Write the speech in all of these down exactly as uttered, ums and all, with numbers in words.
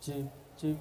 Chief, Chief.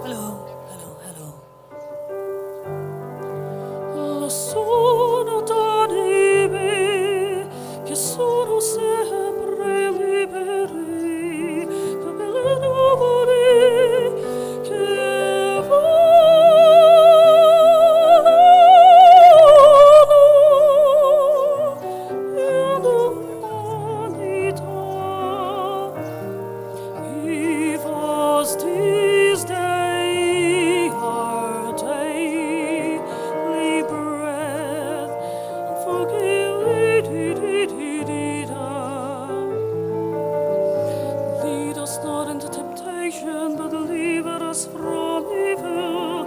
Hello, hello, hello. If us this day our daily bread, and forgive, lead us not into temptation, but deliver us from evil.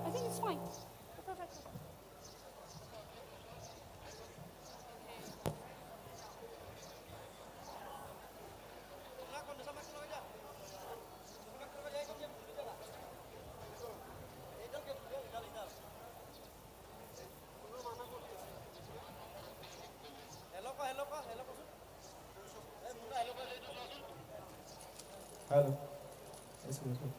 I think it's fine. Perfect. Hello. Yes, sir.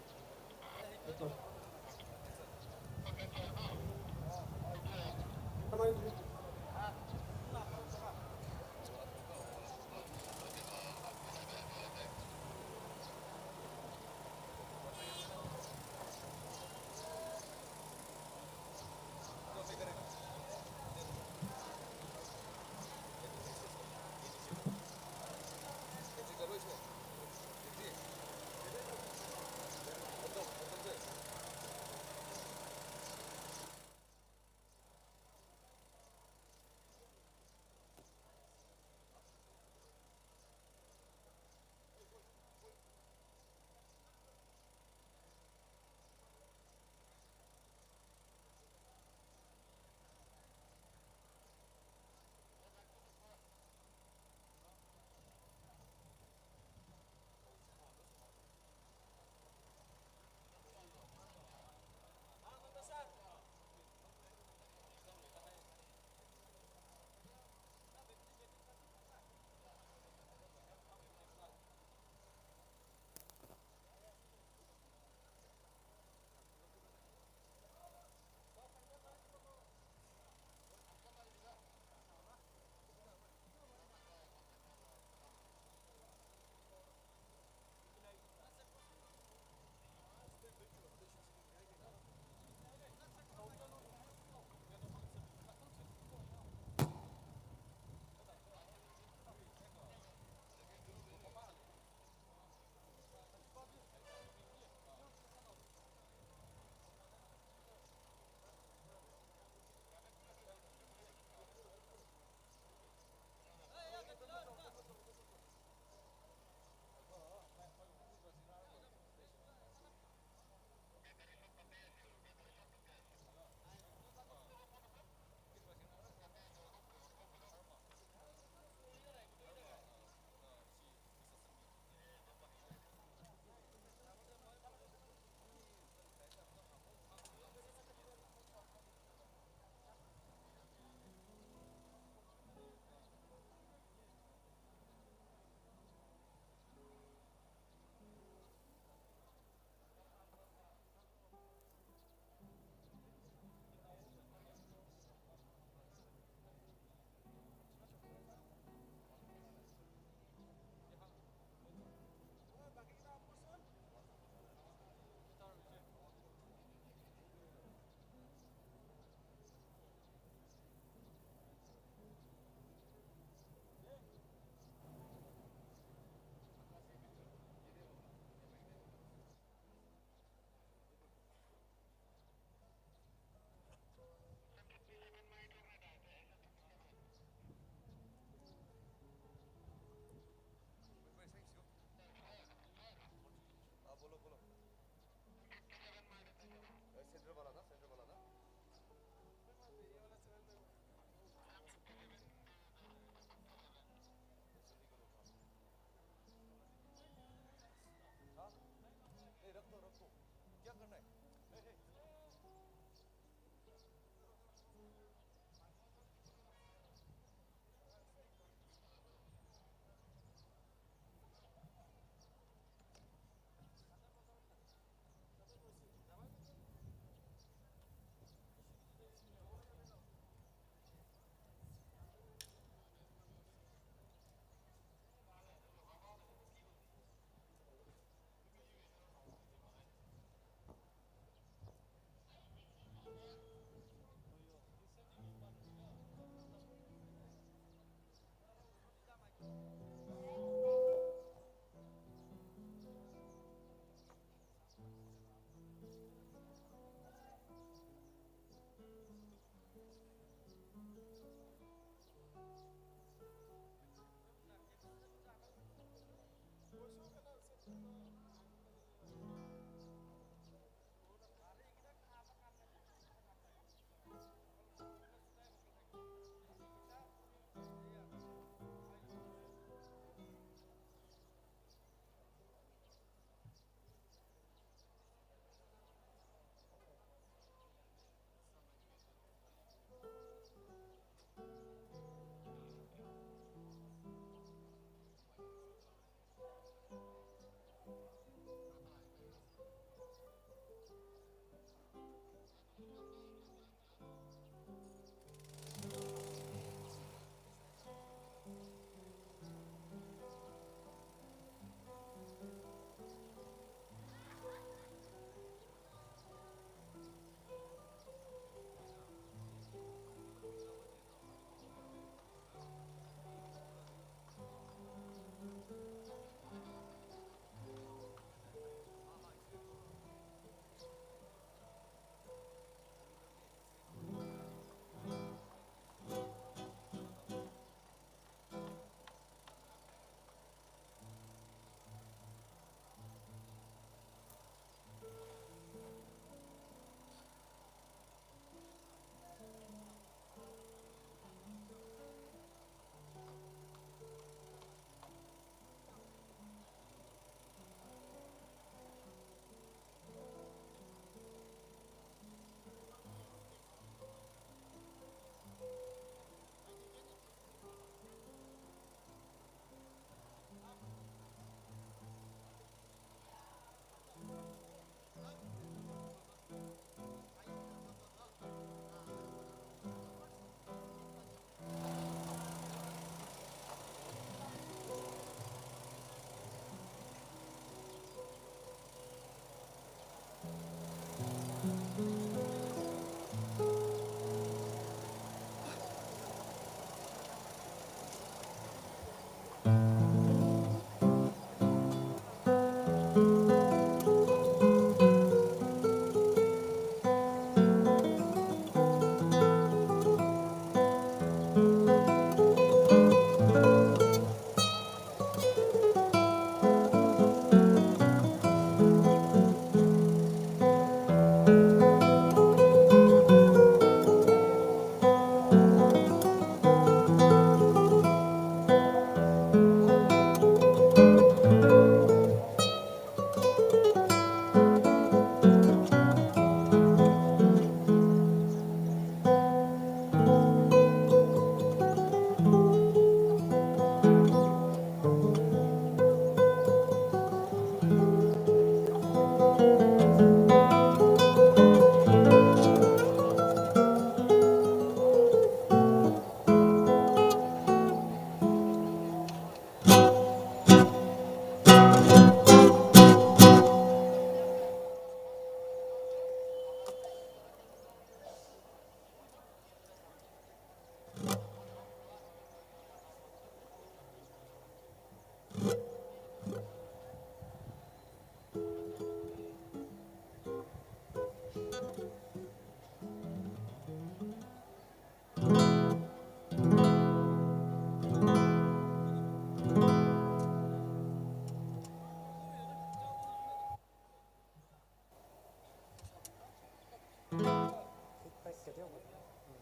Kateokha yang, hmm.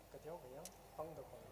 Kateokha yang, pangda khong.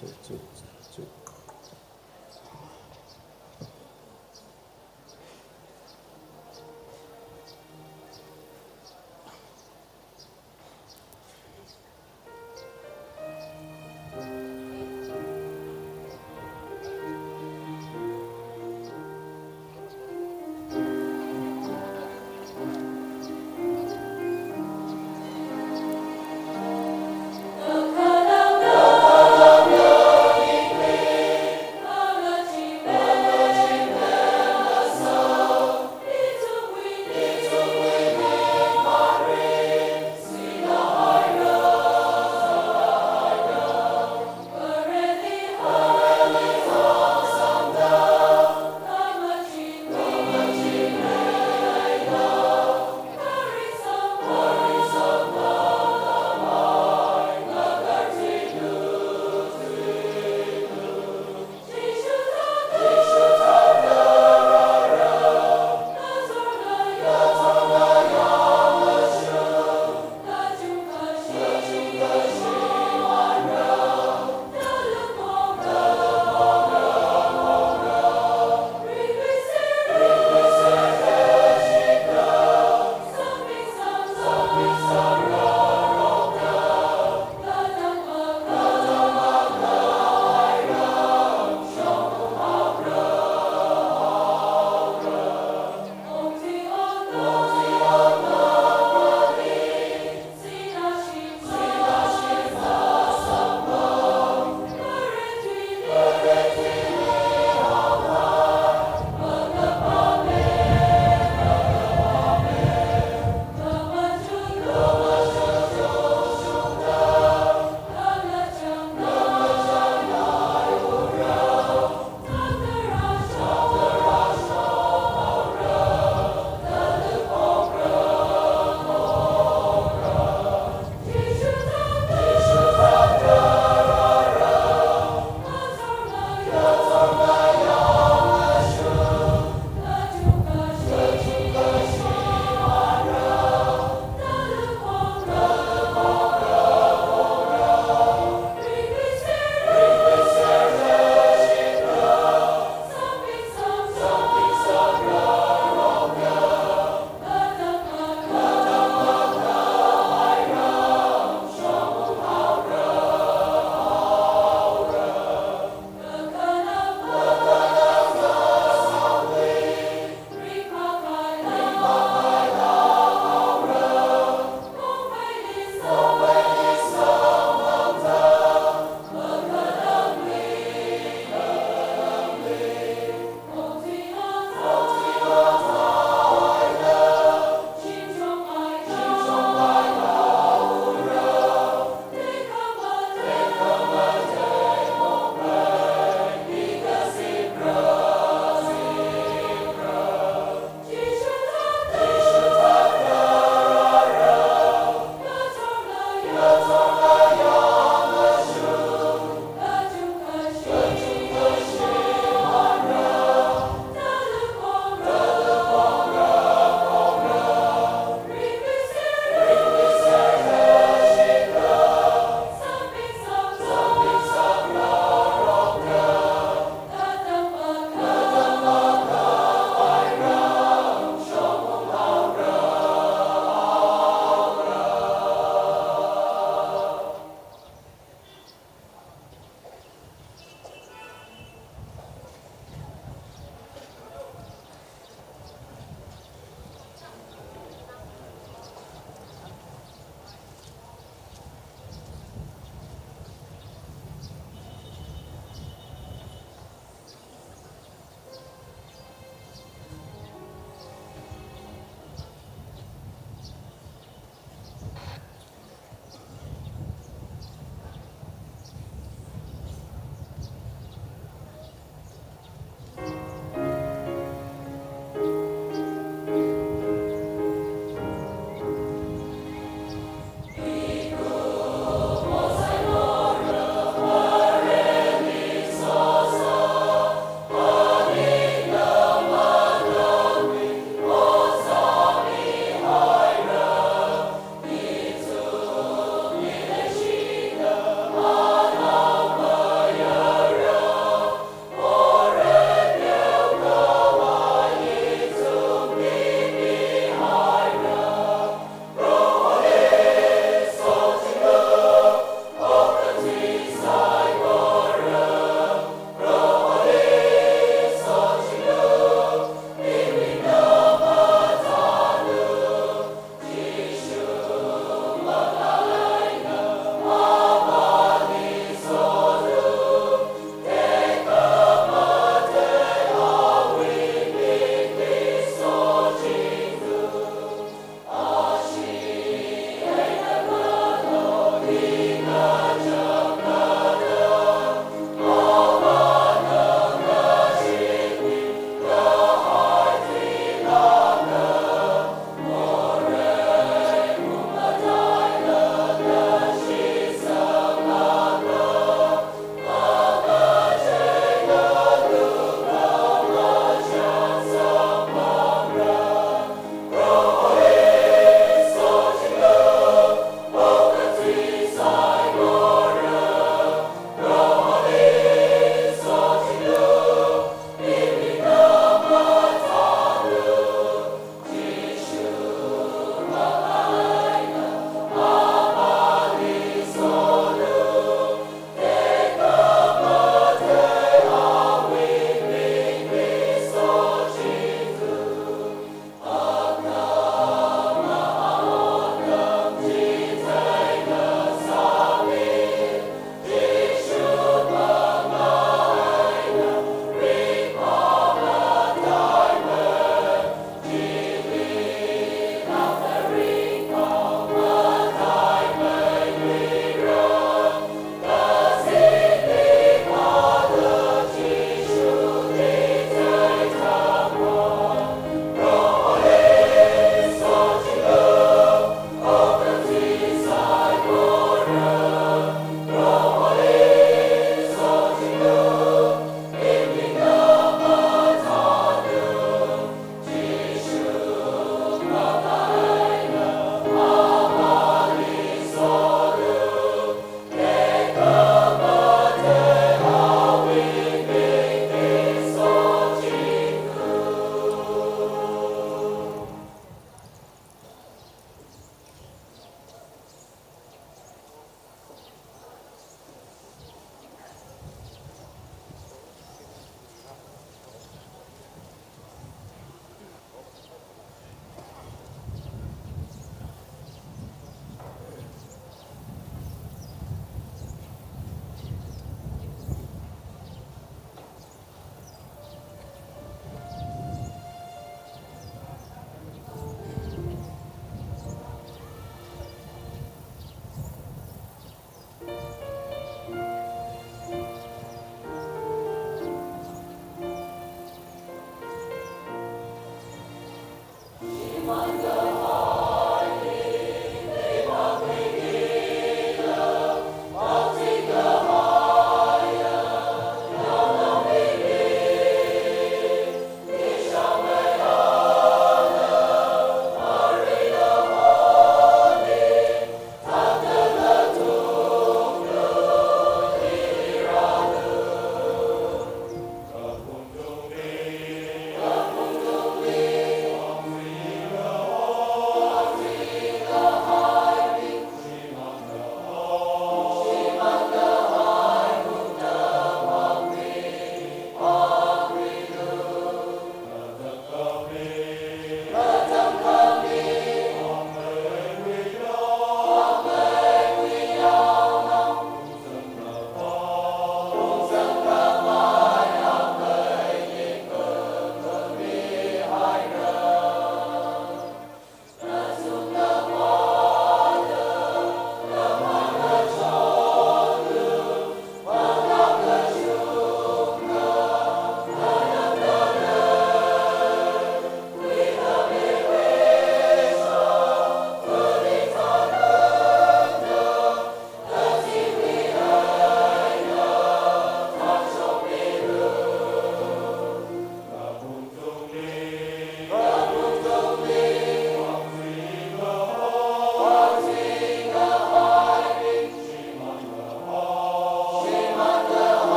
Chu, chu, chu.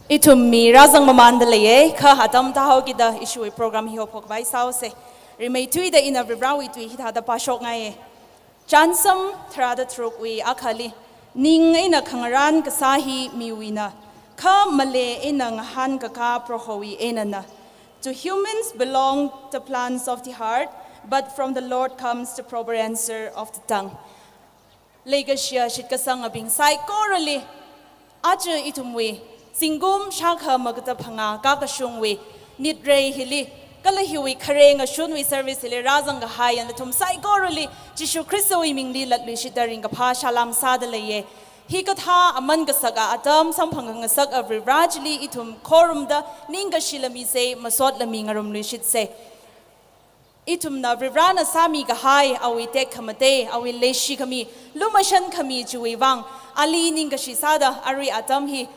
Ithum mi rāzang mamanda leiya, kha atam tāhaokida ishiwui program hi haophok khavai sāose. Rimeithuida ina Varivarāwui tui hithāda pāshokngaiya. Chānsam tharāda tharukwui akhali, ning eina khangarān kasā hi miwuina, kha malei eina ngahānkakā Prohowui einana. To humans belong the plans of the heart, but from the Lord comes the proper answer of the tongue. Leikashiya shitkasangabing saikorali, aja ithumwui zingkum shākha magada phangā kakashungwui nitrei hili, kala hiwui khare ngashunwui service hili rāzang kahai nathum saikorali Jishu Khristawui mingli latluishitda ringkaphā salām sāda leiya. Hikathā aman kasaka atam samphang khangasaka Varivarā chili ithum khorumda ningkashi lamisei, masot lami ngarumluishitsei. Ithumna Varivarāna sāmi kahai awui tekhamatei, awui leishikhami, lumashankhami chiwui vang, ali ningkashi sāda arui atam hi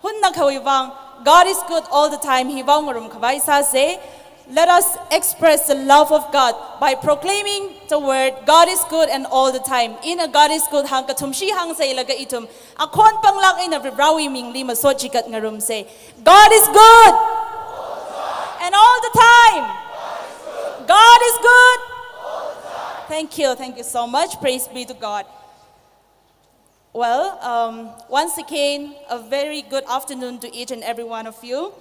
hunnakhavai vang, God is good all the time hi vaongarum khavai sāsei. Let us express the love of God by proclaiming the word, "God is good and all the time." Ina "God is good" hāng kathumshi hāngseilaga ithum akhon panglāk eina Varivarāwui mingli masot chikat ngarumsei. God is good. And all the time. God is good. Thank you. Thank you so much. Praise be to God. Well, um, once again, a very good afternoon to each and every one of you.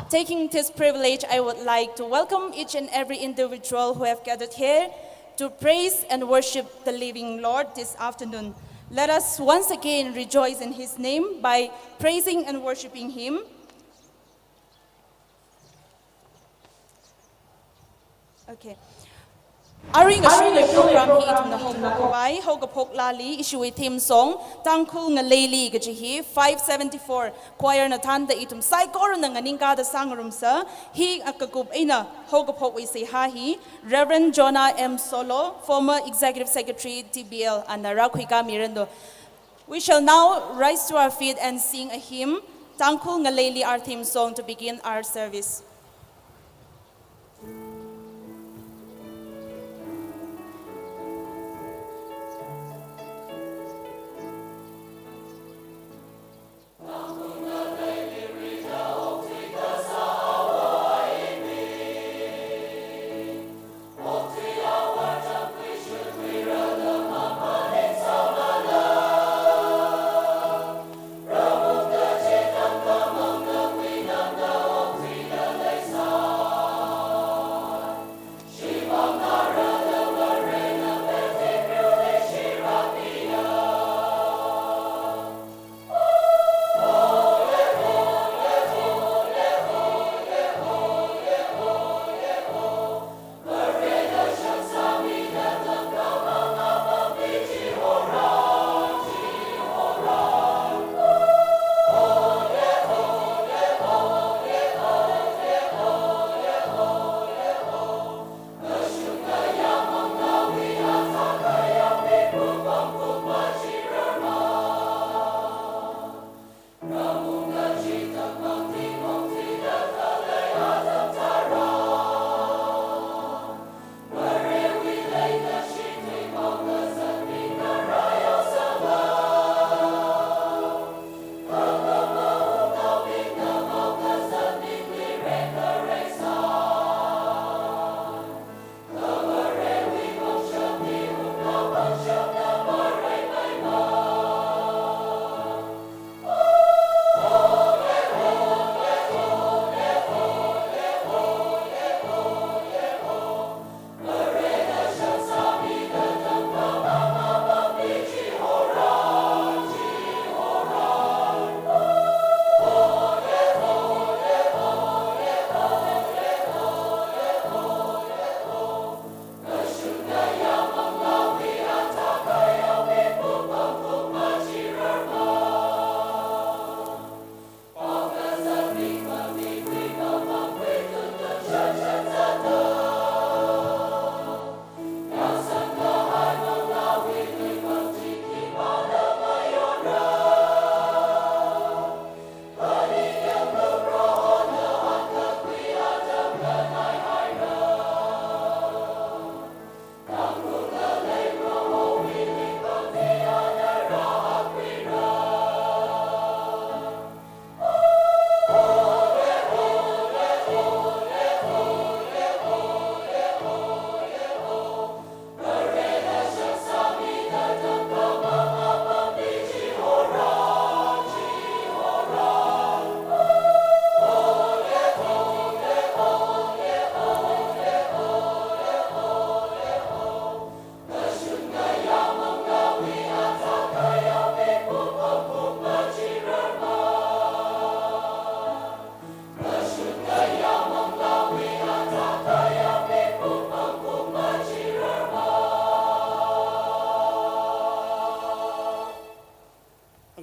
Taking this privilege, I would like to welcome each and every individual who have gathered here to praise and worship the living Lord this afternoon. Let us once again rejoice in His name by praising and worshiping Him. Okay. Arui ngashunwui program hi ithumna haophok khavai, haokaphok laali ishiwui theme song, Tangkhul Ngaleili kaji hi five seventy-four choir na thānda ithum saikorana nganingkāda sāngarumsa. Hi, a, kakup eina haokaphokwui seihā hi Reverend Jonah M Solo, former Executive Secretary T B L, ana rākhuikāmiranu. We shall now rise to our feet and sing a hymn, Tangkhul Ngaleili, our theme song, to begin our service.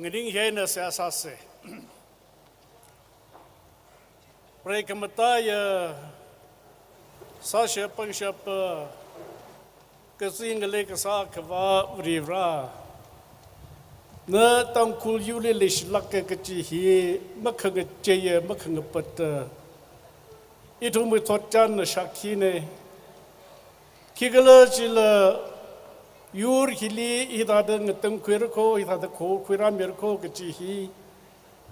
Ning hena sāsāsa. Preikhamathā ya sāshap pangshap, kazing ngalei kasā Akhava Varivara. Na Tangkhul yurli leishilāka kaji hi makhangacheiya, makhangapata. Ithumwui thotchanna shākhina. Khikhalajila yur hili hithāda ngatangkhuira kho, hithāda khokhuirāmira kho kaji hi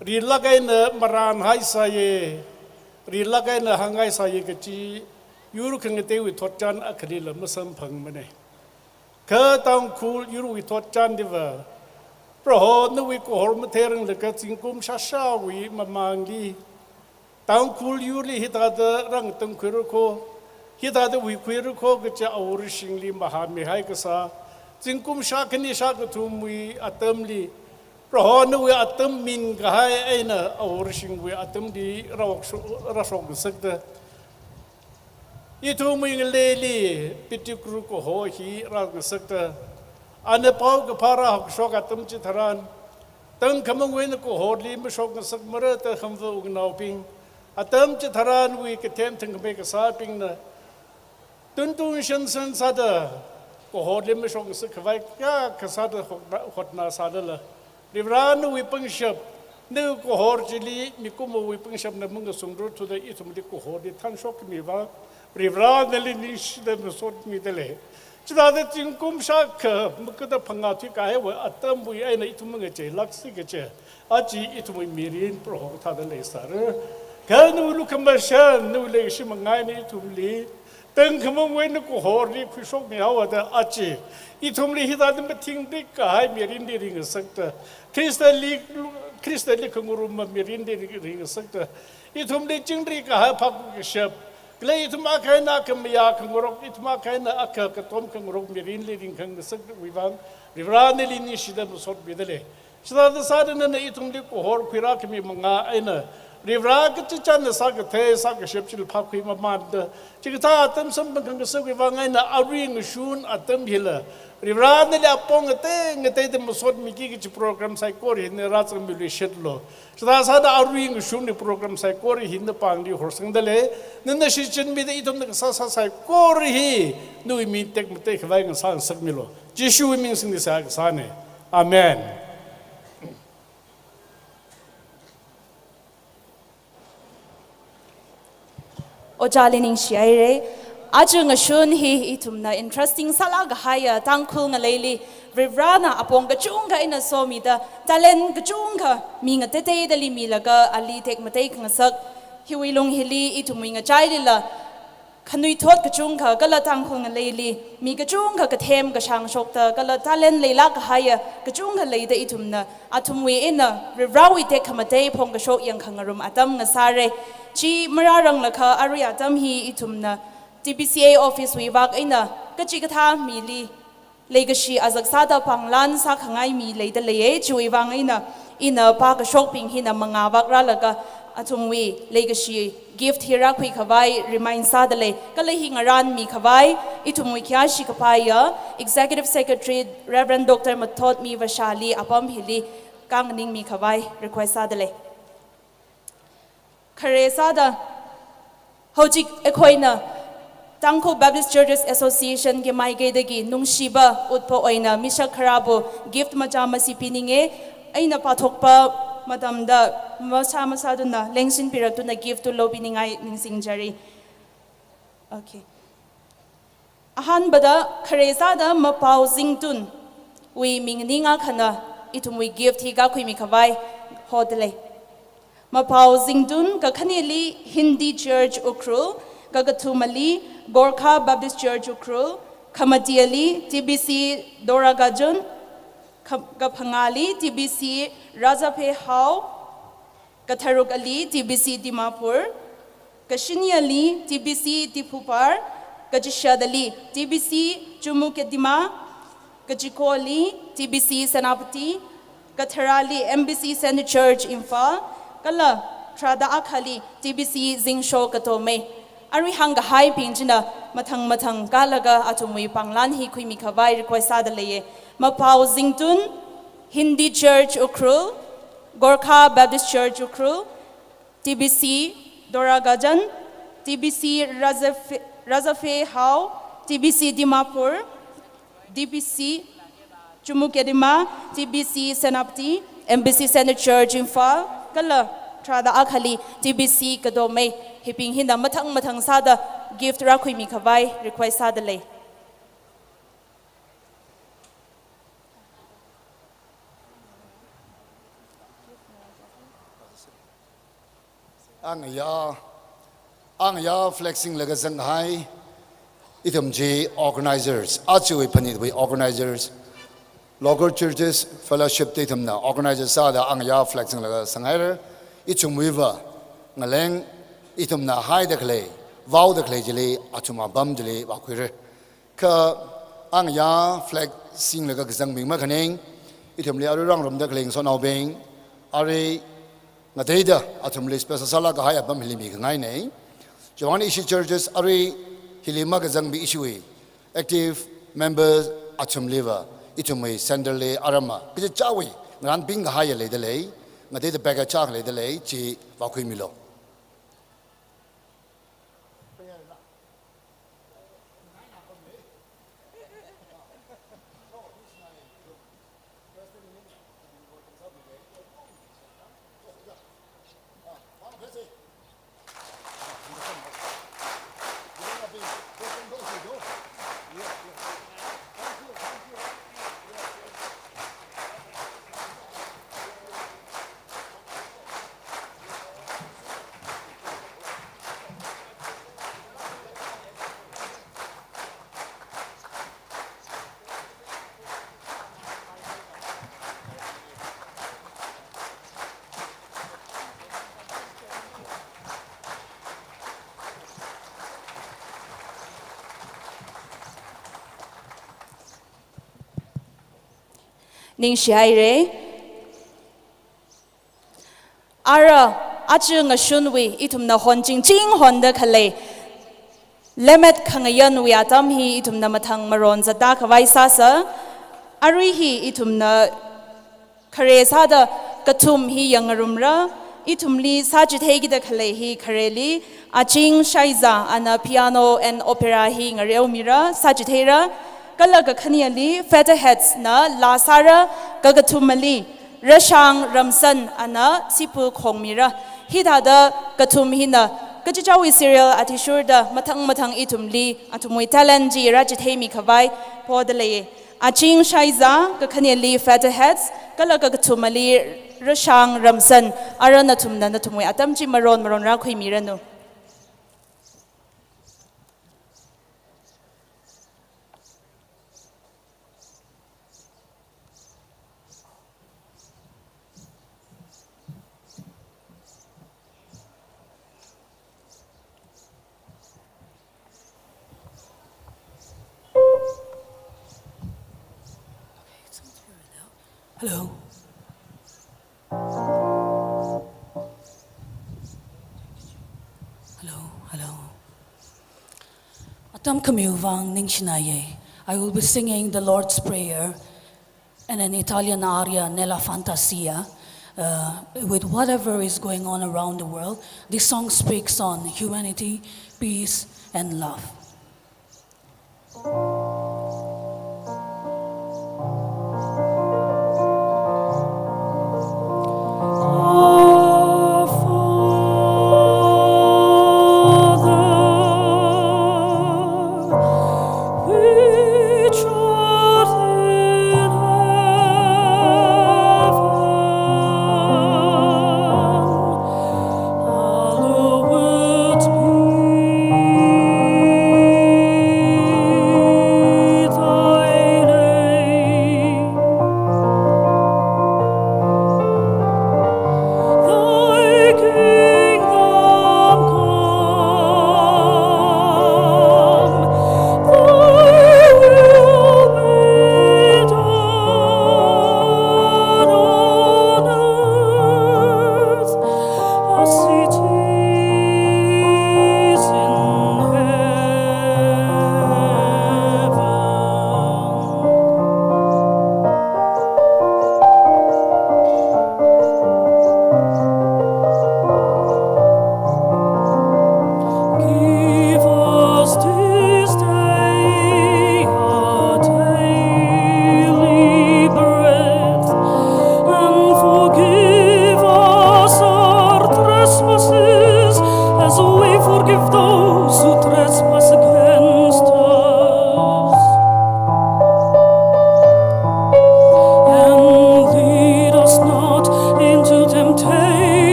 rilāk eina marānhaisāya, rilāk eina hānghaisāya kaji yur khangateiwui thotchan akhalila masamphangmana. Kha Tangkhul yurwui thotchanliva, Proho nawui kahor matheiranglaga zingkum shāshāwui mamangli Tangkhul yurli hithāda rāngatangkhuira kho, hithāda huikhuira kho kaja aworshingli mahāmihai kasā, zingkum shākhani shākathumwui atamli, Proho nawui atam min kahai eina aworshingwui atamli rāshok, rāshokngasakta. Ithumwui ngaleili pitikru kaho hi rāngasakta. Ana paokaphā rāhokshok atam chitharan, tangkhamangwui eina kahorli mashokngasakmara da khamva wungnaobing, atam chitharanwui kathem thangkhamei kasābingna, tuntun shansan sāda kahorli mashokngasak khavai kayākha sāda hotna, hotnasālala, Varivara nawui pangshap, nawui kahor chili mikumowui pangshapna mangasungrarthuda ithumli kahorli thanshokmi vang, Varivara nali ningshida masotmida lei. Chithāda zingkum shākha makada phangā thuikahaiwui atamwui eina ithum mangacheilāksi kaja, aja ithumwui mirin Proho kathāda leisāra. Kha nawui lukhamashan, nawui leikashi mangā eina ithumli tangkhamangwui eina kahorli khuishokmihaowa da aja ithumli hithāda mathingrik kahai mirinli ringngasakta, Khristali, Khristali khangarumma mirinli ring, ringngasakta, ithumli chingri kahai phākakashap, kala ithum akha eina akha mayā khangarok, ithum akha eina akha katom khangarok mirinli ringkhangasakwui vang, Varivara nali ningshida masotmida lei. Chithāda sāda nana ithumli kahor khuirākhami mangā eina, Varivara kachichanna sākathei sākashap chili phākhui mamanda, chikathā atam samphang khangasakwui vang eina arui ngashun atam hila, Varivara nali apong ngatei ngateida masotmiki kaji program saikora hi nana rāzangmiluishitlu. Chithā sāda arui ngashunwui program saikora hi napāngli horsangda lei, nana shichinmida ithumna kasāsā saikora hi nawui ming tekmatei khavai ngasāngasakmilu. Jishuwui ming singli seihā kasāna. Amen. Ojāli ningshihaira. Aja ngashun hi ithumna interesting sālāk kahaiya Tangkhul ngaleili Varivarana apong kachungkha eina somida, talent kachungkha mi ngateiteidali milaga ali tekmatei khangasak hiwui lung hili ithumwui ngachailila khanuithot kachungkha kala Tangkhul ngaleili mi kachungkha kathem kashāng shokta kala talent leilāk kahaiya kachungkha leida ithumna athumwui eina Varivarawui tekhamatei phongkashok yangkhangarum atam ngasāra. Chi marāranglakha arui atam hi ithumna T B C A office wui vak eina kachikathā mili leikashi azak sāda pānglan sākhangai mi leida leiya, chiwui vang eina ina pākashokbing hina mangā vak rālaga athumwui leikashi gift hi rākhui khavai remind sāda lei. Kala hi ngarānmi khavai ithumwui khayāshi kaphāya Executive Secretary Reverend Doctor Mathotmi Vashali apam hili kanganingmi khavai request sāda lei. Khare sāda, hojik eikhoina Tangkhul Baptist Churches Association ki maikaidagi nungshiba utpha oina mishak kharābu gift macha masi pininga, eina pāthokpa matamda masā masāduna lengshin pirakduna gift tu lopiningai ningsingjari. Okay. Ahānbada khare sāda Mapao Zingtunwui ming ning akhana ithumwui gift hi kakhuimi khavai hoda lei. Mapao Zingtun kakhaneli Hindi Church Ukhrul, kakathumali Gorkha Baptist Church Ukhrul, khamatiali T B C Dora Gajon, ka-, kaphangāli T B C Raja Phe Hao, katharukali T B C Dimapur, kashiniali T B C Diphupar, kachishātali T B C Chumukedima, kachikoli T B C Senapati, katharali M B C Centre Church Imphal, kala tharāda akhali T B C Zingsho Katomei. Arui hāngkahaibing china mathang mathang kālaga athumwui pānglan hi khuimi khavai request sāda leiya. Mapao Zingtun, Hindi Church Ukhrul, Gorkha Baptist Church Ukhrul, T B C Dora Gajan, T B C Razafe, Razafe Hao, T B C Dimapur, D B C Chumukedima, T B C Senapati, M B C Centre Church Imphal, kala tharāda akhali T B C Kadomei, hibing hina mathang mathang sāda gift rākhuimi khavai request sāda lei. Angayā, angayā flag singlaga zanghai, ithum chi organizers, achiwui phanitwui organizers, local churches fellowship da ithumna organizers sāda angayā flag singlaga zanghaira, ithumwuiva ngaleng, ithumna haida khalei, vaoda khalei chili, athum apam chili vākhuira. Kha angayā flag singlaga kazangbing makhaning, ithumli arui rāngarumda khalei ngasotnaobing, arui ngateida athumli special sālāk kahai apam hili mikhangainei. Chiwuivang ishi churches arui hili makazangbi ishiwui active members athumliva, ithumwui centre li arama kachichāwui ngarānping kahaiya leida lei, ngateida bag achāk leida lei, chi vākhuimilu. Ningshihaira. Ara, aja ngashunwui ithumna honchingching honda khalei Lemmet Khangayanwui atam hi ithumna mathang maron zatda khavai sāsa. Arui hi ithumna khare sāda kathum hi yangngarumra, ithumli sāchitheikida khalei hi khareli Aching Shaiza ana piano and opera hi ngareomira, sāchitheira, kala kakhaneli Featherheads na laa sāra, kakathumali Rashang Ramsan ana sipu khongmira. Hithāda kathum hina kachichāwui serial athishurda mathang mathang ithumli athumwui talent chi rāchitheimi khavai poda lei. Aching Shaiza, kakhaneli Featherheads, kala kakathumali Rashang Ramsan, ara nathumna nathumwui atam chi maron maron rākhuimiranu. Hello. Hello, hello. Atam khamiwui vang ningshinaiya. I will be singing the Lord's Prayer and an Italian aria, Nella Fantasia. Uh, with whatever is going on around the world, this song speaks on humanity, peace, and love.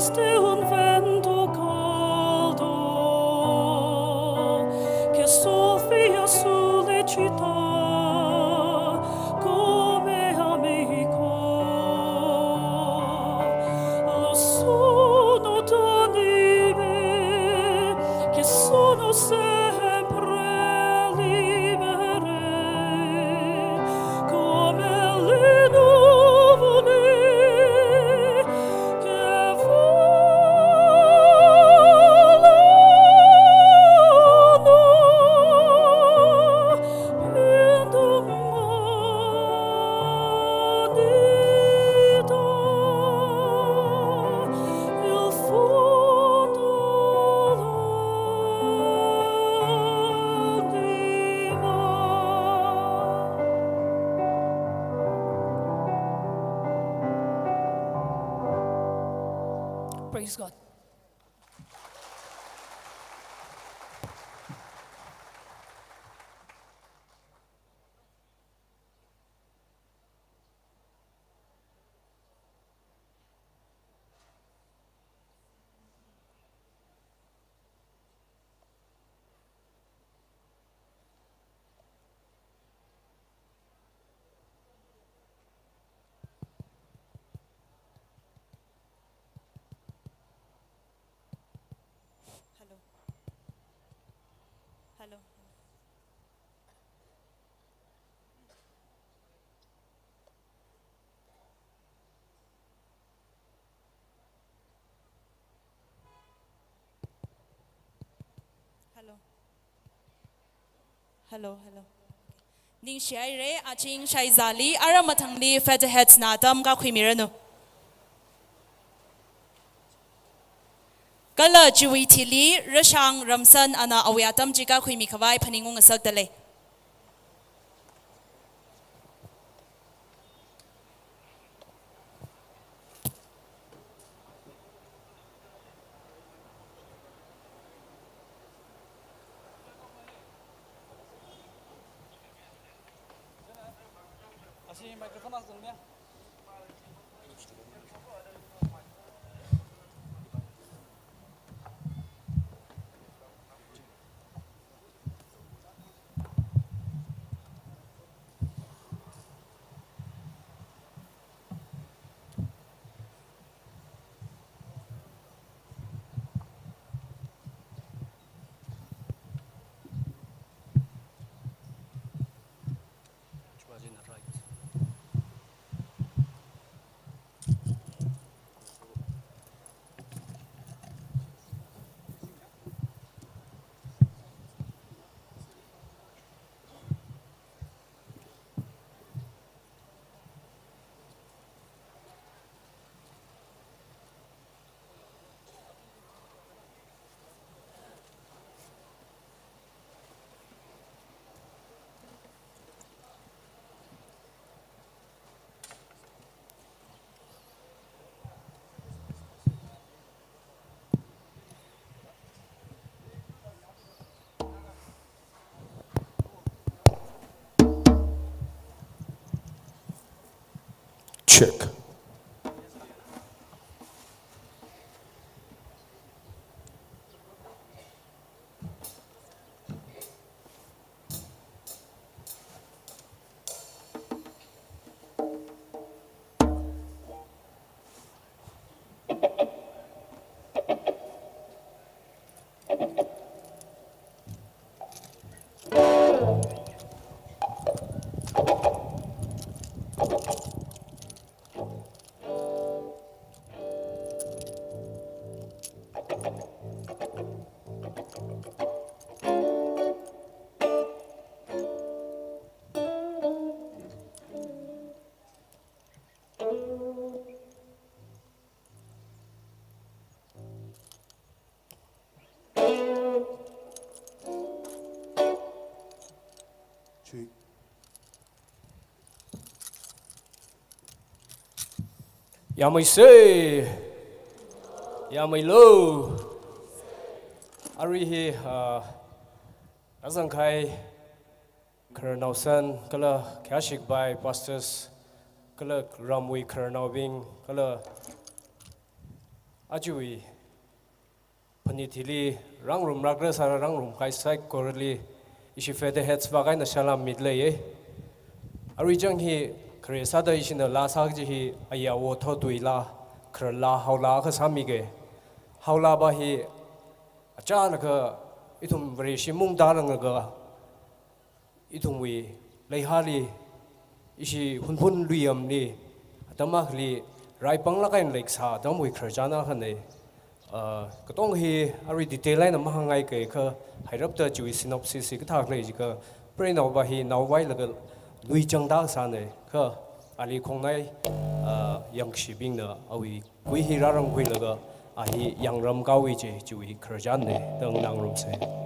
Te un vento caldo, che soffia sulle città come amico. Lo sono d'anime che sono sempre libere come le nuvole che volano in domani il fondo dell'anima. Praise God. Hello. Hello. Hello. Hello, hello. Ningshihaira, aching shaizāli, ara mathangli Featherheads na atam kakhuimiranu. Kala chiwui thili, Rashang Ramsan ana awui atam chi kakhuimi khavai phaningung ngasakdalei. Asi microphone ang sungnya. Check. Chui. Yāmei sei. Yāmei lo. Arui hi, ah, azangkhai khararnaosan, kala khayāshik bai pastors, kala ramwui khararnaobing, kala Ajawui phanit hili rāngarumlākra sāra rāngarumkahai saikorali ishi featherheads vākha eina salām mileiya. Arui chang hi khare sāda ishina laa sā kaji hi ayā wo thotwui laa, kharar laa, haolaa akha sāmiga. Haolaa va hi achālakha ithum Vareshi mungda langlaga ithumwui leihāli, ishi Hunphun luiyamli, atam akhali rai panglāk eina leikasā atamwui khararchan akhana. Ah, katonga hi arui detail eina mahāngngai kha, kha hairapta chiwui synopsis hi kathā khalei jiakha, preinao va hi naovailaga lui changda kasāna, kha ali khongnai, ah, yangkashibingna awui kui hi rārangkhuilaga, a hi yangram kahaowa ji, chiwui khararchanna, da nganāngarumsa.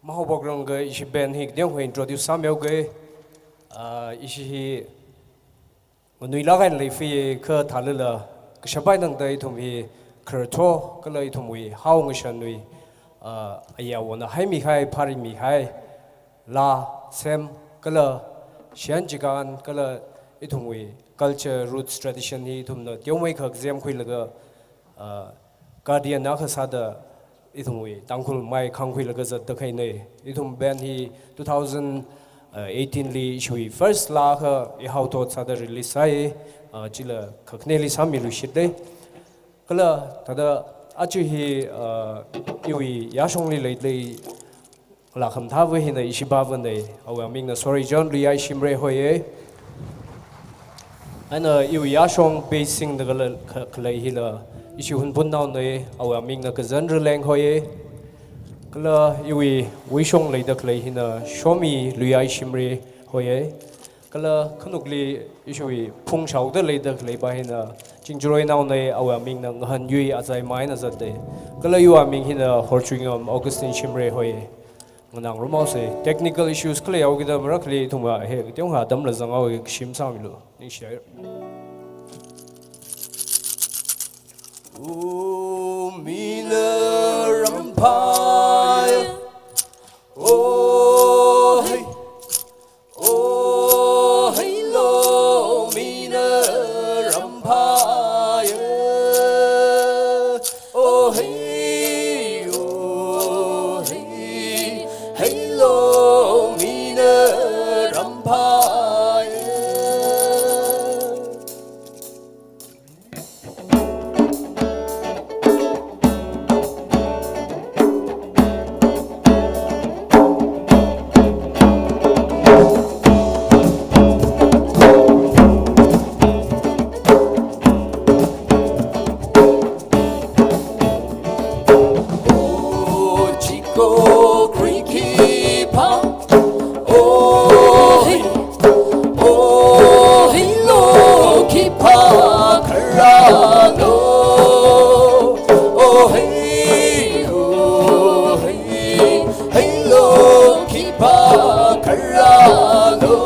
Mahaophokrangakha ishi band hi kateokha introduce sāmihaoga. Ah, ishi hi nganuilāk eina leifaya kha thālala, kashap eina tangda ithum hi kharartho, kala ithumwui hao ngashanwui, ah, ayā wona haimikahai, phārimikahai, laa, sem, kala shiyan chikān, kala ithumwui culture, roots, tradition hi ithumna teomeikha kazem khuilaga, ah, guardian akha sāda ithumwui Tangkhul mai khangkhuilaga zatda khaina. Ithum band hi two thousand eighteen li ishiwui first laa akha Ihao Thot sāda release sāya, ah, chila khakhaneli sāmiluishita. Kala thāda aja hi, ah, iwui yāshongli leilei laa khamathāva hina ishi bāvana, awui amingna Sorry John Luiyai Shimray hoiya. Eina iwui yāshong bass singda kala, kha-, khalei hila ishi Hunphunnaona, awui amingna Kazan Raleng hoiya. Kala iwui wuishong leida khalei hina Shomi Luiyai Shimray hoiya. Kala khanukli ishiwui phungshaoda leida khalei va hina Chingjaroinaona, awui amingna Ngahanyui Azaima eina zata. Kala iwui aming hina Horchuingam Augustine Shimray hoi. Nganāngarumhaosa, technical issues khaleihaokida marakhali ithumva hi kateokha atamla zanghaowa, kashim sāmilu. Ningshihaira. O mina ramphaya, o hei, o hei lo mina ramphaya, o hei, o hei, hei lo mina ramphaya. O chiko kri khipā, o hei, o hei lo khipā kharā lo. O hei, o hei, hei lo khipā kharā lo.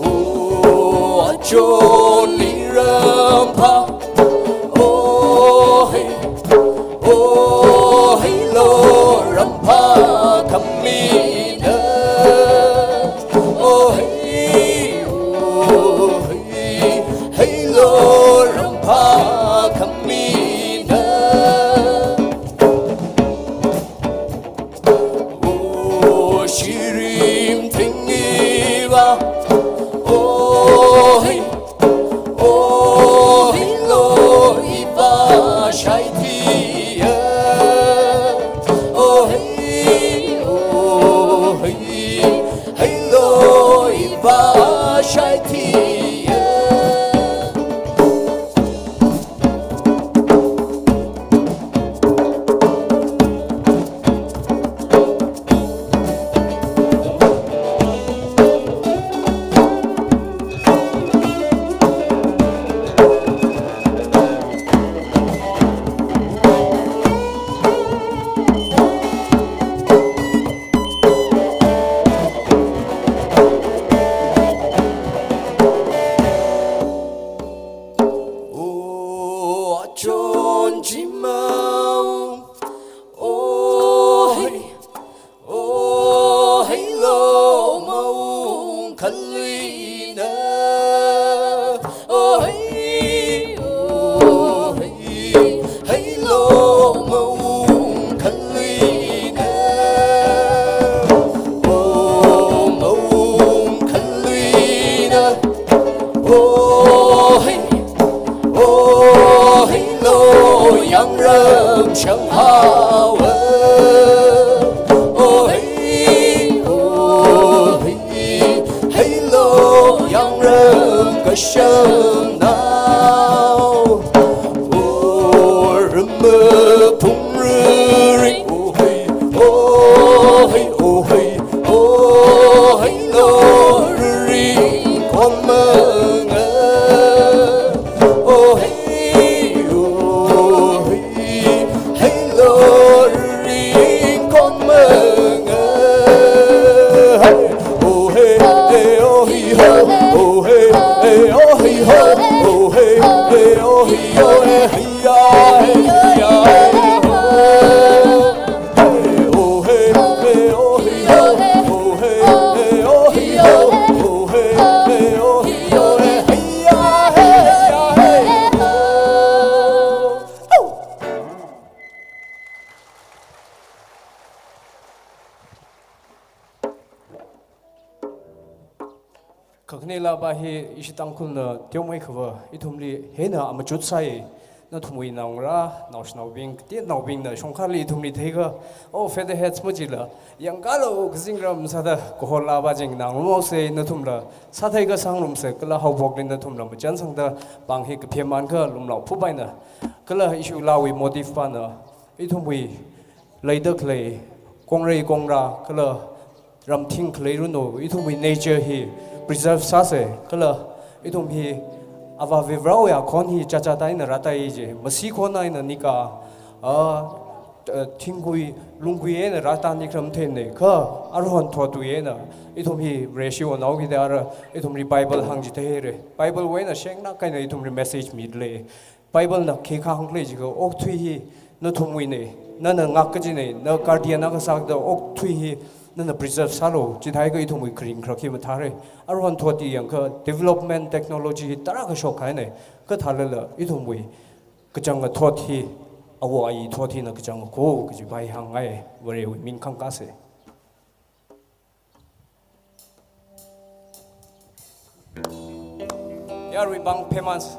O achonli ramphā, o hei, o hei lo ramphā khamina. O hei, o hei, hei lo ram chonchimang. Oh hey, oh hey lo maung khaluina. Oh hey, oh hey, hey lo maung khaluina. Oh maung khaluina. Oh hey, oh hey lo yangramshang haowa. Oh hey, oh hey, hey lo yangram kashang nao. Oh rama phung riri. Oh hey, oh hey, oh hey, oh hey lo riri khon manga. Oh hey, oh hey, hey lo riri khon manga. Hey, oh hey, hey, oh hey, ho, oh hey, hey, oh hey, ho, oh hey, hey, oh hey, oh hey, hey ya, hey ya, hey ho. Kakhanela pa hi ishi Tangkhulna teomeikha va ithumli hina amachut sai. Nathumwui naongarā, naoshinaobing, kateonaobingna shongkhali ithumli theikha, oh, featherheads machila, yangkalo kazingram sāda, kahola pa jing nganāngarumhaosa, nathumla sātheikha sāngarumsa, kala haophokli nathumla machansangda, pāng hi kapheimānkha lumlao phupaina, kala ishi Lawui motif pana, ithumwui leida khalei kongrei kongrā, kala ramthing khalei runo, ithumwui nature hi preserve sāsa, kala ithum hi Avā Varewui akhon hi chāchāda eina rātāi ji, masi khon eina nika, ah, eh, thingkui, lungkui eina rātāni kharam theinei, kha aruihon thotwui eina ithum hi Vareshi onao kida ara ithumli Bible hāng chitheihaira. Biblewui eina shengnāk eina ithumli message midalei. Biblena khikha hāngkhalei jiakha, okathui hi nathumwuinei, nana ngak kajinei, na guardian akha sāda okathui hi nana preserve sālu, chithākha ithumwui kharing kharak hi mathāra. Aruihon thot hi yangkha development technology hi tarākha shokkahainei, kha thālala ithumwui kachanga thot hi, awo ayi thot hina kachanga ko kaji pa hi hāngngai, Varewui ming khangkāsa. Yaruibing pheimānsa.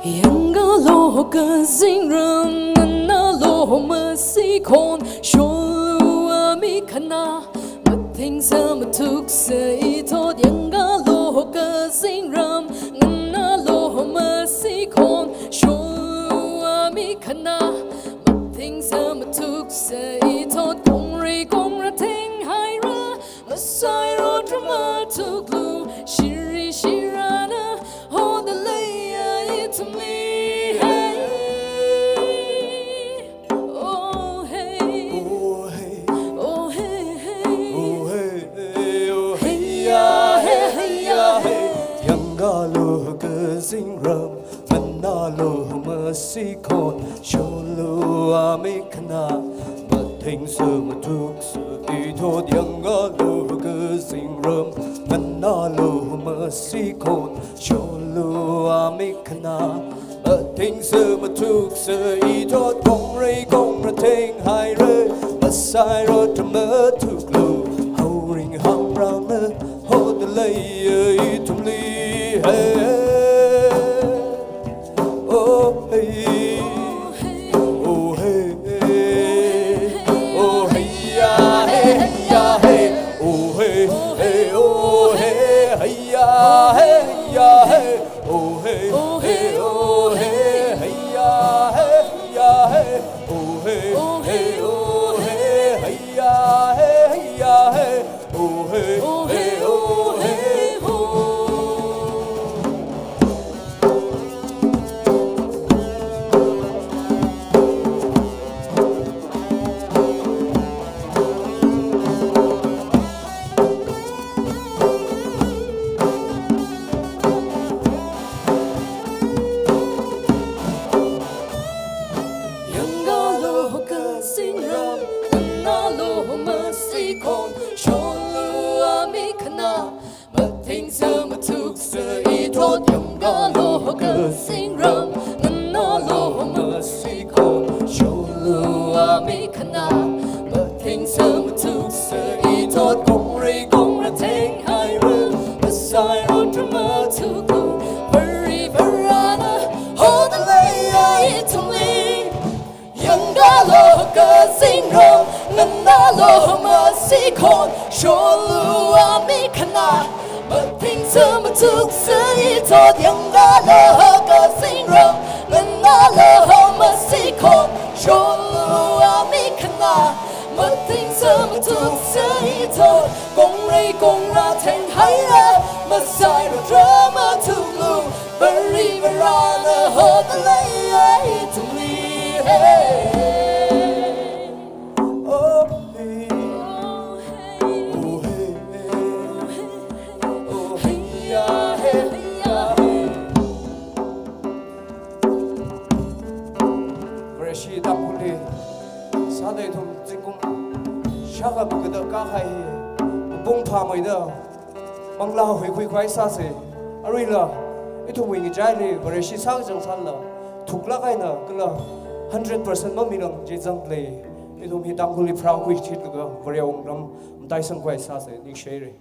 Yangkalo kazingram, nganālo masi khon, sholu ami khanā, mathingsa mathuksa ithot. Yangkalo kazingram, nganālo masi khon, sholu ami khanā, mathingsa mathuksa ithot. Kongrei kongrā thenghaira, masai rot rāmathuklu, shiri shirāna hodaleiya ithumli. Hey. Oh hey. Oh hey. Oh hey hey. Oh hey hey, oh hey ya hey, hey ya hey. Yangkalo kazingram, nganālo masi khon, sholu ami khanā, mathingsa mathuksa ithot. Yangkalo kazingram, nganālo masi khon, sholu ami khanā, mathingsa mathuksa ithot. Kongrei kongrā thenghaira, masai rot rāmathuklu, haoring hāngrangna hodaleiya ithumli. Hey. Oh hey. Oh hey. Oh hey ya hey, hey ya hey. Oh hey hey, oh hey, hey ya hey, hey ya hey. Oh hey hey, oh hey hey, hey ya hey, hey ya hey. Oh hey hey, oh Yangalo kazingram, nganalo masikhon, sholu ami khana, mathingsa mathuksa ithot. Yangalo kazingram, nganalo masikhon, sholu ami khana, mathingsa mathuksa ithot. Kongrei kongra thenghaira, masai rudra mathuklu, Varivarana hoda leiya ithumli. Yangalo kazingram, nganalo masikhon, sholu ami khana, mathingsa mathuksa ithot. Yangalo kazingram, nganalo masikhon, sholu ami khana, mathingsa mathuksa ithot. Kongrei kongra thenghaira, masai rudra mathuklu, Varivarana hoda leiya ithumli. Hey. Oh, hey. Oh, hey. Oh, hey, ya, hey, ya, hey. Vareshi Tangkhulli sāda ithum zingkum shākha pukada kākahai hi mapung phāmeida manglā huikhui khavai sāsa. Aruila ithumwui ngachaili Vareshi sākachang sālala thuklāk eina kala hundred percent mamilang chi zangda lei. Ithum hi Tangkhulli pharākhui chitlaga Varewui wungram mataisang khavai sāsa. Ningshihaira.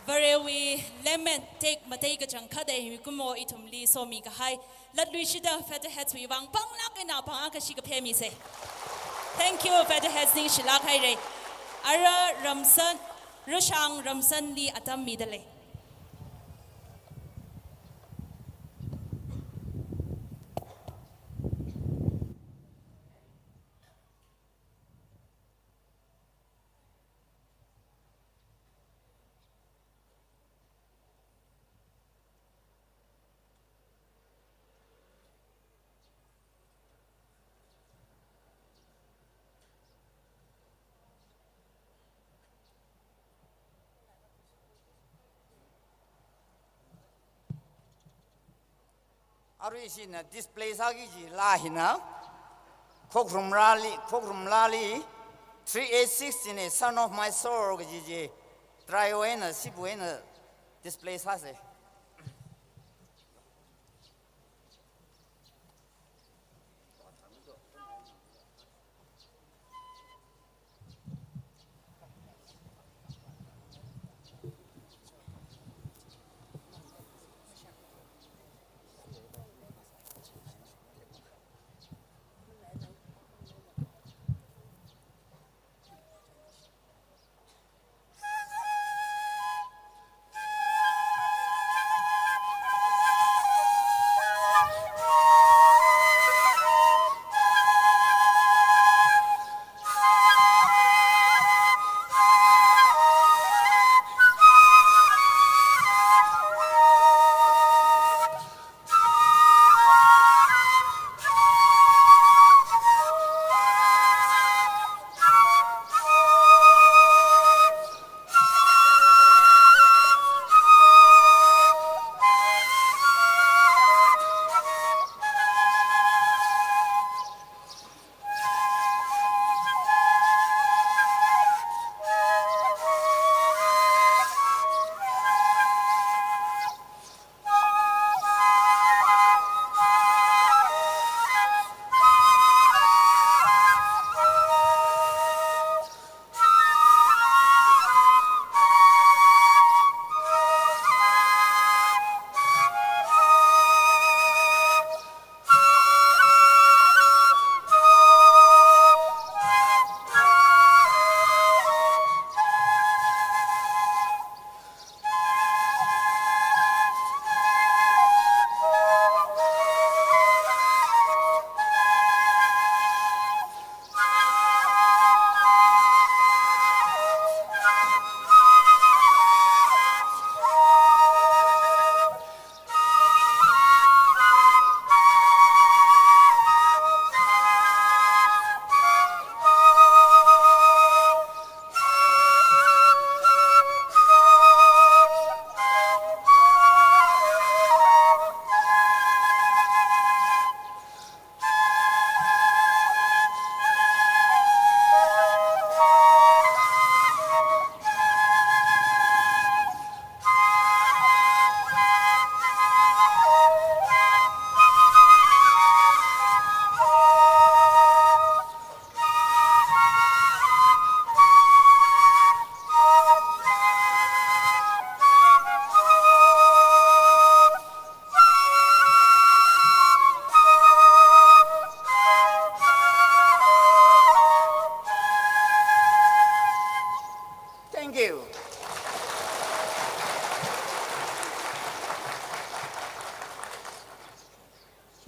Varewui lemon tek matei kachangkhat eina mikumo ithumli somikahai latluishida Featherheads wui vang panglāk eina pangakha shikaphe misa. Thank you, Featherheads, ningshilāk haira. Ara Ramsan, Rushang Ramsanli atam mida lei. Arui ishina display sāki kaji laa hina, Khokrum Lali, Khokrum Lali three eight six china Son of My Soul kaji chi trio eina, sibu eina display sāsa.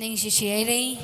Ningshishi haira,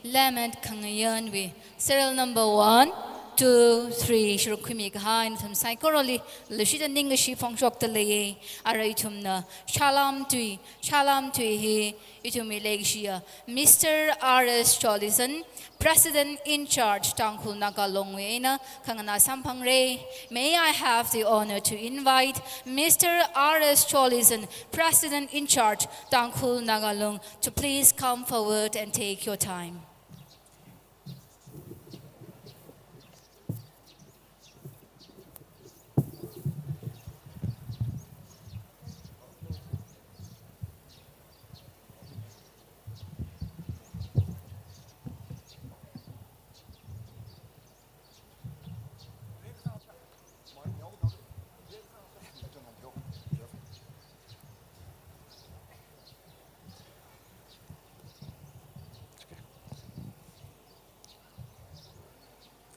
Lammet Khangayanwui serial number one, two, three, sharuk khuimi kahai nathum saikorali leishida ningkashi phongshokda leiya. Arui ithumna salam tui, salam tui hi ithumwui leikashiya Mister R S Cholison, President in Charge Tangkhul Naga Long wui eina khanganā samphangra. May I have the honor to invite Mister R S Cholison, President in Charge Tangkhul Naga Long, to please come forward and take your time.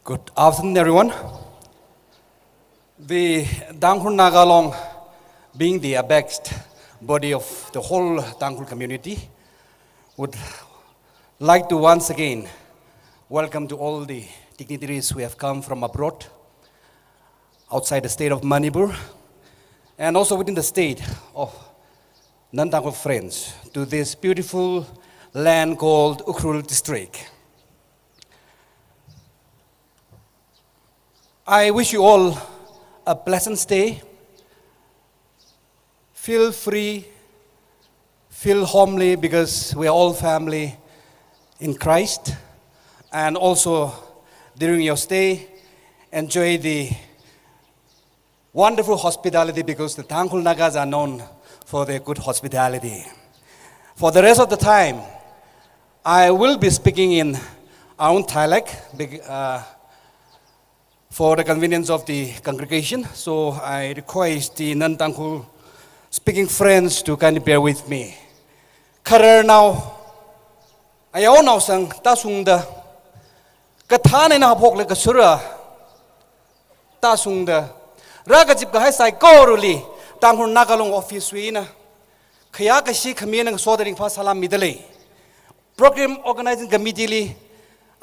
Good afternoon, everyone. The Tangkhul Naga Long, being the apex body of the whole Tangkhul community, would like to once again welcome to all the dignitaries who have come from abroad, outside the state of Manipur, and also within the state of non-Tangkhul friends to this beautiful land called Ukhrul District. I wish you all a pleasant stay. Feel free, feel homely, because we are all family in Christ. And also, during your stay, enjoy the wonderful hospitality, because the Tangkhul Nagas are known for their good hospitality. For the rest of the time, I will be speaking in our own dialect, bec-, uh, for the convenience of the congregation. So I request the non-Tangkhul speaking friends to kindly bear with me. Khararnao, ayaonaosang tāshungda, kathān eina haophokla kasura tāshungda, rākazip kahai saikorali Tangkhul Naga Long office wui eina khayā kashi khami eina ngasoda ringphā salam mida lei. Program Organizing Committee li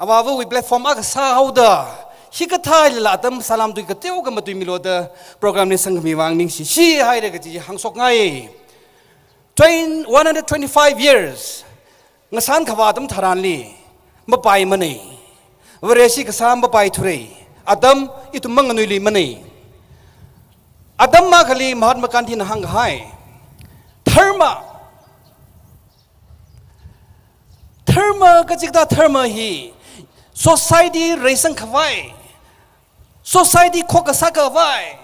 avāvawui platform akha sāhaoda, hikathā lila atam salam tui kateokha matuimilu da program li sangkhami vang ningshishi haira kaji hāngshokngai. Twen-, one hundred twenty-five years ngasān khavā atam tharanli mapaimanei. Vareshi kasā mapaithura. Atam ithum manganuiluimanei. Atam akhali Mahatma Gandhi na hāngkahai, dharma, dharma kaji kathā dharma hi society reisangkhavai, society khokkha sākhavai,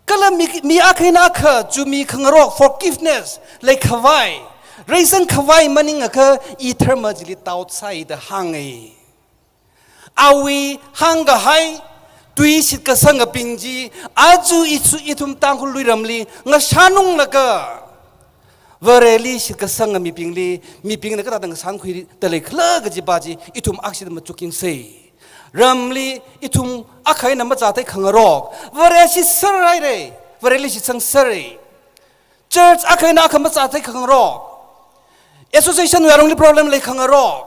kala mi, mi akha eina akha chumi khangarok, forgiveness leikhavai, reisangkhavai maningakha i dharma chili taotsai da hānga. Awui hāngkahai tui shitkasangabing chi, aja ithu-, ithum Tangkhul luiramli ngashanunglaga, Vareli shitkasanga mibingli, mibingna kathāda ngashankhuida leikhala kajipa chi ithum akshida machukkingsei. Ramli ithum akha eina machāthei khangarok, Vare shitser haira, Vareli shitsangserra. Church akha eina akha machāthei khangarok, association wui alungli problem lei khangarok,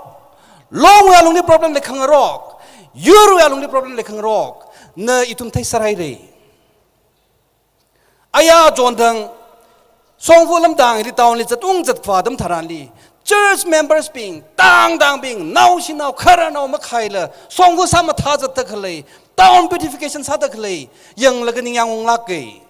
longwui alungli problem lei khangarok, yurwui alungli problem lei khangarok, na ithum theiser haira. Aya chonthang, Shongfa lamdang hili town li zatung zatvā atam tharanli, church members bing, tangtangbing, naoshinao, khararnao makhaila, Shongfa sāmathā zatda khalei, town beautification sāda khalei, yanglaga ningyāng unglāka.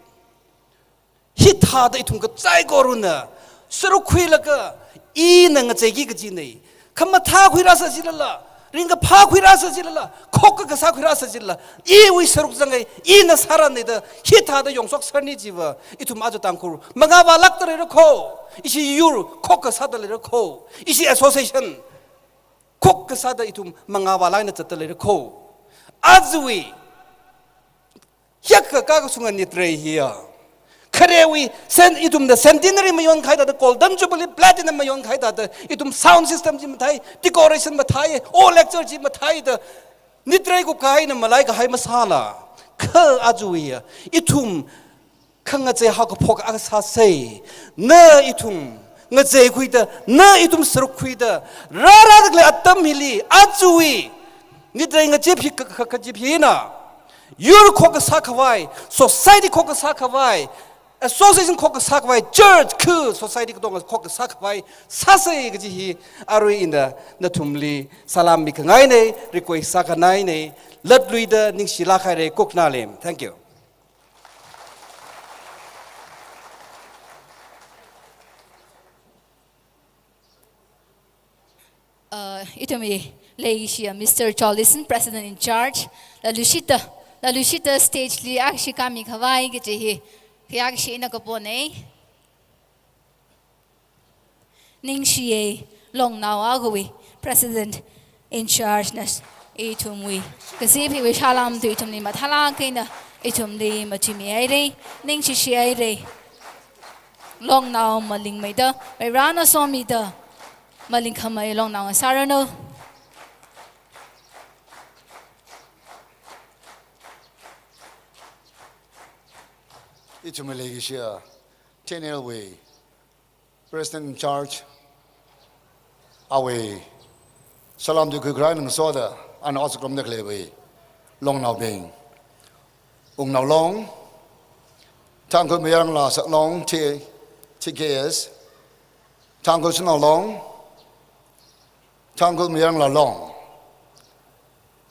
Hithāda ithum kachaikorana saruk khuilaga, ina ngacheiki kajinei. Khamathā khuirāsa jilala, ringkaphā khuirāsa jilala, khokkha kasā khuirāsa jilala, iwui saruk zangai, ina sāranei da, hithāda yongshokserni chiva, ithum aja Tangkhul mangāvālākda leira kho, ishi yur khokkha sāda leira kho, ishi association khokkha sāda ithum mangāvālāk eina zatda leira kho. Ajawui hiyākha kakashunga nitrei hiya, kharewui cen-, ithumna centenary mayonkahai thāda, golden jubilee, platinum mayonkahai thāda, ithum sound system chi mathei, decoration mathei, o lecture chi matheida, nitrei kupkahai eina malaikahai masāla, kha ajawui hiya, ithum khangachei haokaphok akha sāsei. Na ithum ngacheikhuida, na ithum sārukkhuida, rārada khalei atam hili, ajawui, ngitrei ngachip hi ka, ka, kachip hina, yur khokkasā khavai, society khokkasā khavai, association khokkasā khavai, church, khu, society katonga khokkasā khavai sāsa kaji hi arui ina nathumli salam mikhangaina, request sākhanaina, latluida ningshilāk haira, kuknalem. Thank you. Uh, ithumwui leishiya Mister Jolison, President in Charge, laluishitta, laluishitta stage li akshi khami khavai kaji hi, kayakshi ina kapona. Ningshiya, Longnao akhawui President in Charge na ithumwui kazip hiwui salam tu ithumli mathālāk eina ithumli matuimi haira, ningshishi haira. Longnao malingmeida, Varena somida, malingkhamei longnao ngasāranu. Ithumwui leishiya T N L wui President in Charge, awui salam tu khuikharai eina ngasoda, ana otsak ngarumda khaleiwui longnaobing, Wungnao Long, Tangkhul Mayar Ngalā Saklong, T, T K S, Tangkhul Shanao Long, Tangkhul Mayar Ngalā Long,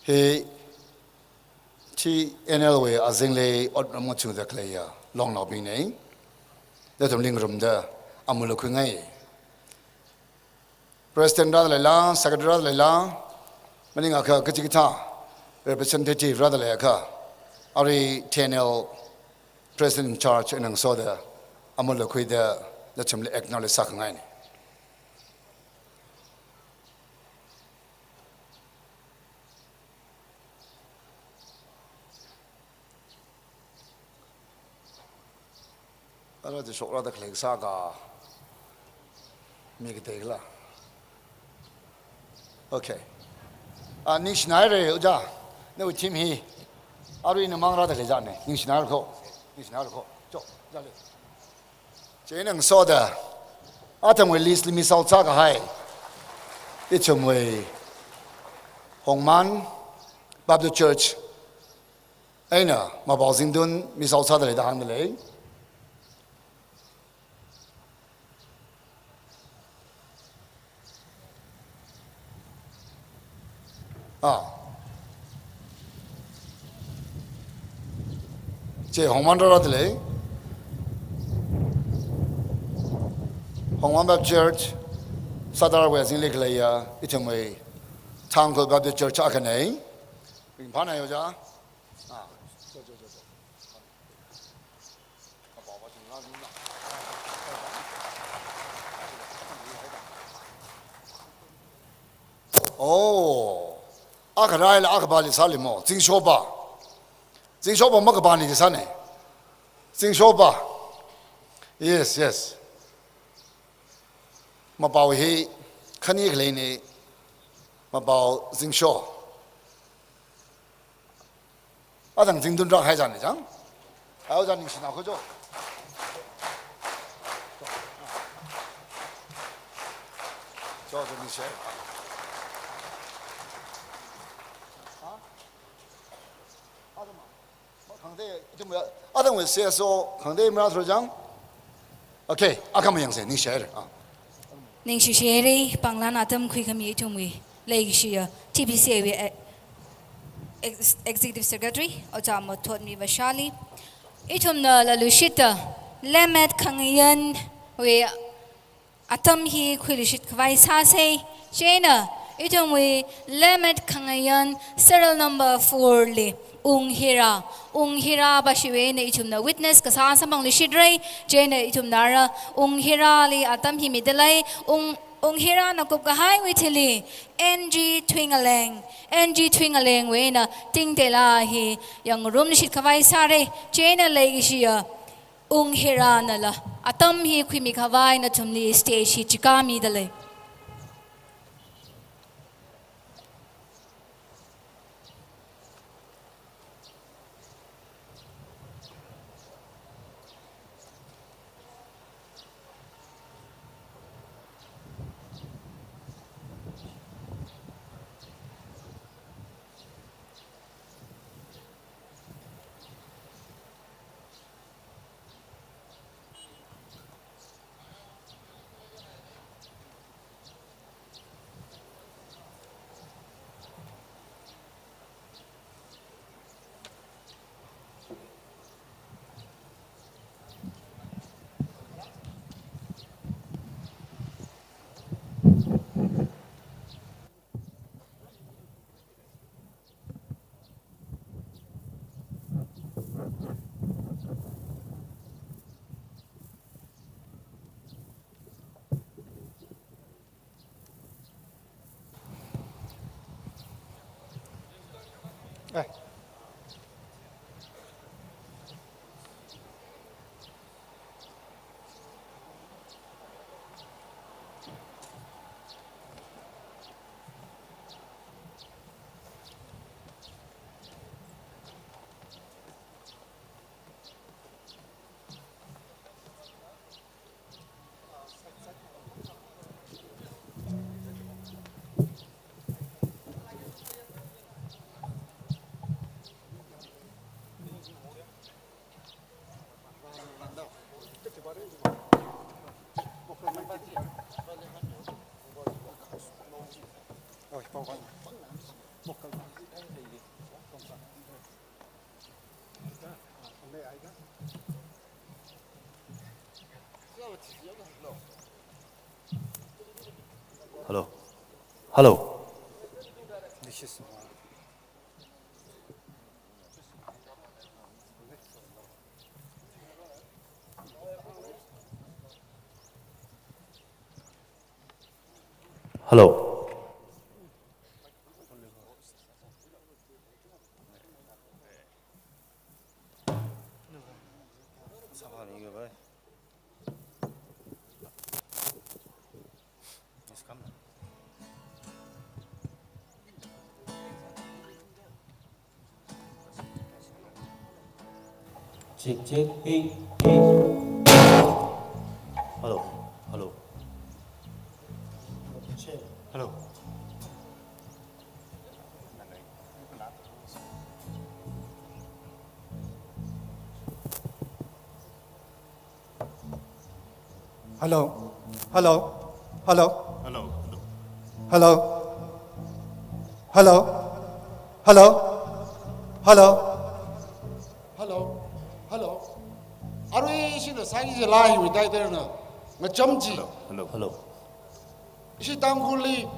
hi T N L wui azingli otram ngachungda khaleiya longnaobingna. Nathumli ngarumda amul khuingai. President rāda leila, Secretary rāda leila, maningakha kachikathā representative rāda leiakha, arui T N L President in Charge eina ngasoda amul khuida nathumli acknowledge sākhangaina. Ara de shokra da khalei sāka. Mi kateila. Okay. Ah, ningshina haira, Ojā. Nawui team hi. Arui namang rāda khalei jane. Ningshina haira ko. Ningshina haira ko. Cho, jale. Chieina ngasoda, athumwui list li mi sāsā kahai, ithumwui Hongman Baptist Church eina Mapao Zingtun mi sāsāda lei da hāngda lei. Ah. Che Hongman rāda lei. Hongman Baptist Church, Sadar wui azingli khaleiya, ithumwui Tangkhul Baptist Church akhana. Ringphāna yo ja. Ah. Oh, akha rāila akha pāli sāli mo. Zingshopa. Zingshopa makapāni chi sāne. Zingshopa. Yes, yes. Mapao hi khani khaleine. Mapao Zingsho. Athang Zingtun rākahai jane chang. Ai, Ojā ningshina ko cho. Cho, cho ningshi. Ha? Athang ma. Khangatei, ithum ya, athang wui C S O, khangatei mara thro chang. Okay, akha mayangse, ningshi haira. Ah. Ningshishi haira, panglan atam khuikhami ithumwui leishiya T B C A wui, eh, ex-, Executive Secretary, Ojā Mathotmi Vashali. Ithumna laluishitta, Lemet Khangayan wui atam hi khuiluishit khavai sāsa, chieina, ithumwui Lemet Khangayan serial number four li, Unghira, Unghira pa shiwui eina ithumna witness kasā samphangluishitra, chieina ithumna ara Ungherali atam hi mida lei, Ung, Ungherana kupkahaiwui thili, N G Thuingaleng, N G Thuingalengwui eina tingteila hi yangngarumluishit khavai sāra, chieina leishiya, Ungheranala, atam hi khuimi khavai nathumli stage hi chikāmida lei. Ai. Hello. Hello. Hello. Check, check, hey, hey. Hello, hello. Hello. Hello. Hello. Hello. Hello. Hello. Hello. Hello. Hello. Hello. Arui shina sāki jilai wui dai der na. Ngacham chi. Hello. Hello. Hello. Ishi Tangkhulli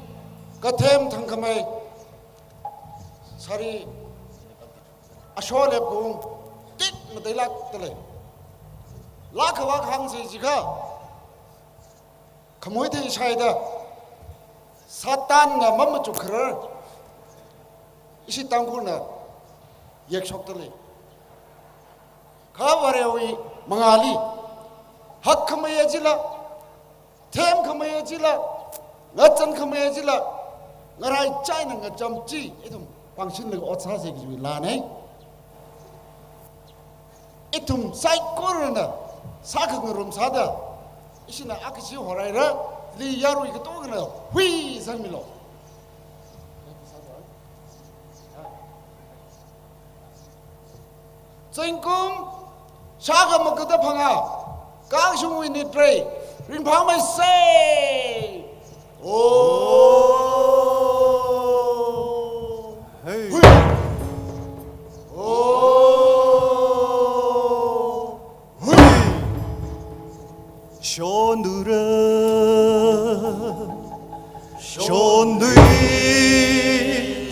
kathem thangkhamei sari ashor lepkung tik matailak talei. Lākha vākhang se jikha khamui thei shaida Satanna mamachuk kharar ishi Tangkhulna yekshok talei. Kha Varewui mangāli hakkhamei jila, themkhamei jila, ngachankhamei jila, ngaraichaina ngacham chi ithum pāngshinglaga ot sāsa kajiwui lānei. Ithum saikorana sākhangarum sāda, ishina akashi horaira, li yarui katongana huizangmilu. Zingkum shākha maga da phangā, kangshungwui nitrei ringphāmeisa. Om. Hey. Hui. Om. Hui. Shonura, shonui,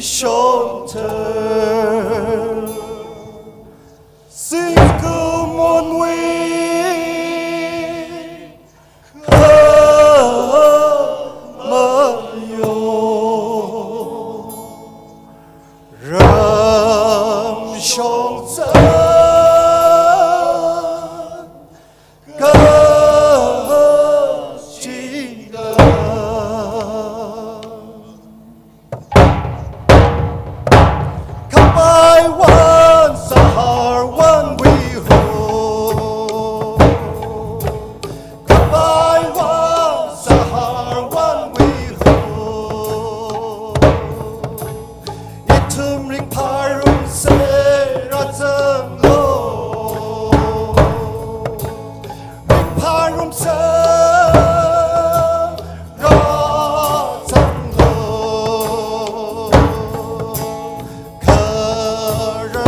shonter. Singkumonwi, kamayo. Ramshongzan. Kachida. Kapaiwan saharwan wiho. Kapaiwan saharwan wiho. Ithum ringphārumsa rāzanglu. Ringphārumsa rāzanglu. Khararthut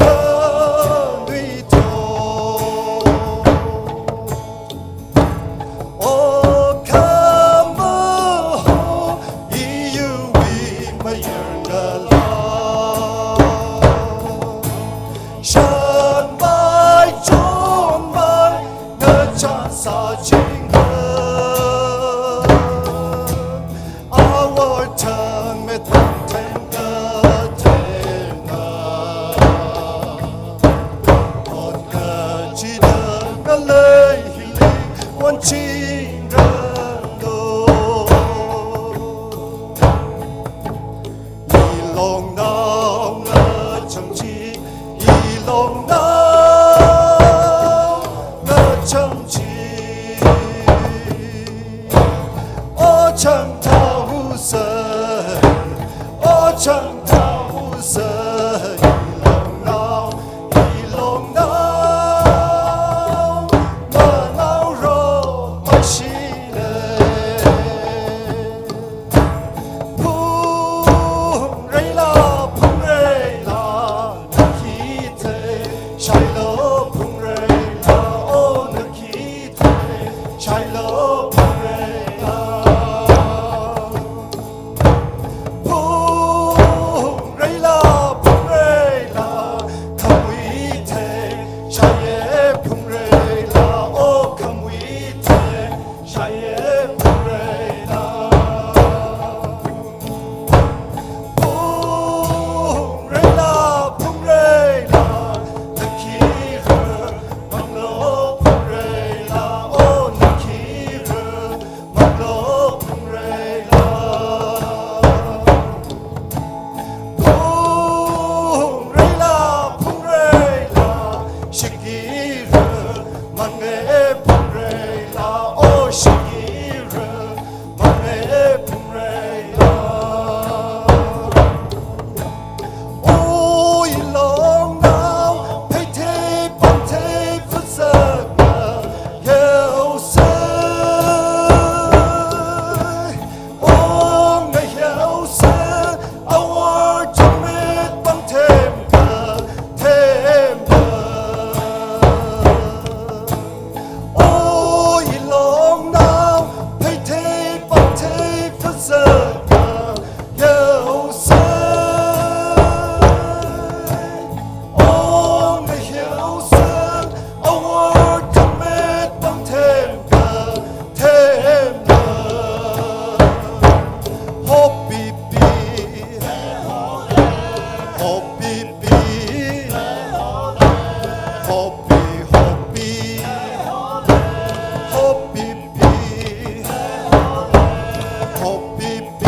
khanuithot. O khamaho, iyuwui mayarnala. Shanmai chonmai ngachān sāchinga. Awor thang Chingdalo, ilongnao ngachang chi, ilongnao ngachang chi, o chang thaosa, o chang thaosa, ilongnao, ilongnao manaoro mashile. Phungreila, phungreila, nakhithei shailo, phungreila, o nakhithei shailo, phungreila. Phungreila, phungreila, khamui thei shaiye, phungreila, o khamui thei shaiye, phungreila. Phungreila, phungreila, nakhirei manglo, phungreila, o nakhirei manglo, phungreila. Phungreila, phungreila, shakirei mange, phungreila, o shakirei mange, phungreila. O ilongnao, phei thei pam thei phasakna yaosei. O ngayaosei, awor chungmei pam themka themka. O ilongnao, phei thei pam thei phasakna yaosei. O ngayaosei, awor chungmei pam themka themka. Hopipi, hopipi, hopi, hopi, hopipi, hopipi,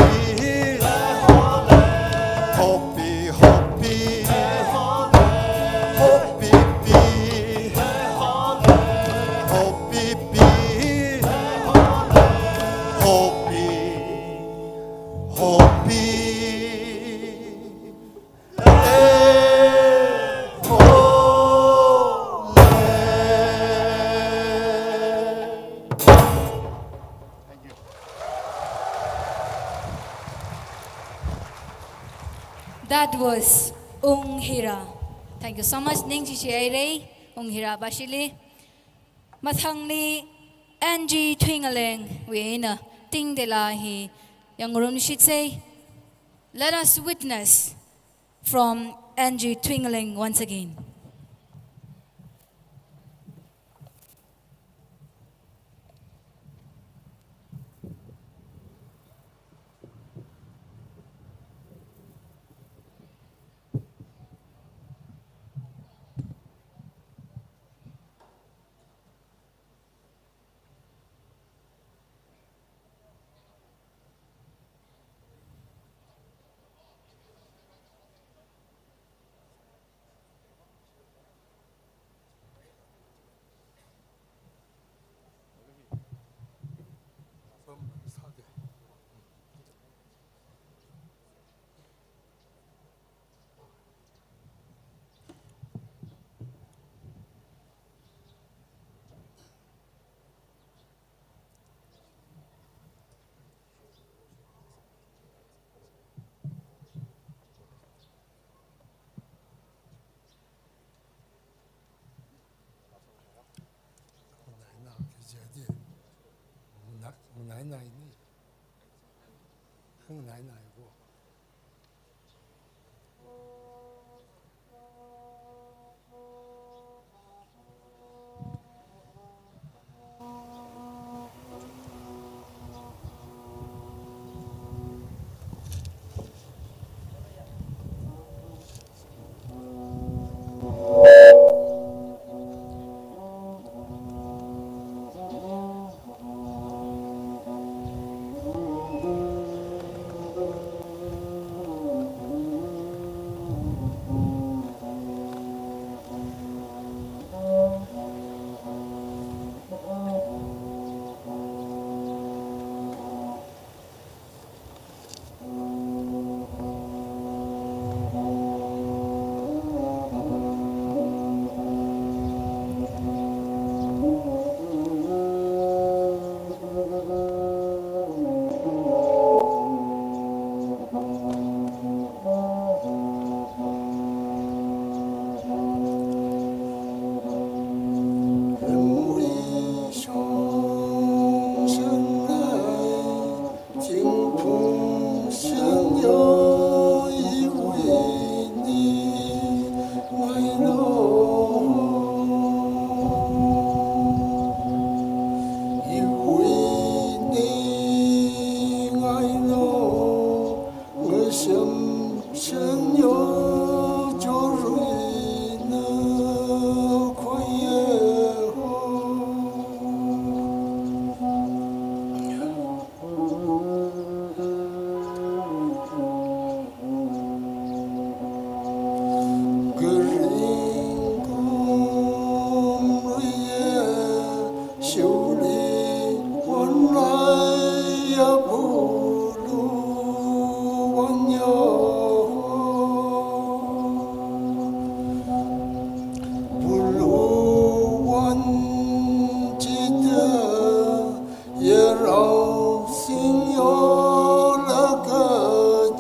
hopi, hopi, hopipi, hopipi, hopi, hopi. That was Unghira. Thank you so much. Ningshishi haira, Unghira bashili. Mathangli N G Thuingalengwui eina Tingdela hi yangrumshitsei. Let us witness from N G Thuingaleng once again. Bulu wanyo, bulu wan chida, yarao singyo laga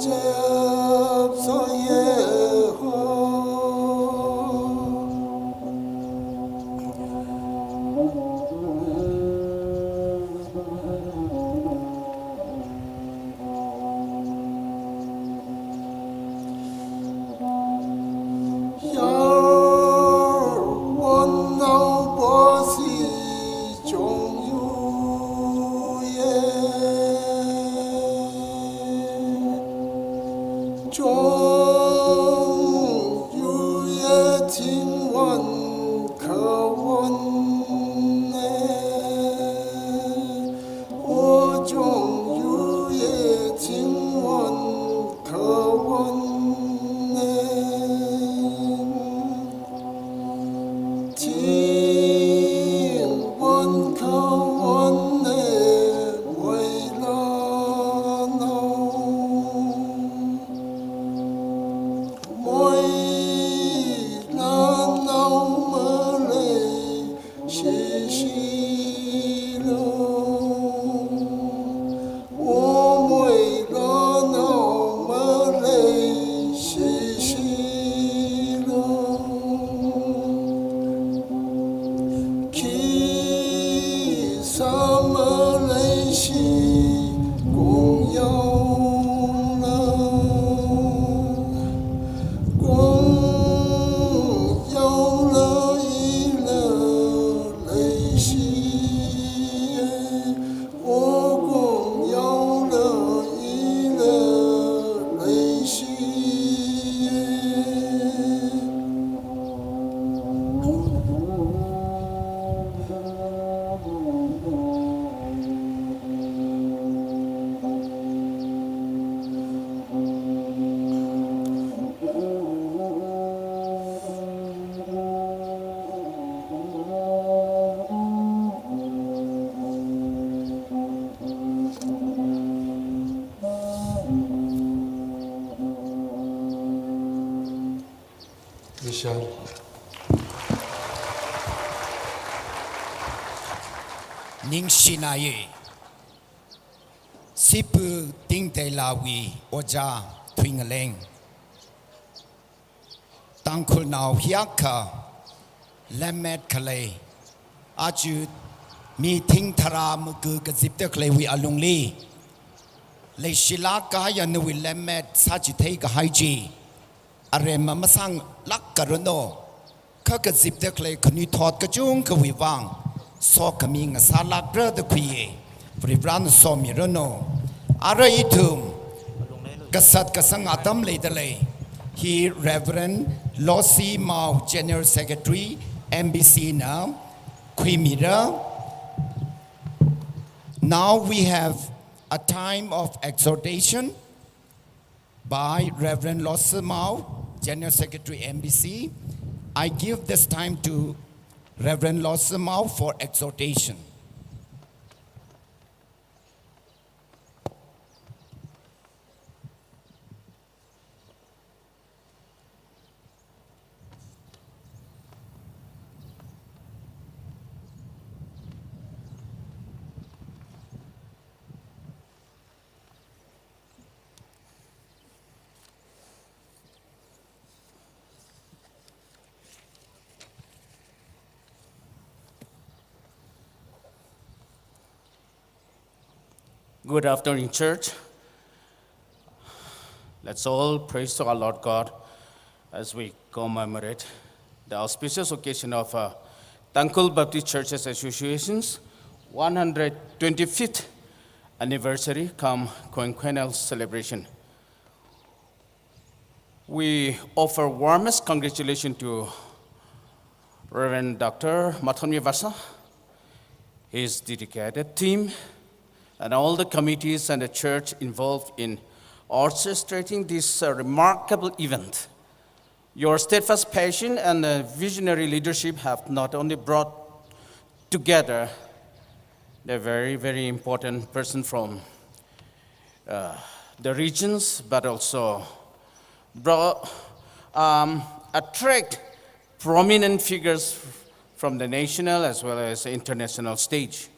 jap soye ho. Michelle. Ningshinaye. Sipu Tingtei Lawui Oja Thuingaleng. Tangkhulnao hiyākha lemmet khalei, aja mi thing tharā maga kazipda khaleiwui alungli, leishilāk kahai nawui lemmet sāchithei kahai chi aremma masānglāk karanu, kha kazipda khalei khanuithot kachungkhawui vang sokhami ngasālākra da khuiye. Varivarana somiranu. Ara ithum kasat kasang atam leidalei hi Reverend Losi Mao, General Secretary, M B C na khuimira. Now we have a time of exhortation by Reverend Losi Mao, General Secretary, M B C. I give this time to Reverend Losi Mao for exhortation. Good afternoon, church. Let's all praise to our Lord God as we commemorate the auspicious occasion of, uh, Tangkhul Baptist Churches Association's one hundred twenty-fifth anniversary cum quinquennial celebration. We offer warmest congratulations to Reverend Doctor Mathonmi Vasa, his dedicated team, and all the committees and the church involved in orchestrating this, uh, remarkable event. Your steadfast passion and, uh, visionary leadership have not only brought together the very, very important person from uh, the regions, but also brought, um, attract prominent figures from the national as well as international stage,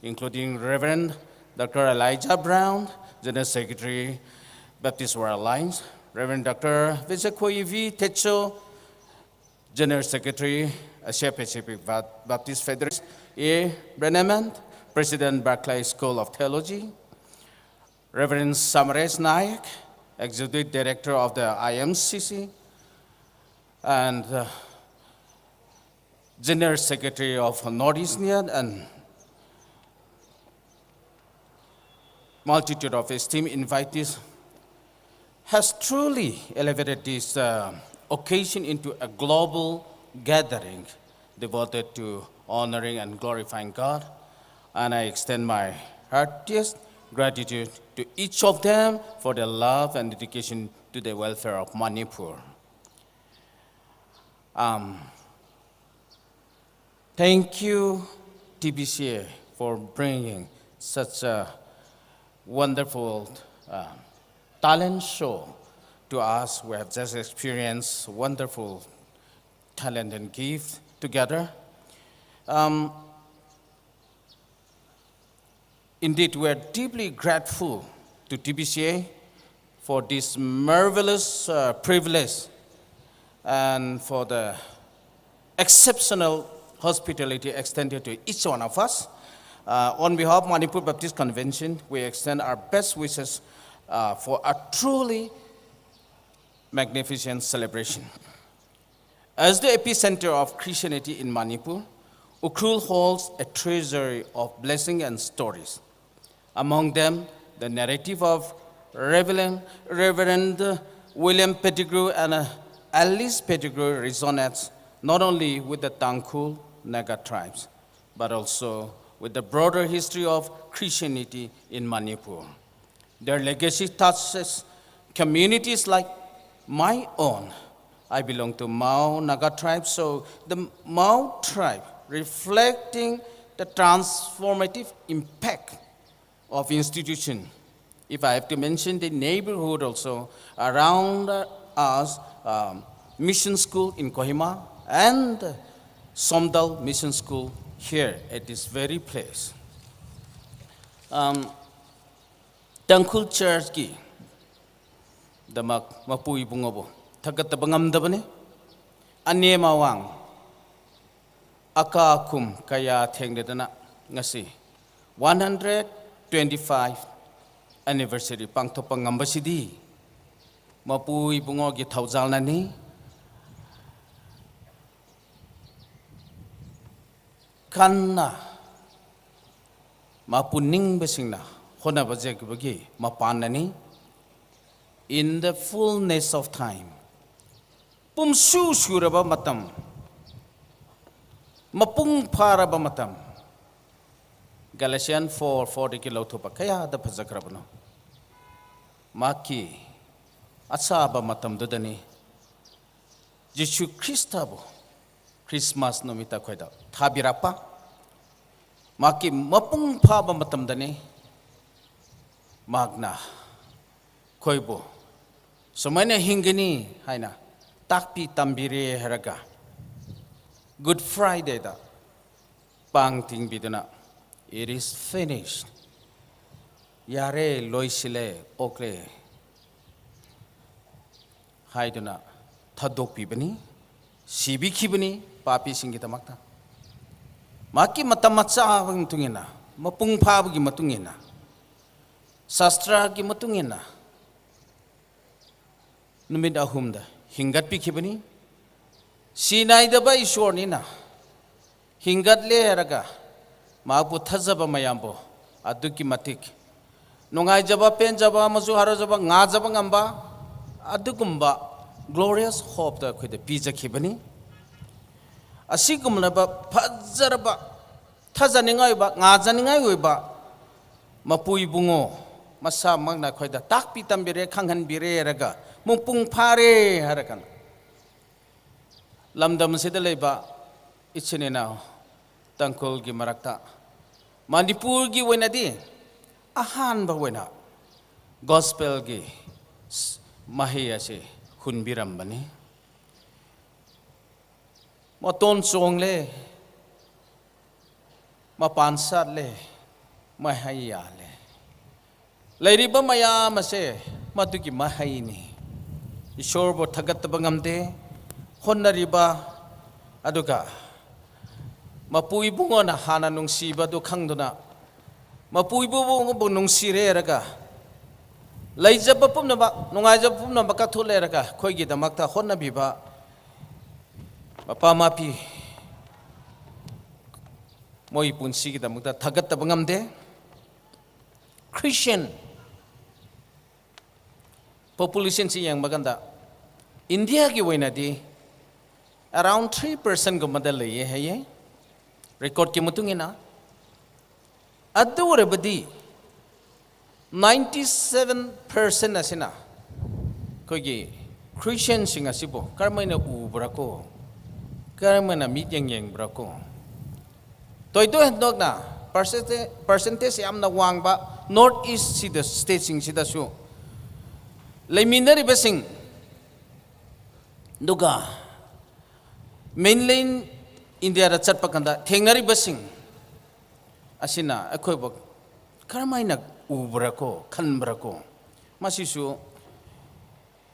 including Reverend Doctor Elijah Brown, General Secretary, Baptist World Alliance, Reverend Doctor Vijayakoyi V Techo, General Secretary, Asia Pacific Ba-, Baptist Federation, A Breneman, President, Barclay School of Theology, Reverend Samaresh Nayak, Executive Director of the I M C C, and, uh, General Secretary of Northeast Union, and multitude of esteemed invitees, has truly elevated this, uh, occasion into a global gathering devoted to honoring and glorifying God. And I extend my heartiest gratitude to each of them for their love and dedication to the welfare of Manipur. Um, thank you, T B C A, for bringing such a wonderful, uh, talent show to us. We have just experienced wonderful talent and gift together. Um, Indeed, we are deeply grateful to T B C A for this marvelous, uh, privilege and for the exceptional hospitality extended to each one of us. Uh, on behalf of Manipur Baptist Convention, we extend our best wishes, uh, for a truly magnificent celebration. As the epicenter of Christianity in Manipur, Ukhrul holds a treasury of blessing and stories. Among them, the narrative of Reverend, Reverend William Pettigrew and, uh, Alice Pettigrew resonates not only with the Tangkhul Naga tribes, but also with the broader history of Christianity in Manipur. Their legacy touches communities like my own. I belong to Mao Naga tribe, so the Mao tribe reflecting the transformative impact of institution. If I have to mention the neighborhood also around, uh, us, um, Mission School in Kohima and Somdal Mission School here at this very place. Um, Tangkhul Church ki damak mapu ibungobu thagatdaba ngamdabani. Ane mawang aka kum kaya thengdadana ngasi one hundred twenty-five anniversary pangthokpa ngamba sidi mapu ibungo ki thaozalnani. Kanna mapu ningbasingna hotnaba jekbagi mapannani. In the fullness of time, pumsu suraba matam, mapung pharaba matam, Galatian four four dagi lauthupa kayada phazakrabano. Maki achaba matamdudani Jishu Khristaba Christmas numitta khoida thabirakpa. Maki mapung phaba matamdani makna khoibu sumaina hingkani haina takpi tambire haraga Good Friday da pangtingbiduna, "It is finished." Yare, loisile, okle haiduna thadokpibani, sibikhibani, papisingkidakta. Maki matam machābang tungina, mapung phabagi matungina, Shastra ki matungina, numit ahumda hinggatpikhibani. Sinaidaba Ishwarnina hinggatle haraga mapu thazaba mayambo aduki matik nungaijaba, penjaba, mazu harojaba, ngajaba ngamba, adukumba glorious hope da khuida pizakhibani. Asikumlaba phazaraba, thazaningai ba, ngazaningai ba, mapu ibungo masamakna khoida takpi tambire, khanghanbire raga mapung phare harakan. Lamdam sida leiba ichin inao Tangkhul ki marakta, Manipur ki oinadi ahanba oina Gospel ki s-, mahai ashi hunbirambani. Maton chongle, mapan satle, mahai yale. Leiriba mayam ashi, matuki mahaini. Ishorbu thagattaba ngamde, honnariba, aduga mapu ibungona hānna nungsibadu khangduna, mapu ibungbu nungsire laga, leizapa pumnaba, nungaizapa pumnaba kathule laga, khoiki damakta honnabiba, mapa mapi, moi punsi ki damakta thagattaba ngamde. Christian population chi yangmakanda, India ki oinadi around three percent gumada leiye haiye, record ki matung eina. Adu oirabadi ninety-seven percent ashina, khoiki Christian sing ashibo, karameina ubra ko, karameina mityang yangbra ko. Toitoi hendokna, percent-, percentage yamna wangba, North East shida state sing shidasu. Leiminaribasing, duga, mainland India da chatpakanda, thengnaribasing, ashina, akhoibo, karameina ubra ko, khanbra ko. Mashisu,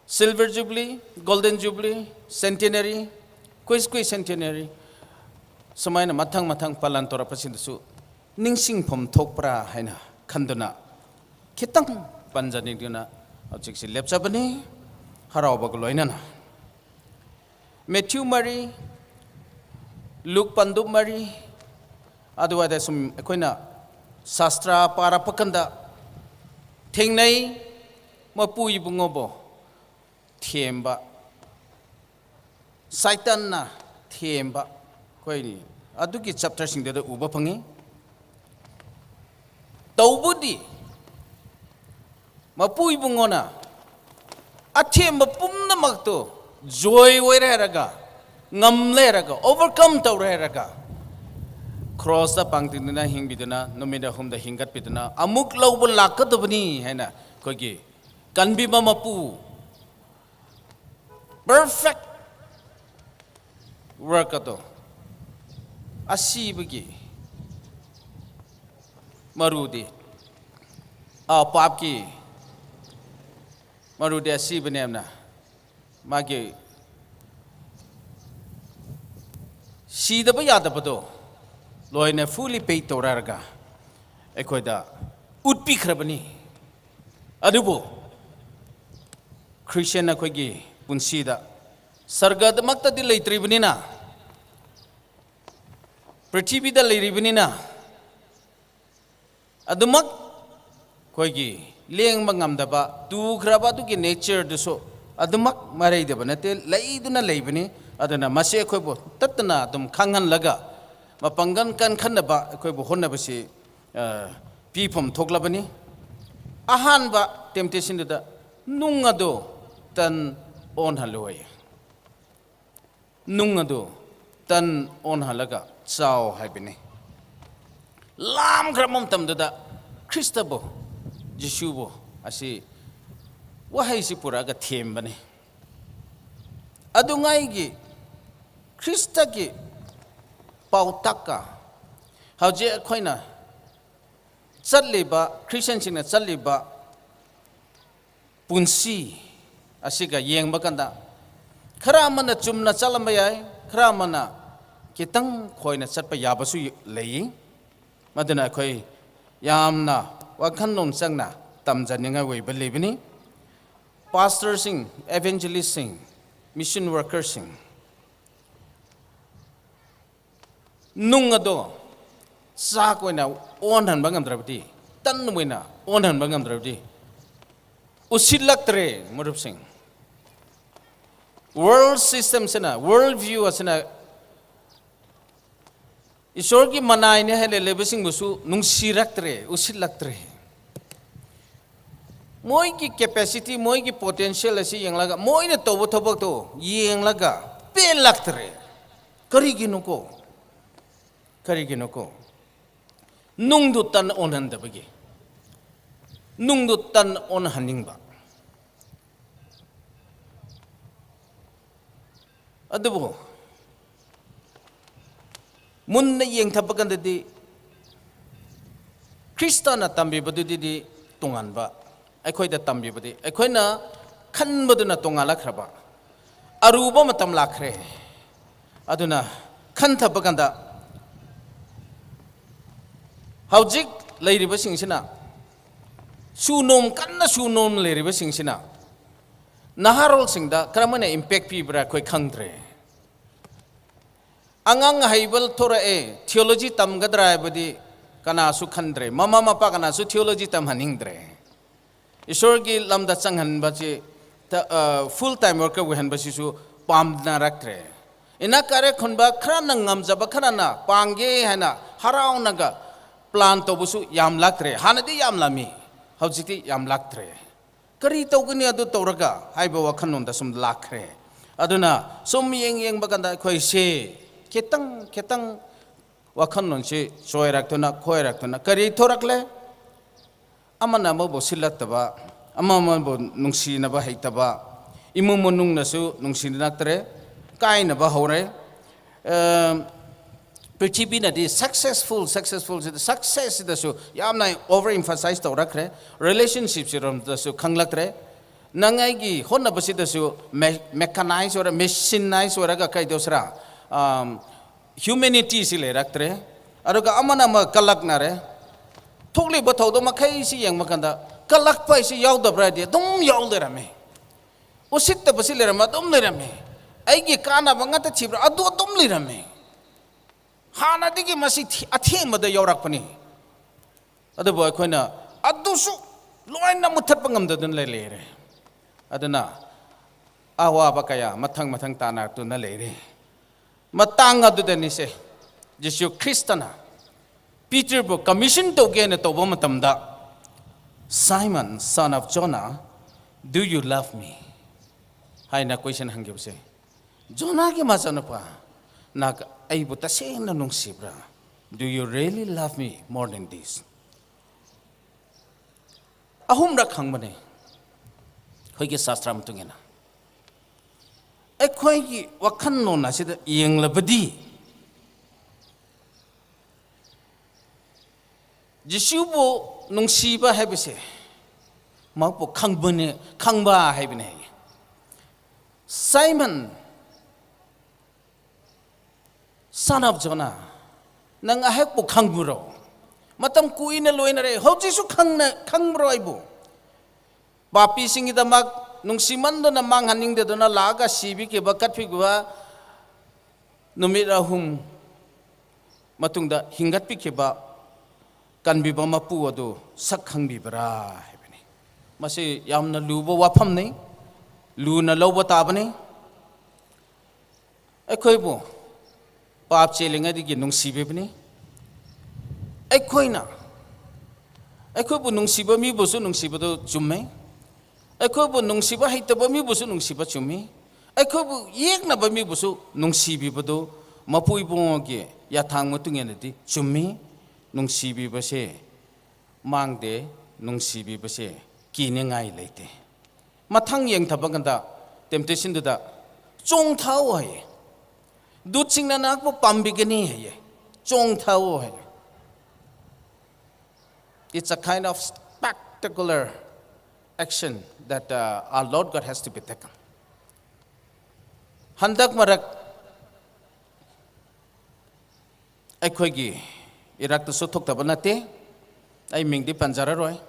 Silver Jubilee, Golden Jubilee, Centenary, Quis-, Quicentenary, sumaina mathang mathang palan torapasingdasu, ningsing phumthokpra haina khanduna, khitang panzaningduna, hojiksi lepsabani, harauba kaloinana. Matthew mari, Luke pandup mari, aduwa da sum, akhoina sastra parapakanda, thengnai, mapu ibungobo themba, Satan na themba, khoini, aduki chapter singdada uba phangi. Taubudi, mapu ibungona, athemba pumnamaktu, joy oire laga, ngamle laga, overcome taure laga, cross da pangtingduna hingbiduna, numida humda hingkatbiduna, amuk laoba lakadubani haina, khoiki, kanbi mamapu, perfect work ato, ashibagi marudi, a, papki marudi ashibanemna, magi shidaba yadabado, loina fully paid torarga, akhoida utpikhrabani. Adubo, Christian akhoiki punsida, sargadamakta di leitribanina, prithibida leiribanina, adumak khoiki lengma ngamdaba, tukhraba aduki nature dusu, adumak mareidaba nate, leiduna leibani, aduna mase khoibo, tatna adum khanghanlaga, mapangkan kankhanaba, khoibo honnabashi, eh, piphumthoklabani. Ahanba temptation da, nung ado tan onhaloi. Nung ado tan onhalaga chao haibani. Lamkhara matamdada, Khristabo, Jishubo, ashi wahaishi puraga thembani. Adungaiki, Khristaki paotaka, hojek akhoina, zatliba, Christian singna zatliba, punsi, ashiga yengmakanda, kharamana chumna zatlamayai, kharamana khitang khoina zatpa yabasu lei, madana khoi yamna, wakhan nong sangna, tamzaningawui bali bani, pastor sing, evangelist sing, mission worker sing. Nung ado, zakoina onhanba ngamdrabadi, tanwuina onhanba ngamdrabadi, usitlaktre, marupsing. World system sina, world view asina, Ishorki manaine hele lebasingbusu, nungsilaktre, usitlaktre. Moiki capacity, moiki potential ashi yanglaga, moina toba tobakto, yanglaga, pelaktre. Karigino ko? Karigino ko? Nungdu tan onhandabagi. nungda tan onhānningba. Adubu, munna yangthapa kandadi, Khristana tambibadudidi tongānba, aikhoida tambibadi, aikhoina khanbaduna tongānlākraba, aruba matam lākre. Aduna khanthapa kanda, hojik leiribasingshina, sunom, kanna sunom leiribasingshina, naharolsingda karamana impact pibra koi khangdre. Angang haiba thorāe, theology tamkadra badi kanasu khandre, mama mapa kanasu theology tamhānningdre. Ishwargi lamda zanghānba chi, ta, uh, full time worker wui hānba sisu pamnarakdre. Ina kare khunba kharana ngamzaba kharana pāngge haina haraunaga plan tobusu yamlākdre. Hānadi yamlāmi, hojikti yamlākdre. Kari tokani adu toraga, haiba wakhanonda sum lākre. Aduna, sum yang yangba kanda khoise, khetang, khetang wakhanonsi, soirakthuna, khoirakthuna, kari thorakle, amana amabu silattaba, ama amabu nungsinaba haitaba, imu manungnasu nungsinakdre, kainaba haore. Um, prithibinadi successful, successful, success dasu yamna overemphasize torakre, relationship si romdasu khanglākre, nang aigi hotnabasi dasu me-, mechanize or machinize or ga kaidosra, um, humanity si leirakdre, aruga amana ama kalaknare, thukli bathaoda makhaisi yangma kanda, kalakpaisi yaodabra di, dum yaoleirame. Usittaba si leirama, dum leirame. Aigi kanaba ngata thibra, adu dum leirame. Hānadigi masi thi-, athemada yaorakpani. Adubu aikhoina, adusu, loina muthatpa ngamdadun leilere. Aduna, awaba kaya, mathang mathang tanartuna leire. Matang adudanise, Jesu Khristana, Peter bu commission tokena toba matamda, "Simon, son of Jonah, do you love me?" haina question hāngkibase. Jonahgi mazanapa, na aibu tasengna nungsibra? Do you really love me more than this? Ahumrak hāngmane, hoiki sastra matungena. Aikhoiki wakhanona sida yanglabadi, Jesubu nungsiba haibase, mapu khangbane, khangba haibane. Simon, son of Jonah, nang ahekpu khangburo? Matam kuina loinare, hojiksu khangna, khangburo aibu? Papisingdamak, nungsimandona manghānningdadona laga sibi kiba, katpi kiba, numit ahum matungda hingkatpi kiba, kanbiba mapu adu sak khangbibra haibane. Masi yamna luba wapamne, luna laoba tabane. Aikhoibu, pap chelingadigi nungsibibane. Aikhoina, aikhoibu nungsiba mibusu nungsibadu chumme. Aikhoibu nungsiba haitaba mibusu nungsiba chumme. Aikhoibu yeknaba mibusu nungsibibadu, mapu ibungwui yathang matungenadi chumme. Nungsibibase mangde, nungsibibase kiningai leite. Mathang yangthapa kanda, temptation tuda, chungthao hai. Dutsingna nakpu pambigani hai. Chungthao hai. It's a kind of spectacular action that, uh, our Lord God has to be taken. Handak marak Aikhoigi irakta suthok taba nate, ai mingdi panzararoi.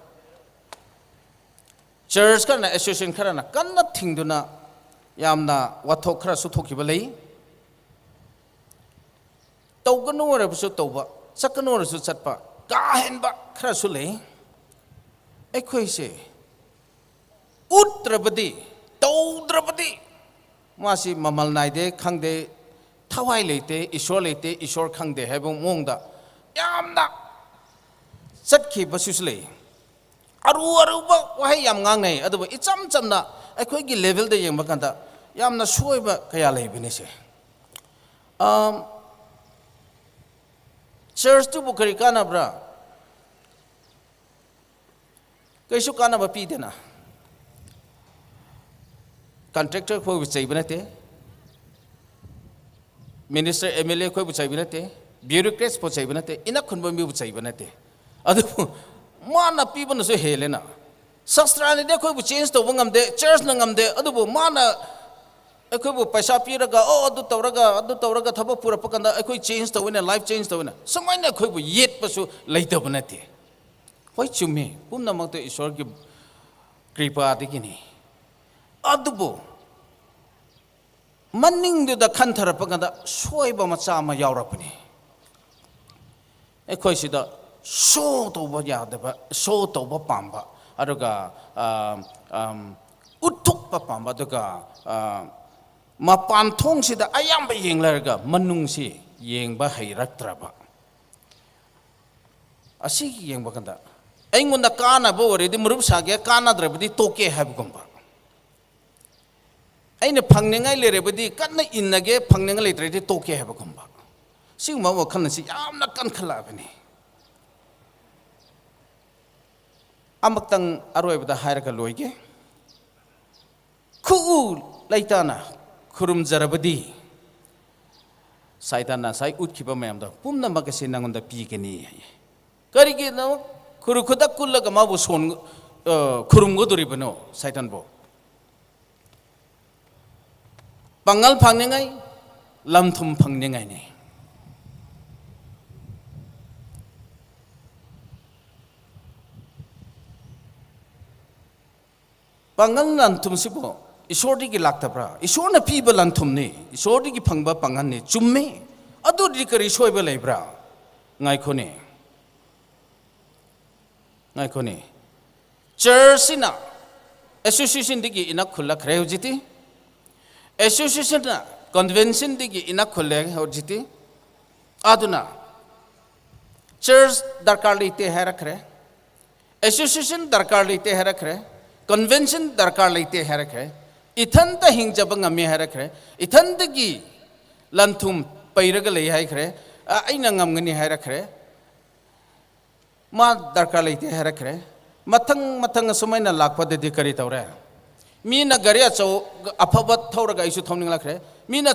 Church kharana, association kharana, kanna thingduna, yamna wathok khara suthok kiba lei. Tau kanu rasu tauba, sat kanu rasu satpa, kahenba khara su lei. Aikhoise, utrabadi, taudrabadi, masi mamal naide, khangde, thawai leite, Ishwar leite, Ishwar khangde, haiba mongda, yamna, satki basus lei. Aru aruba, wahai yam ngangnei, aduba, icham chamna, aikhoigi level da yangba kanda, yamna soiba kaya leibinise. Um, church tubu kari kanabra, Kaisu kānna mapidena. Contractor khoi bu cheiba nate. Minister, M L A khoi bu cheiba nate. Bureaucrats bu cheiba nate. Inakkhunba mi bu cheiba nate. Adubu, mana pibana su helena. Sastra ni de khoi bu change tauba ngamde, church na ngamde, adubu mana akhoi bu paisa piraga, oh, adu tauraga, adu tauraga, thaba pura pakanda, akhoi change tauwena, life change tauwena. Samaina akhoi bu yet pasu leitaba nate. Hoi chumi, pumnamakta Ishwar ki kripa dikini. Adubu, maningdu da khanthara pakanda, soiba macha ma yaurapani. Akhoi sida, so tauba yadaba, so tauba pamba, aduga, um, um, utukba pamba, aduga, uh, mapan thong sida, ayamba yenglarga, manung si, yengba heiraktraba. Asi yengba kanda. Aingunda kānaba already marup sāge, kānadrabadi toke haiba kumba. Aina phangningai leirabadi, kanna innage phangningai leitradi toke haiba kumba. Singma wakhanna si yamna kankhalabani. Amakatang aruiba da hairaga loige. Khu-u leitana, khurumzarabadi. Saitanna, sai utkiba mayamda, pumnamakashi nangunda pikani. Karigina, khuru khuda kullaga mabu son, uh, khurumgoduribano, Saitan bo. Pangal phangningai, lamthum phangningaine. Pangal lamthum sibo, Ishwar diki laktabra, Ishwarna piba lamthumne, Ishwar diki phangba pangalne, chumme, adudi kari soiba leibra, ngaikhone. Ngaikhone. Church na association diki inakhullakre hojiti. Association na convention diki inakhulle hojiti. Aduna church darkar leite hairakre. Association darkar leite hairakre. Convention darkar leite hairakre. Ithanda hingchaba ngami hairakre. Ithandagi lamthum pairaga lei haikre. A, aina ngamngani hairakre. Ma darkar leite hairakre. Mathang mathang sumaina lakpadadi kari taure. Mina gari achou aphaba thauraga isu thauninglakre. Mina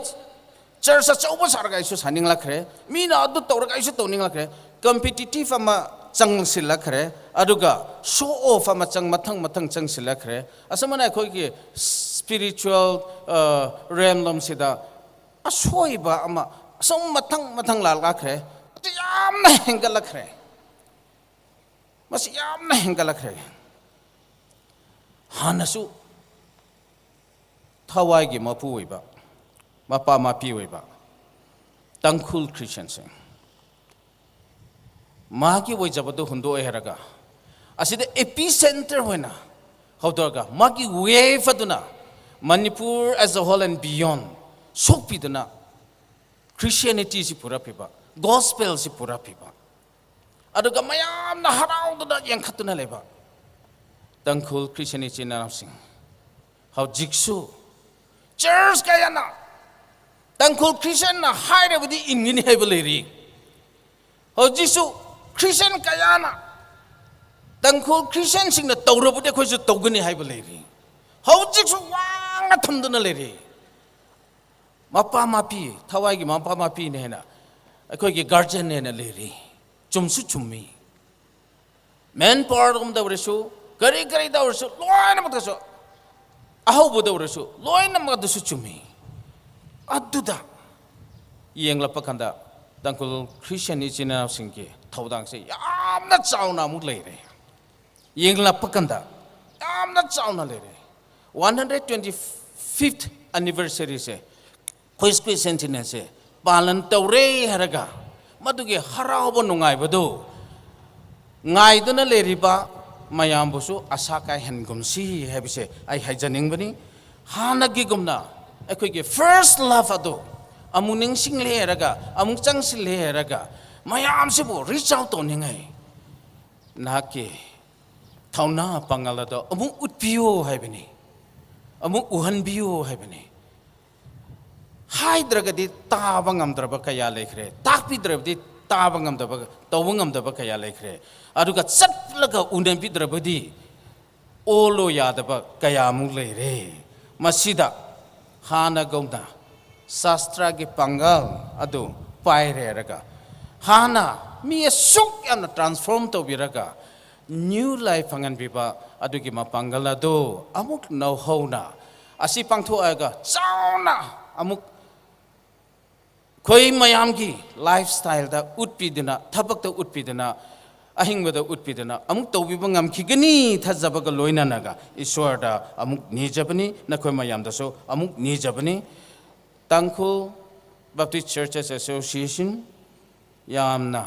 church achouba sāraga isu sāninglakre. Mina adu tauraga isu tauninglakre. Competitive ama changsilakre. Aduga show off ama chang mathang mathang changsilakre. Asamana akhoi ki spiritual, uh, realm lom sida asoiba ama, asong mathang mathang lalakre, ati yamna henggalakre. Masi yamna henggalakre. Hānnasu, thawaigi mapuiba, mapa mapiwuiba, Tangkhul Christian sing. Maki wai jabadu hundu eheraga. Asida epicenter wena. Haudarga, maki wave aduna. Manipur as a whole and beyond. Sokpiduna. Christianity si pura piba. Gospel si pura piba. Aduga mayamna haraoduna yangkhatuna leiba. Tangkhul Christian ichinaosing. Hau jiksu. Church kayana. Tangkhul Christian na hairabadi ingini haiba leiri. Hojiksu Christian kayana, Tangkhul Christian singna taurabadi akhoi su taugani haiba leiri. Hojiksu wangna thamduna leiri. Mapa mapi, thawaigi mapa mapi ne hena, akhoi ki guardian ne na leiri. Chumsu chummi. Manpower kum daurisu, kari kari daurisu, loina matasu. Ahau bu daurisu, loina matasu chummi. Aduda. Yanglapakhanda, Tangkhul Christian ichinaosing ki, thaodang se, yamna chaona muk leire. Yanglapakhanda, yamna chaona leire. One hundred twenty-fifth anniversary se, Queensquist Sentinel se, palan taure haraga, madugi haraoba nungaibadu, ngaiduna leiriba, mayambusu asakai hengumsi, haibise, ai haijaningbani, hānnaga kumna, akhoi ki first love adu, amung ningsingle haraga, amung changsile haraga, mayamsibu reach out tauningai. Naki, thaona pangal adu, amung utpiyo haibani, amung uhanpiyo haibani. Haidragadi taba ngamdraba kaya leikre. Takpidrabadi taba ngamdraba, tauba ngamdraba kaya leikre. Aduga zatlaga unampidrabadi olo yadava kayāmuk leira. Masida hānna gomna sastra ki pāngal ado paireiraga, hānna mi ashuk yamna transform tobiraga, new life phangānbiva aduki mapāngal ado amuk naohaona, asi pāngthuaga chaona amuk khoi mayamki lifestyle da utpidana, thabakta utpidana, ahingvada utpidana, amuk tobiva ngamkhigani thazavaga loinanaga, Ishwarda amuk nijabani, nakhoi mayamdaso amuk nijabani. Tangkhul Baptist Churches Association, yamna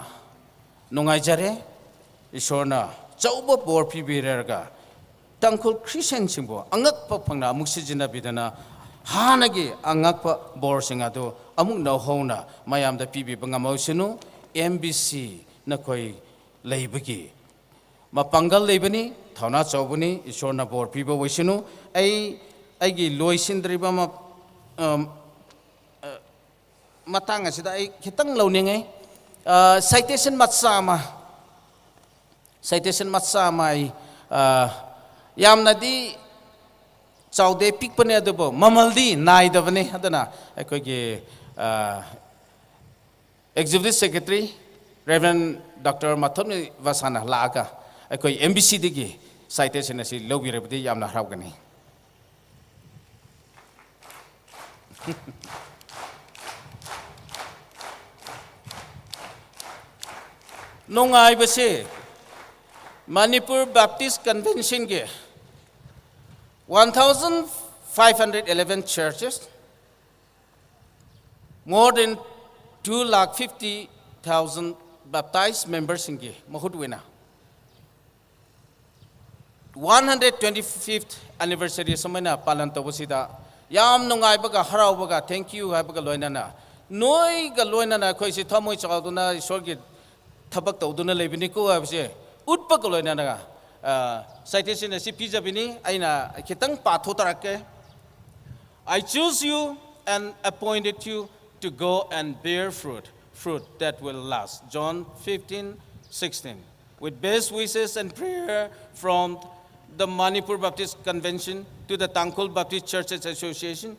nungaijare, Ishwarna chaoba bor pibirerga, Tangkhul Christian singbo angakpa phangna amuk sijinabidana, hānna ki angakpa bor singado amuk naohaona mayamda pibiba ngamaosinu. M B C nakhoi leibaki mapāngal leibani, thaona chaobani, Ishwarna bor piba oisinu. Ai, aiki loisindariba ma, um, uh, matang asida ai khitang loningai. Uh, citation matsama. Citation matsama ai, uh, yamnadi chaode pik pane adubo, mamaldi naidavane, adana, aikoiki, uh, Executive Secretary, Reverend Doctor Mathomni Vasana laga, aikoi M B C dagi citation asi lobirabadi yamna haraogani. Nungaibase, Manipur Baptist Convention ki one thousand five hundred eleven churches, more than two lakh fifty thousand baptized members singki mahut wina one hundred twenty-fifth anniversary samaina palan tobasida, yam nungaibaga, haraobaga, thank you haibaga loinana, noiga loinana, aikoisi thamoi chaoduna, Ishwarki thabak toduna leibiniko haibase utpaga loinana, ah, citation asi pijabini, aina khitang pāthu tarake. "I choose you and appointed you to go and bear fruit, fruit that will last." John fifteen sixteen. With best wishes and prayer from the Manipur Baptist Convention to the Tangkhul Baptist Churches Association,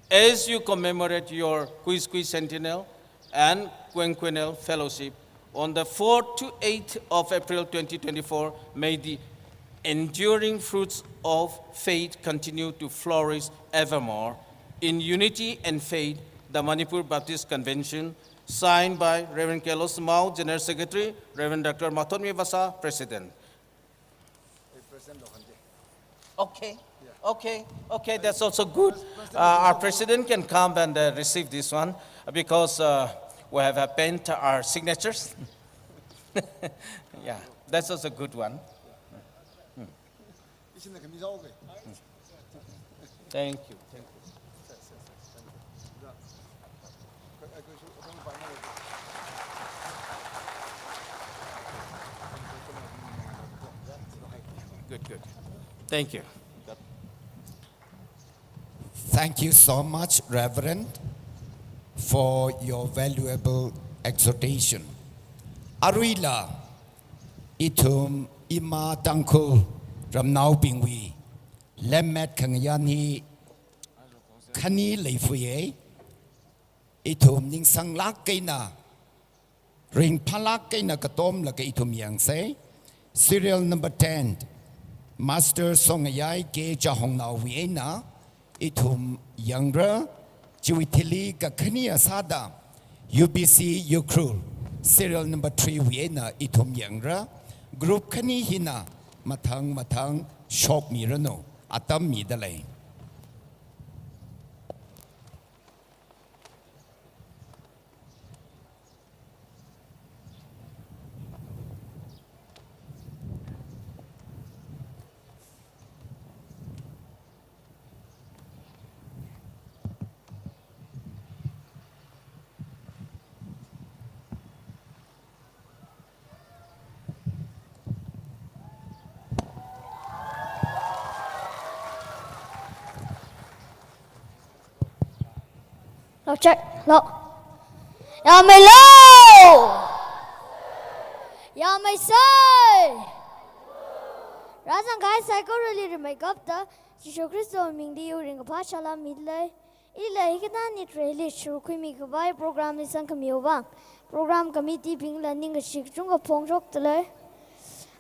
as you commemorate your Kuiskui Centennial and Quinquennial Fellowship on the fourth to eighth of April twenty twenty-four, may the enduring fruits of faith continue to flourish evermore. In unity and faith, the Manipur Baptist Convention, signed by Reverend Kelos Mao, General Secretary, Reverend Doctor Mathotmi Vasa, President. Okay. Okay. Okay. That's also good. Uh, our president can come and, uh, receive this one, uh, because, uh, we have, uh, penned our signatures. Yeah, that's also a good one. Thank you. Thank you. Good, good. Thank you. Thank you so much, Reverend, for your valuable exhortation. Aruila, ithum ima Tangkhul ramnaobingwui lemmet khangayān hi khani leifuiye. Ithum ningsanglāk eina, ringphālāk eina katomlaga ithum yangsei. Serial number ten, Master Songayai K Jahongnaowui eina ithum yangra. Chiwui thili kakhane sāda U B C Ukhrul, serial number three wui eina ithum yangra. Group khani hina mathang mathang shokmiranu, atam midalei. Lo, check. Lo. Yāmeilo! Yāmeisei! Rāzangkahai Saikorali rimeikapta Jishu Khristawui mingli ringkaphā salām milei. Ila hikathā nit rally shurkhuimi khavai program li sangkhamiwui vang program committee bingla ningkashi kachungkha phongshokdalei.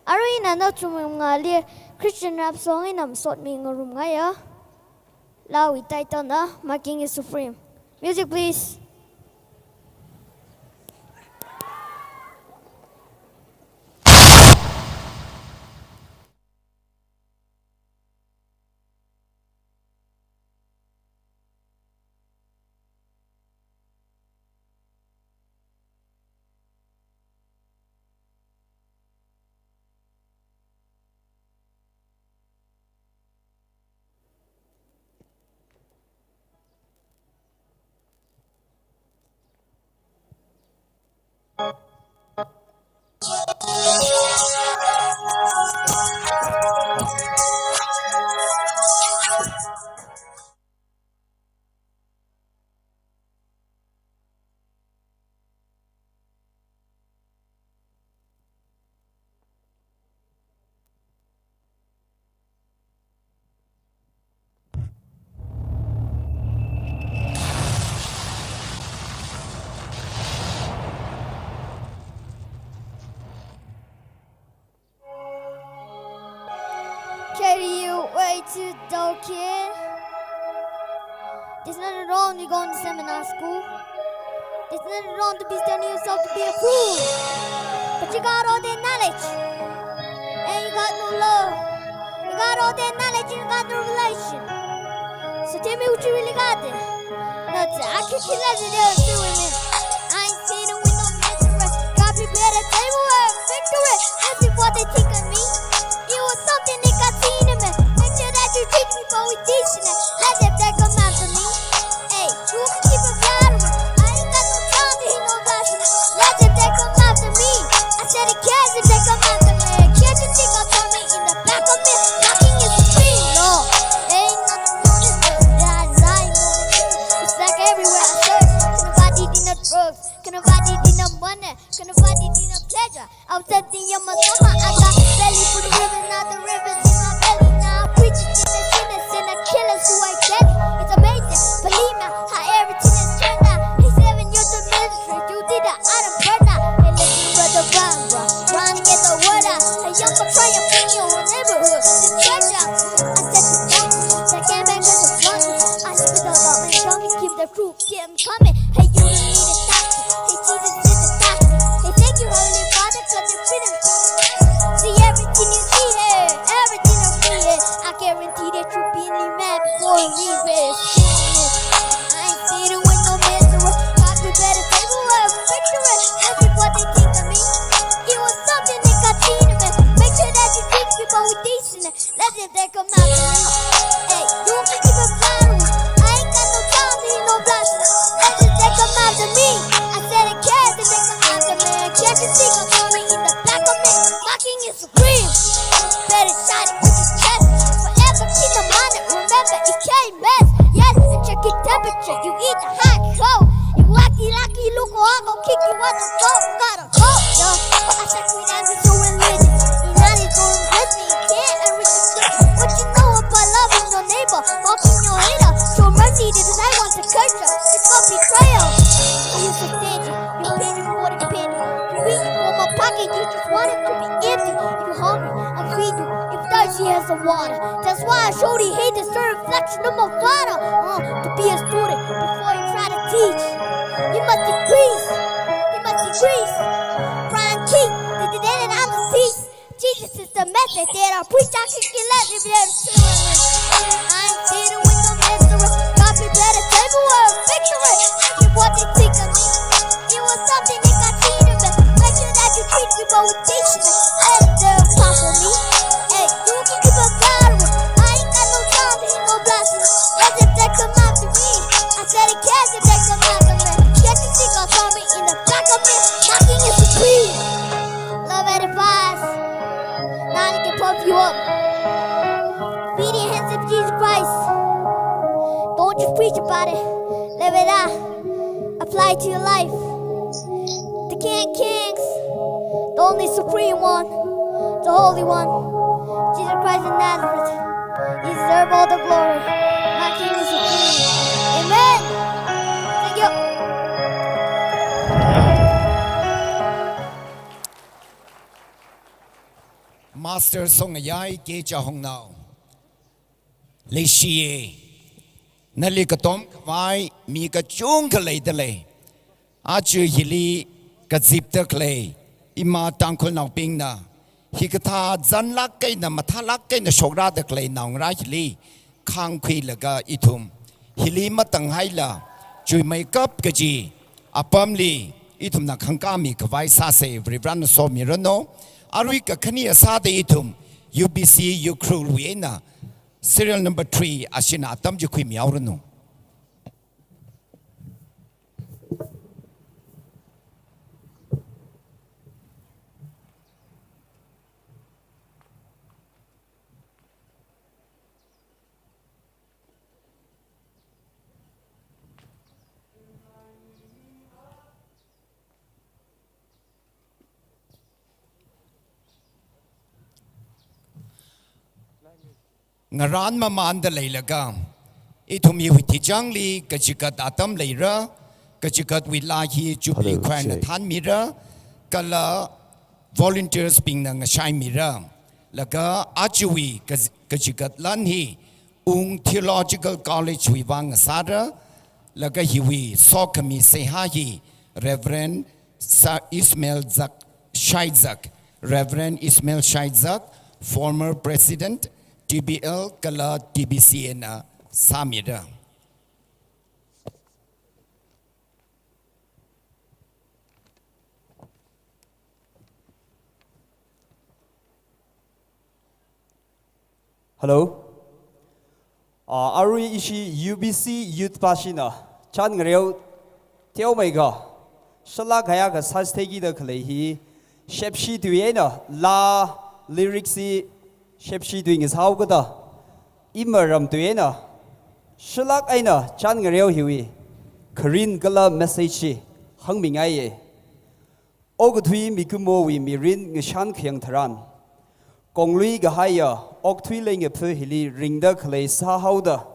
Arui ina nathum mangāli Christian rap song eina masotmi ngarumngaiya. Laawui title na My King is Supreme. Music, please. Carry you way to the kid. There's nothing wrong with going to seminar school. There's nothing wrong to be studying yourself to be a fool. But you got all that knowledge, and you got no love. You got all that knowledge and you got no relation. So tell me what you really got there. Nothing. I kick you later, they'll do it, man. I ain't sitting with no misery. God prepare a table of victory. Ask me what they think of me. It was something they got seen in me. Make sure that you treat me for with decent. Let them take 'em after me. Hey, you can keep a battery. I ain't got no time to hear no blasphemy. Let them take 'em after me. I said it can't take 'em after me. Can't you think I'll tell me in the back of me? Nothing is free, no. Ain't nothing on this earth that I ain't gonna do. It's like everywhere I search. Can nobody deny drugs? Can nobody deny money? Can nobody deny pleasure? I was tempting in my summer, I got belly full of rivers, now the rivers in my belly. Now I'm preaching to the sinners and the killers who I get. It's amazing, believe me, how everything has turned out. He's seven years of ministry, you did it, I done burned out. Hey, let me run the run, run, run, get the word out. A young boy trying to bring your whole neighborhood to church out. I said the doctor, I came back as a drunk. I spit out all my tongue and keep the crew. Keep coming. Hey, you don't need a doctor. Hey, Jesus is the doctor. Hey, thank you, Holy Father, for the freedom. See everything you see here, everything I see here. I guarantee that you'll be in the mad before you leave it. I ain't sitting with no misery. God prepare a table of victory. Ask me what they think of me. It was something that got seen in me. Make sure that you treat people with decent. Let them take 'em after me. Hey, you can keep a battery. I ain't got no time to hear no blasphemy. Let them take 'em after me. I said I can't, they take 'em after me. Can't you see 'em coming in the back of me? My king is supreme. Better shot it with your chest. Forever keep the mind and remember it can't mess. Yes, and check your temperature. You eat the hot cold. You lucky, lucky, look, I'll go kick you out the door. Gotta go, yo. I said we never so religious. You not even going with me. Can't and resist. What you know about loving your neighbor? Fucking your hater. Show mercy to the night wants to curse you. It's called betrayal. You so stingy. You pity for the pity. You reach for my pocket. You just want it to be empty. If you're hungry, I feed you. If thirsty, here's some water. That's why I showed you hate the reflection of my father. Uh, to be a student before you try to teach. You must decrease. You must decrease. Brian King, the, the day that I'm deceased. Jesus is the message that I preach. I can get less if you ever see me. I ain't dealing with no misery. God prepare the table of victory. Ask me what they think of me. It was something that got seen in me. Make sure that you treat people with decent. Hey, they're apart from me. Hey, you can keep a battery. I ain't got no time to hear no blasphemy. Let them take 'em after me. I said it can't, they take 'em after me. Can't you see God coming in the back of me? My king is supreme. Love edifies. Now I can pump you up. Be the hands of Jesus Christ. Don't just preach about it. Live it out. Apply it to your life. The King of Kings, the only Supreme One, the Holy One. Jesus Christ of Nazareth, you deserve all the glory. My King is supreme. Amen. Thank you. Master Songayai K. Chahongnao. Leishiye, nali katom khavai mi kachungkha leidalei. Aja hili kazipda khalei ima Tangkhulnaobingna, hikathā zanlāk eina mathālāk eina shokrada khalei naongarā hili khāngkhuilaga ithum hili matanghaila chuimeikap kaji apamli ithumna khangkāmi khavai sāsa, Varivarana somiranu. Arui kakhane sāda ithum U B C Ukhrulwui eina serial number three ashina atam chi khuimihaoranu. Ngarān mamānda leilaga, ithum hiwui tichangli kachigat atam leira, kachikatwui laa hi Jubilee Choir na thānmira, kala volunteers bingna ngashaimira, laga ajawui kaz-, kachigat lan hi Ung Theological College wui vang ngasāra, laga hiwui sokhami seihā hi Reverend Sir Ismail Zak, Shaizak, Reverend Ismail Shaizak, former President, T B L kala T B C A na sāmira. Hello. Ah, arui ishi U B C Youth Pashina chān ngareo teomeikha, shalak haya kasā theikida khalei hi, shepshi tui eina laa lyrics hi shepshi tui ngasāhaokada, imaram tui eina shalak eina chān ngareo hiwui kharin kala message hi hāngmingaiye. Okathui mikumowui mirin ngashan khayang tharan, konglui kahaiya okthui leingaphā hili ringda khalei sāhaoda,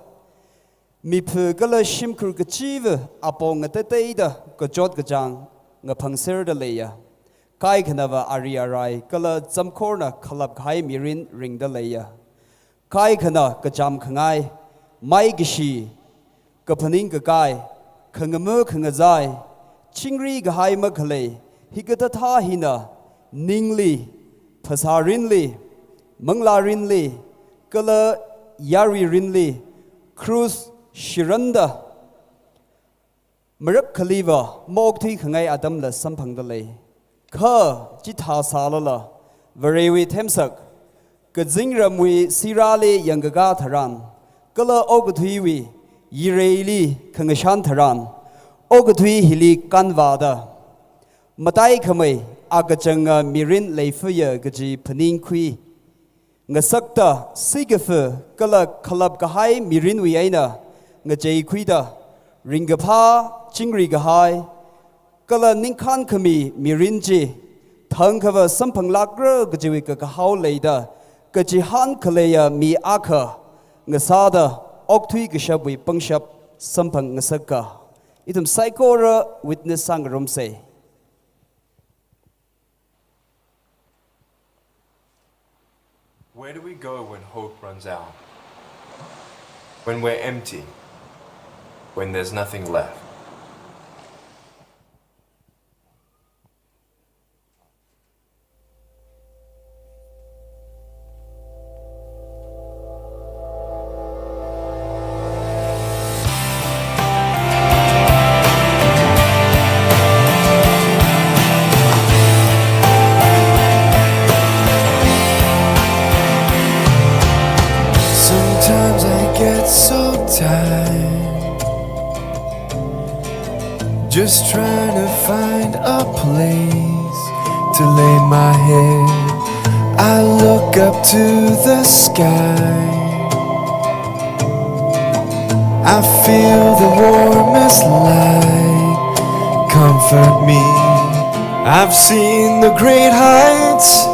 miphā kala shimkhur kachiva̱ apong ngateiteida kachot kachāng ngaphangserda leiya. Kaikhanava ari arai kala zamkhorna khalap kahai mirin ringda leiya. Kaikhana kacham khangai, maikashi, kaphaning kakai, khangama̱ khangazai, chingri kahai makhalei, hikathāthā hina, ningli, phasārinli, manglārinli, kala yaruirinli, krus shiranda, marap khaliva maokthui khangai atamla samphangda lei. Kha chithā sālala, Varewui themsak, kazingramwui sirāli yangkakā tharan, kala okathuiwui yireili khangashan tharan, okathui hili kanvāda, mataikhamei akachanga mirin leifuya kaji phaningkhui ngasakta, sikafa kala khalap kahai mirinwui eina ngacheikhuida, ringkaphā, chingri kahai, kala ningkhan khami mirin chi thangkhava samphanglākra kajiwui kakahao leida, kachihān khaleiya mi akha ngasāda, okthui kashapwui pangshap samphang ngasaka. Ithum saikora witness sāngarumsa. Where do we go when hope runs out? When we're empty? When there's nothing left? Sometimes I get so tired, just trying to find a place to lay my head. I look up to the sky. I feel the warmest light comfort me. I've seen the great heights,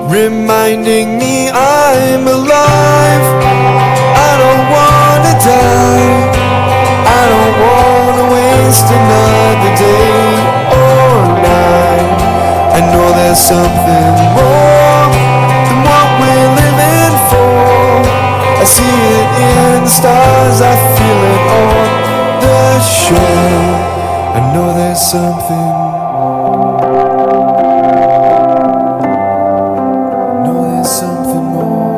Reminding me I'm alive. I don't wanna die. I don't wanna waste another day or night. I know there's something more than what we're living for. I see it in the stars. I feel it on the shore. I know there's something. Know there's something more.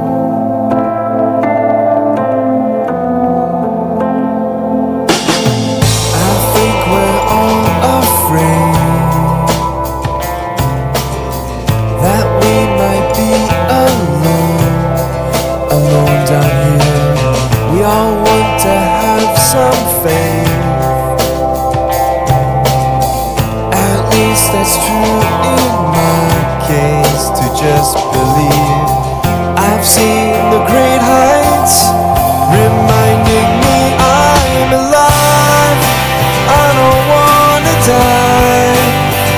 I think we're all afraid that we might be alone, alone down here. We all want to have some faith. At least that's true in my case, to just believe. I've seen the great heights, reminding me I'm alive. I don't wanna die.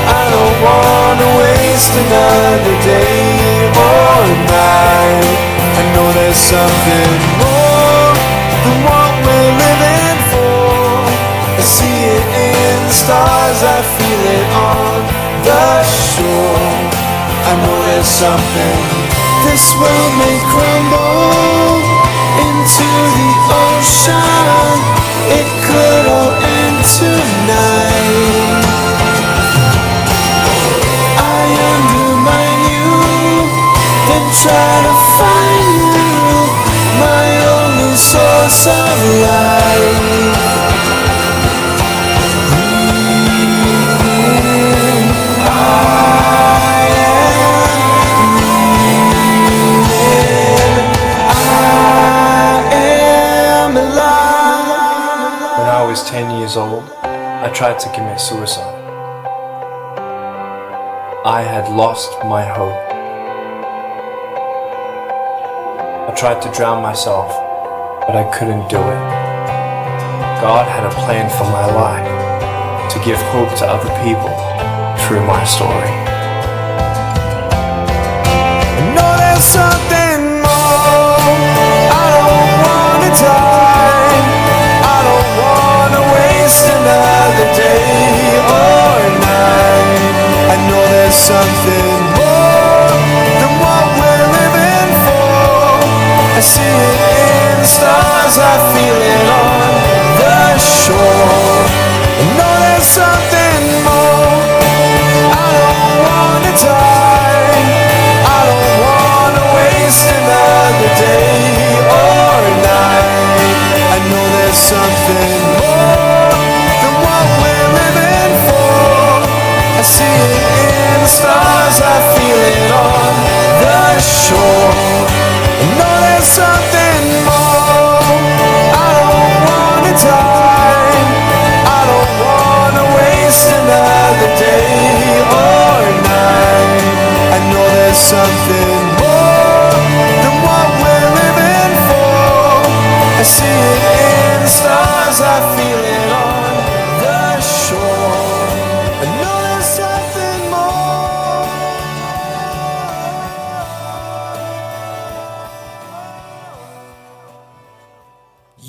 I don't wanna waste another day or night. I know there's something more than what we're living for. I see it in the stars, I feel it on the shore. I know there's something. This world may crumble into the ocean. It could all end tonight. I undermine you, then try to find you, my only source of life. When I was ten years old, I tried to commit suicide. I had lost my hope. I tried to drown myself, but I couldn't do it. God had a plan for my life, to give hope to other people through my story. I know there's something more. I don't wanna die. I don't wanna waste another day or night. I know there's something more than what we're living for. I see it in the stars, I feel it on the shore. I know there's something more. I don't wanna die. I don't wanna waste another day or night. I know there's something more than what we're living for. I see it in the stars, I feel it on the shore. I know there's something more. I don't wanna die. I don't wanna waste another day or night. I know there's something more than what we're living for. I see it in the stars, I feel it on the shore. I know there's something more.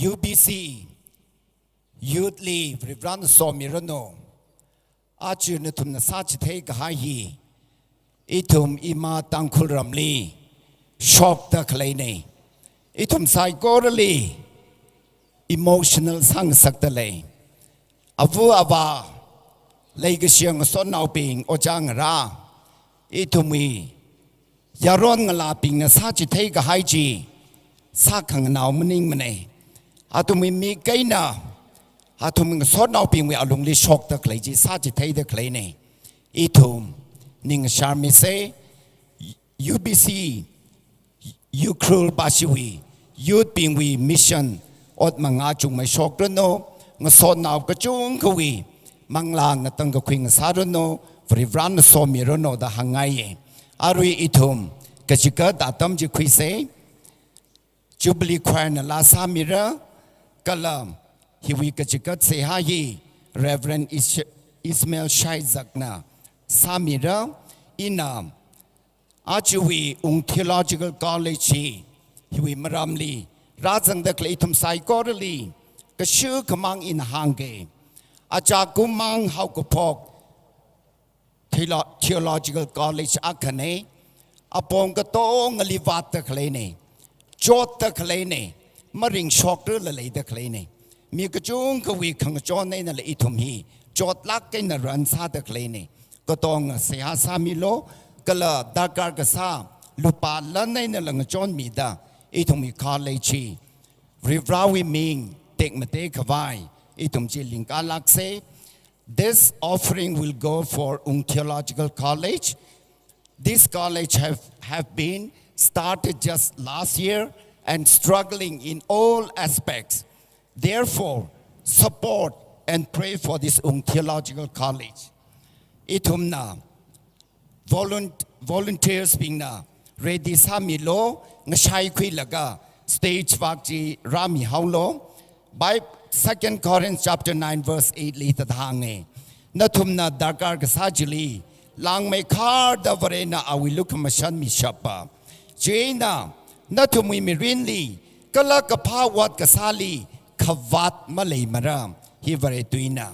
U B C, youth li Varivarana somiranu. Aja nathumna sāchithei kahai hi, ithum ima Tangkhul ramli shokda khaleina. Ithum saikorali emotional sāngasakda lei. Ava avā, leikashiya ngasotnaobing, ojā ngarā, ithumwui yaron ngalābingna sāchithei kahai chi sākhanganao maningmana. Athumwui mik eina, athum ngasotnaobingwui alungli shokda khalei chi sāchitheida khaleina. Ithum ning sharmisa, U B C, Ukhrul bashiwui, youth bingwui mission ot mangā chungmei shokranu, ngasotnao kachungkhawui manglā ngatangkakhui ngasāranu, Varivarana somiranu da hāngngaiya. Arui ithum kachigat atam chi khuisa, Jubilee Choir na laa sāmira, kala hiwui kachigat seihā hi Reverend Is-, Ismail Shaizakna sāmira, ina Ajawui Ung Theological College hi, hiwui maramli rāzangda khalei ithum saikorali kashu kamang ina hāngke. Aja kummang haokaphok Theolo-, Theological College akhane, apong katongali vātda khaleine, chotda khaleine, maringshokra laleida khaleine. Mi kachungkhawui khangachon einala ithum hi chotlāk eina run sāda khaleine. Katonga seihā sāmilu, kala darkar kasā lupā lan einala ngachonmida, ithumwui college hi Varivarāwui ming tekmatei khavai ithum chi lingkalākse. This offering will go for Ung Theological College. This college have, have been started just last year and struggling in all aspects. Therefore, support and pray for this Ung Theological College. Ithumna volunt-, volunteers bingna ready sāmilu, ngashai khuilaga stage vak chi rāmihaolu. By Second Corinthians chapter nine verse eight li thāda hānge. Nathumna darkar kasā chili langmeikharda Varena awui lukhamashan mishappa. Chieina nathumwui mirinli kala kaphā ot kasāli khavāt maleimara. Hi Vare tuina.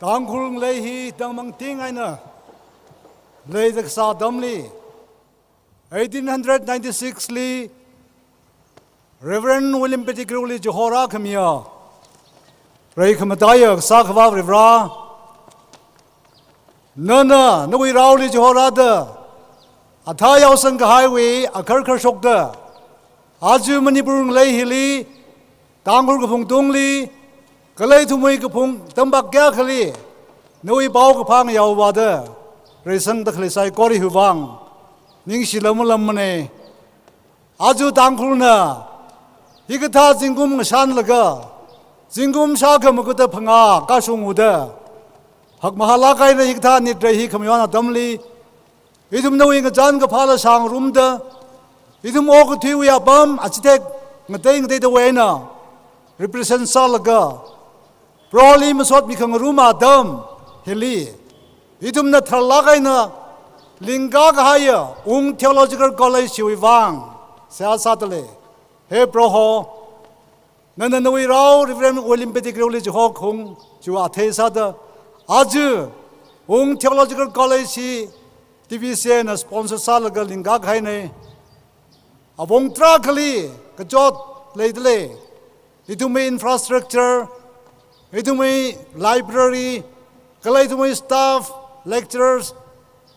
Tangkhul ngalei hi tangmangting eina leida kasā atamli, eighteen hundred ninety-six li Reverend William Pettigrew li chihorā khamiya, reikhamataiya kasā Akhava Varivara, nana nawui raoli chihorāda athā yaosang kahaiwui akharkhar shokta, aja Manipur ngalei hili, Tangkhul kaphung tungli, kala ithumwui kaphung tampak kayākhali, nawui paokaphā ngayao vāda reisangda khalei saikora hiwui vang ningshila malam mana. Aja Tangkhulna hikathā zingkum ngashanlaga, zingkum shākha makuda phangā kashung uda, hakmahālāk eina hikathā nitrei hi khamayon atamli, ithum nawui ngachān kaphāla shāngarumda, ithum okathuiwui apam achithek ngatei ngateidawui eina represent sālaga, Proholi masotmi khangarum atam hili, ithumna tharlāk eina lingkā kahaiya Ung Theological College chiwui vang seihā sāda lei. He Proho, nana nawui rao Reverend William Pettigrew li chihokhung chiwui athei sāda, aja Ung Theological College hi T B C A na sponsor sālaga lingkā kahaina. Apong tarākhali kachot leida lei. Ithumwui infrastructure, ithumwui library, kala ithumwui staff, lecturers,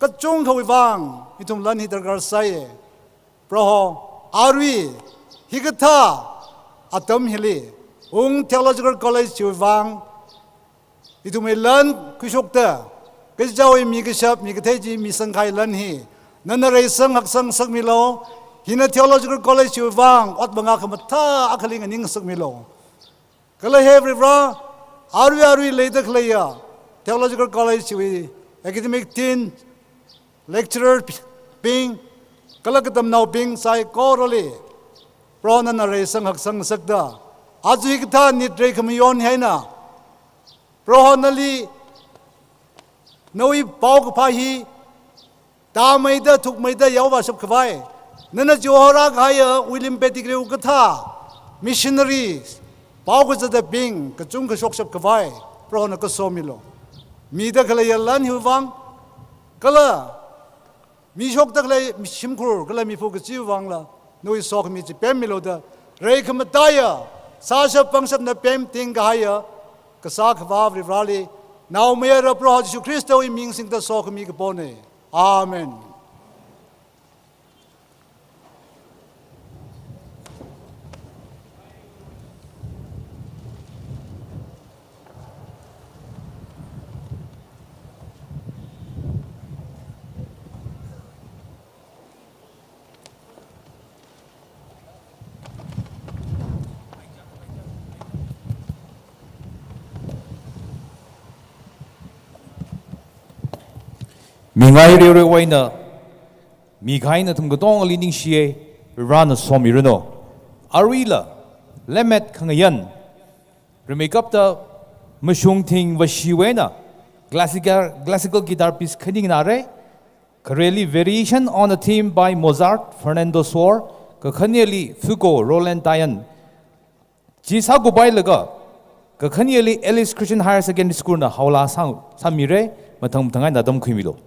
kachungkhawui vang ithum lan hi darkar sāya. Proho, arui hikathā atam hili, Ung Theological College chiwui vang ithumwui lan khuishokta, kachichāwui mi kashap, mi kathei chi misangkahai lan hi nana reisang haksang ngasakmilu. Hina Theological College chiwui vang ot mangā khamathā akhali nganing ngasakmilu. Kala he Varivara, arui arui leida khaleiya Theological College chiwui academic team, lecturer bing, kala katamnaobing saikorali, Proho nana reisang haksang ngasakta, aja hikathā nitrei khamayon hi eina, Proho nali nawui paokaphā hi tāmeida thukmeida yaovāshap khavai, nana chihorā kahaiya William Pettigrew kathā missionary, pao kazātabing kachungkha shokshap khavai, Prohona kasomilu. Mida khaleiya lan hiwui vang, kala mishokda khalei shimkhur kala miphu kachiwui vangla, nawui sokhami chi pemmilu da, reikhamataiya, sāshap pangshapna pemting kahaiya kasā Akhava Varivarali, Naomayara Proho Jishu Khristawui ming singda sokhami kapona. Amen. Mingai reorewui eina, mikahai nathum katongali ningshiya, Varena somiranu. Aruila, Lemmet Khangayan, rimeikapta Mashungthing Vashiwui eina, classical, classical guitar piece khani nganāra, khareli Variation on a Theme by Mozart, Fernando Sor, kakhaneli Fugo, Roland Tayan. Chi sākuphailaga, kakhaneli Alice Christian Higher Secondary School na haola sāng, sāmira, mathang mathang eina tamkhuimilu.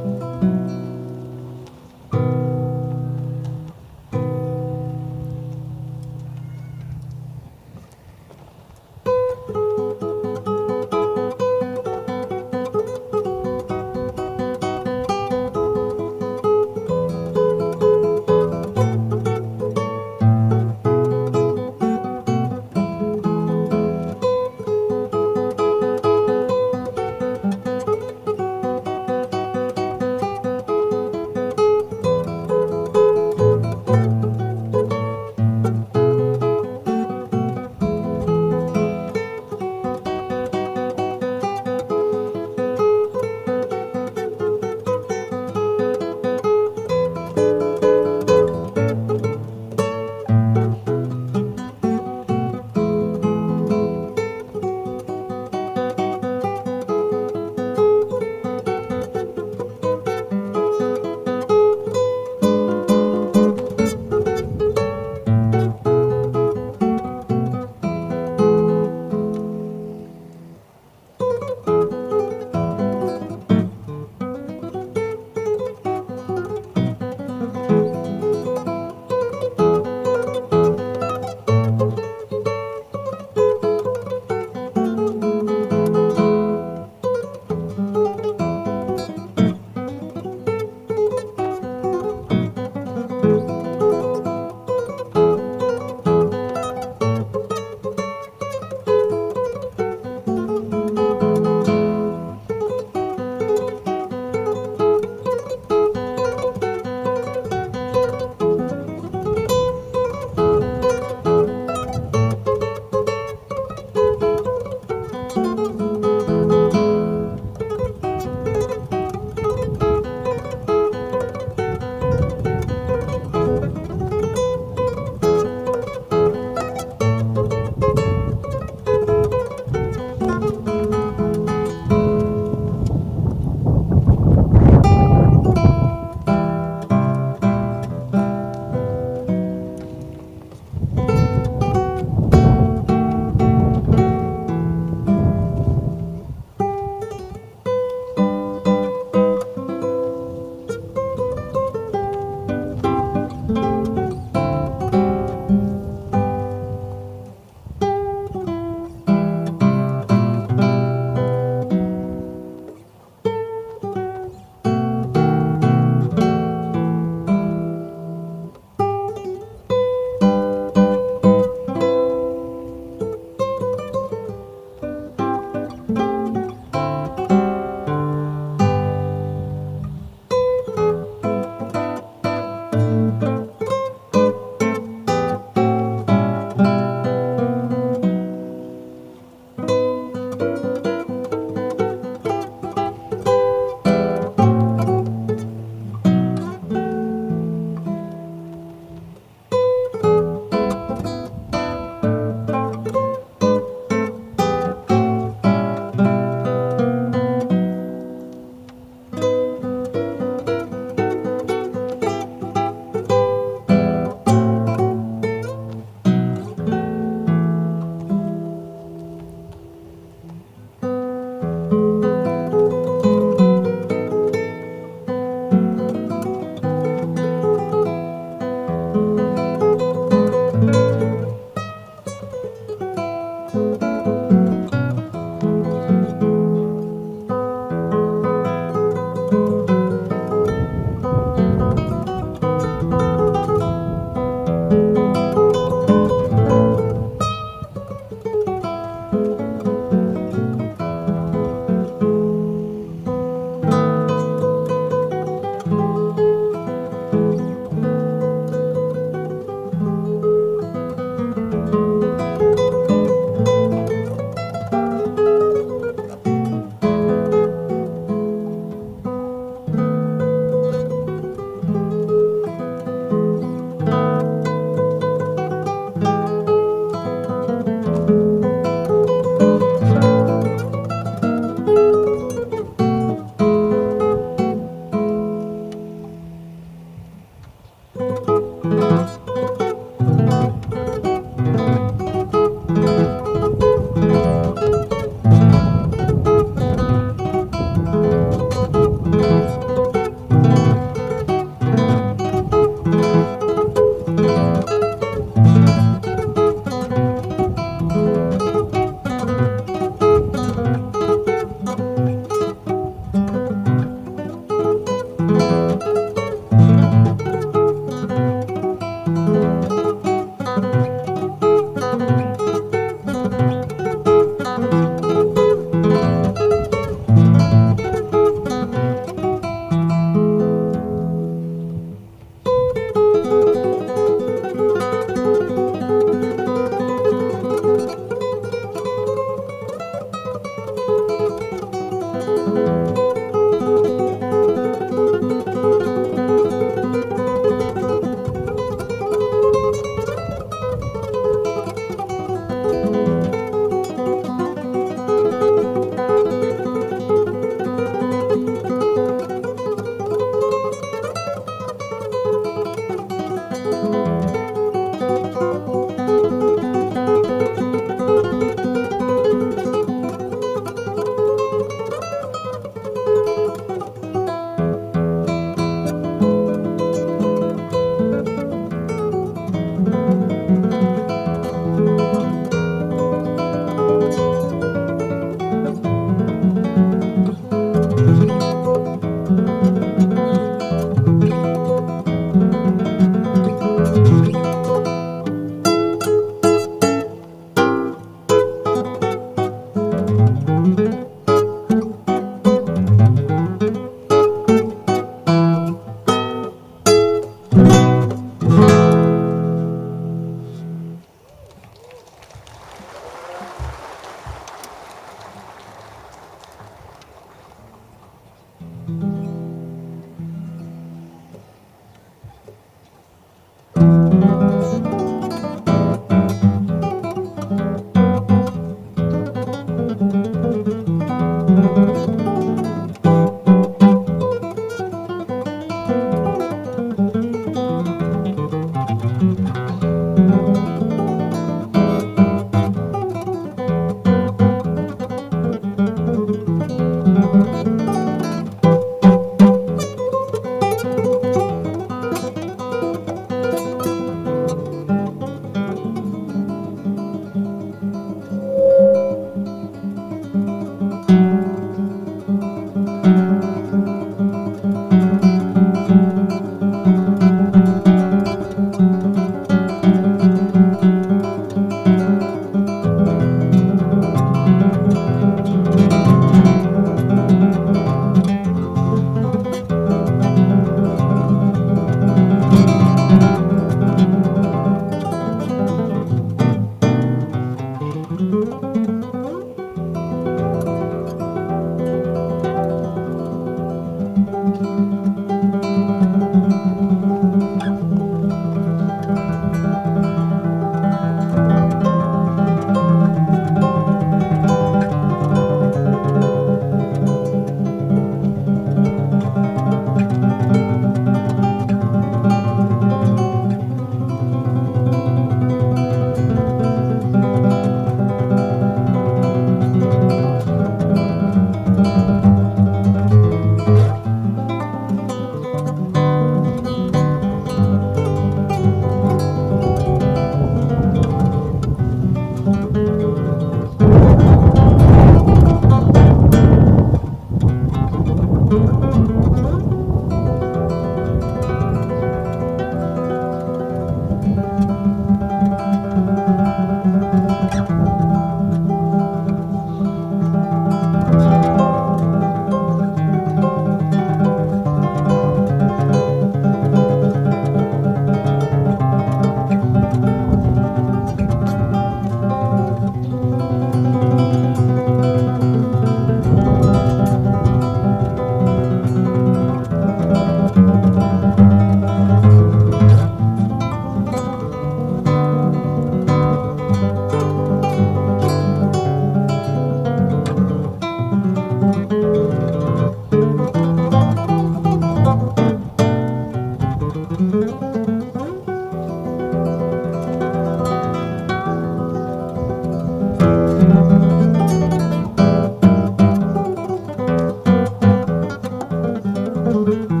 Hello.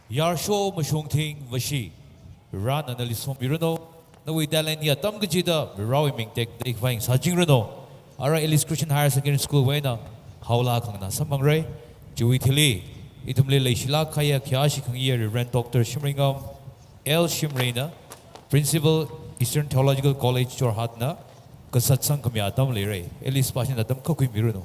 Yarsho Mashungthing Vashi. Varena nali somiranu. Nawui talent hi atam kachida Varewui ming tekda khavai sāchingranu. Ara Elis Christian Higher Secondary School wui eina haolā khanganā samphangra. Chiwui thili, ithumli leishilāk kahaiya khayāshi khangayā Reverend Doctor Shimringam L Shimrayna, Principal, Eastern Theological College, Jorhat na, kasat sangkhamei atam leira. Elis pāshina atam khuimiranu.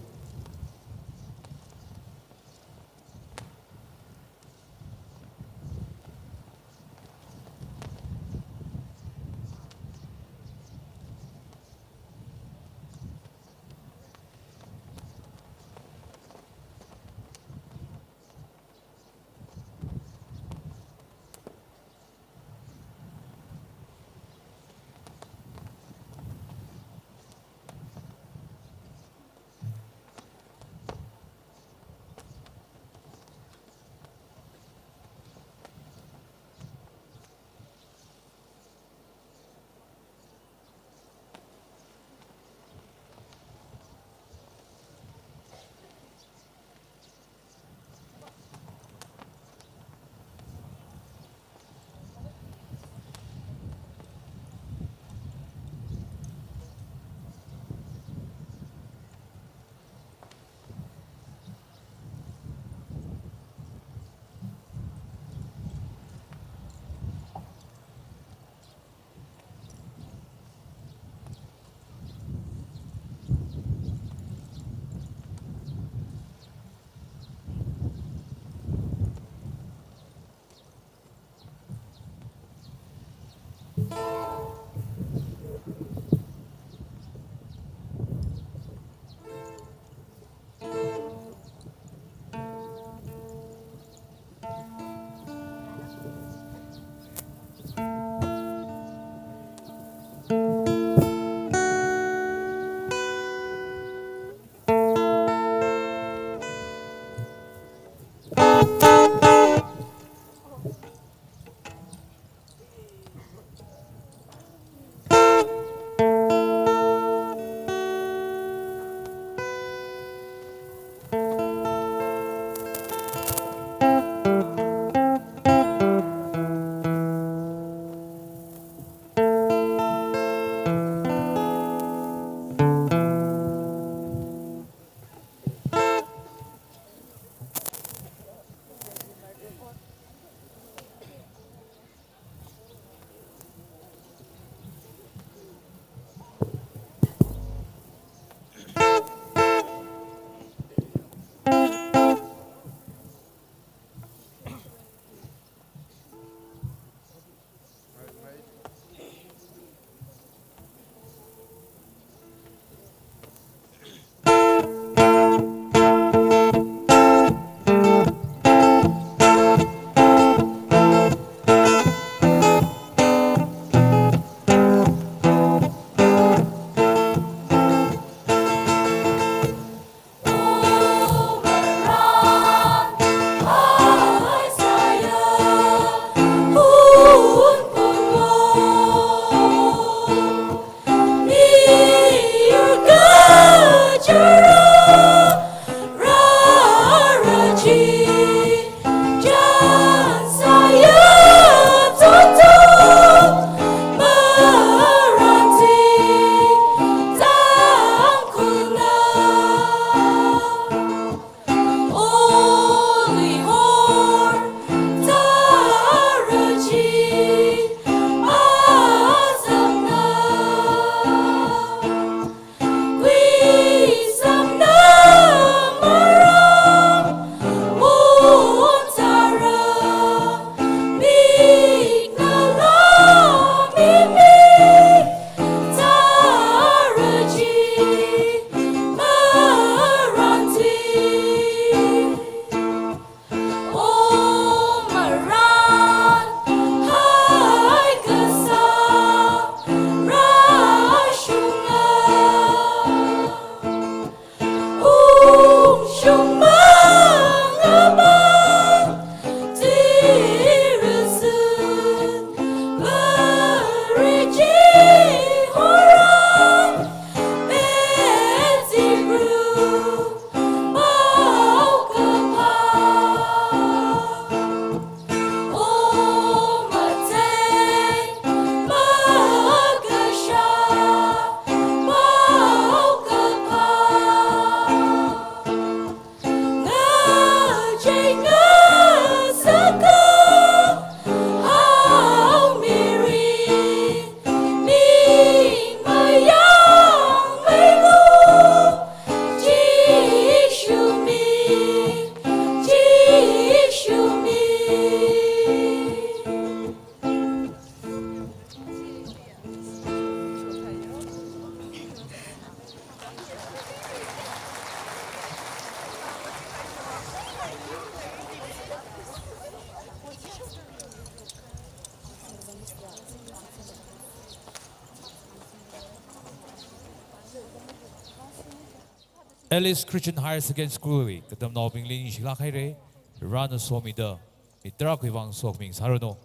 Alice Christian Higher Secondary School wui katamnaobingli ningshilāk haira, Varena somida, mi tarākhuiwui vang sokhami sāranu.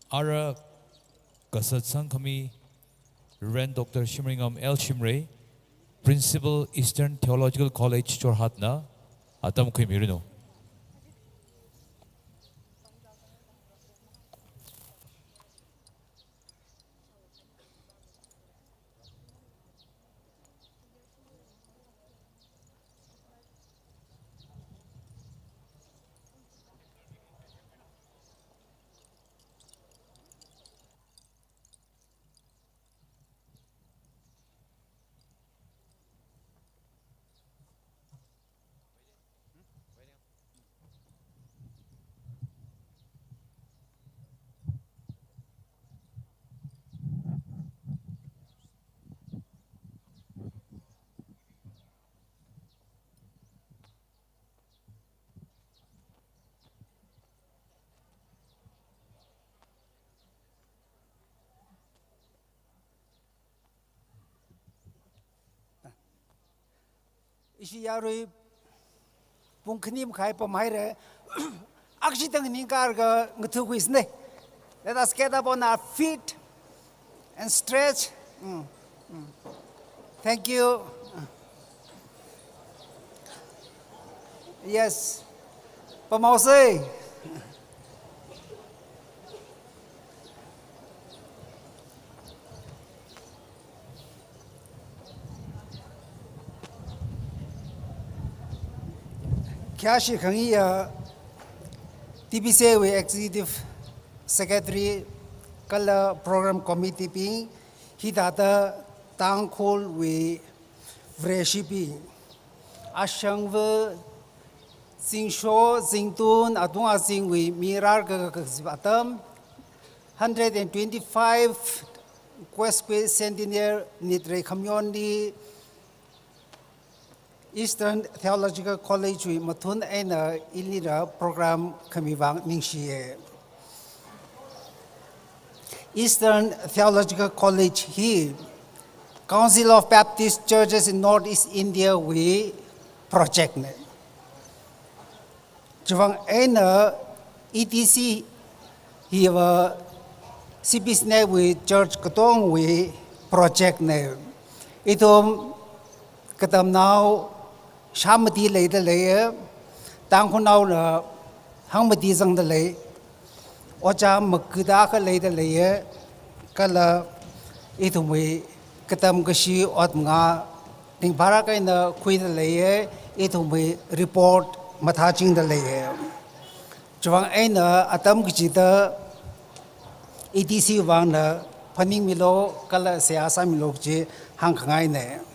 Ara kasatsang khami Reverend Doctor Shimreingam L Shimray, Principal, Eastern Theological College, Jorhat na atam khuimiranu. Ishi yarui pung khani makhai pamhaira. Akshi tang ningkar ka ngathu kuisne. Let us get up on our feet and stretch. Mm, mm. Thank you. Yes. Pamaosei. Khayāshi khangayi ya T B C A wui Executive Secretary kala Program Committee bing, hithāda Tangkhulwui Vareshibing, ashangva zingsho zingtun atung azingwui mirar kakazip atam, hundred and twenty-five Quest Centenary nitrei khamyonli Eastern Theological College wui mathun eina ilira program khami vang ningshiya. Eastern Theological College hi Council of Baptist Churches in Northeast India wui project na. Chiwuivang eina E T C hiva C B C wui church katongwui project na. Ithum katamnao shāmati leida leiya, Tangkhulnaona hangmati zangda lei, ojā makuda kha leida leiya, kala ithumwui katam kashi ot manga ringphālāk eina khuida leiya, ithumwui report mathāchingda leiya. Chiwuivang eina atam kachida E T C vangna phaningmilu kala seihā sāmilu kaji hāngkhangaina.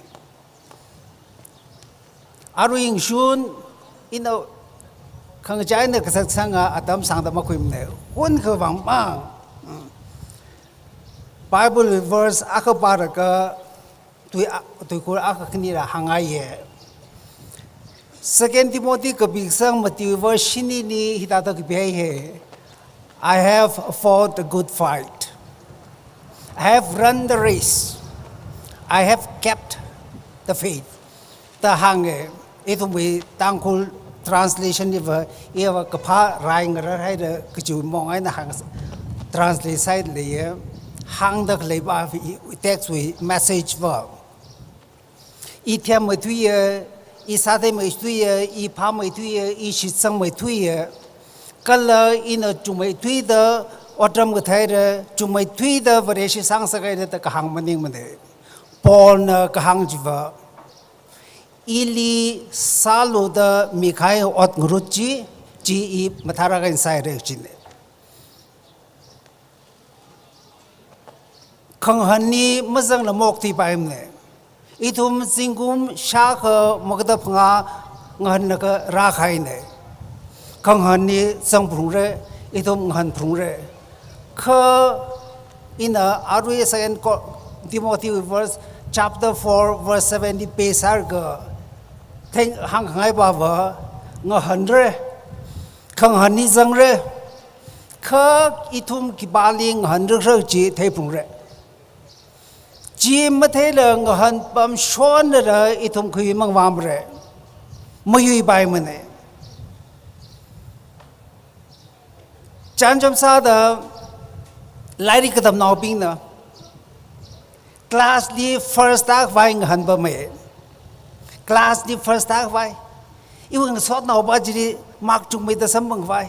Arui ingshun ina khangachei eina kasatsanga atam sāngda makhuimana. Hun khavang mang. Bible verse akha pālaga tui a-, tuikhur akha khanira hāngngaiya. Second Timothy kapi kasang mati verse shinili hithāda kapihaiya. "I have fought a good fight. I have run the race. I have kept the faith." Da hānga. Ithumwui Tangkhul translation hiva, hiva kaphā rai ngararhaida kachiwui mong eina hāng translate sāda leiya. Hāngda khaleiva text wui message va. I themmeithuiya, i sātheimeithuiya, i phāmeithuiya, i shitsangmeithuiya. Kala ina chungmeithuida otram katheira, chungmeithuida Vareshi sāngasakhaira da kahāng maningmana. Paulna kahāng chiva, ili sālu da mikahai ot ngarut chi, chi i mathālāk eina sāhaira china. Khangahānli mazangla maokthuipaimana. Ithum zingkum shākha magada phangā ngahānlaga rākahaina. Khangahānli zangphalungra, ithum ngahānphalungra. Kha ina arui Second Co-, Timothy verse, chapter four, verse seven li pāsālaga theng hāngkhangai pava, ngahānra, khangahānli zangra, kha ithum khipāli ngahānrakhala chi theiphalungra. Chi matheila ngahān pamshonda ithum khuimang vāmara. Mayuipaimana. Chānjam sāda lairik katamnaobingna class li first tākhavai ngahānpama. Class li first tākhavai. Iwui ngasotnaopa chili mark chungmeida samphangkhavai.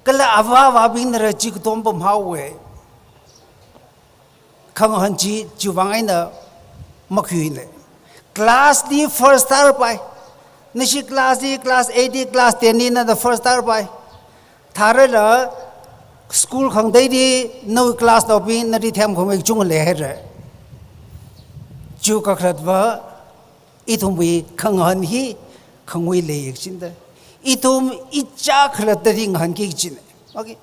Kala avā avābingnala chi katom pamhaowa. Khangahān chi chiwui vang eina makhuina. Class li first tārapai. Nashi class li, class eight li, class ten li nada first tārapai. Thārala school khangateili nawui class naobing nali themkhamei kachungkha leihaira. Chiwui kakhalatva ithumwui khangahān hi khangui lei kajina. Ithum ichā khalattali ngahānki kajina. Okay.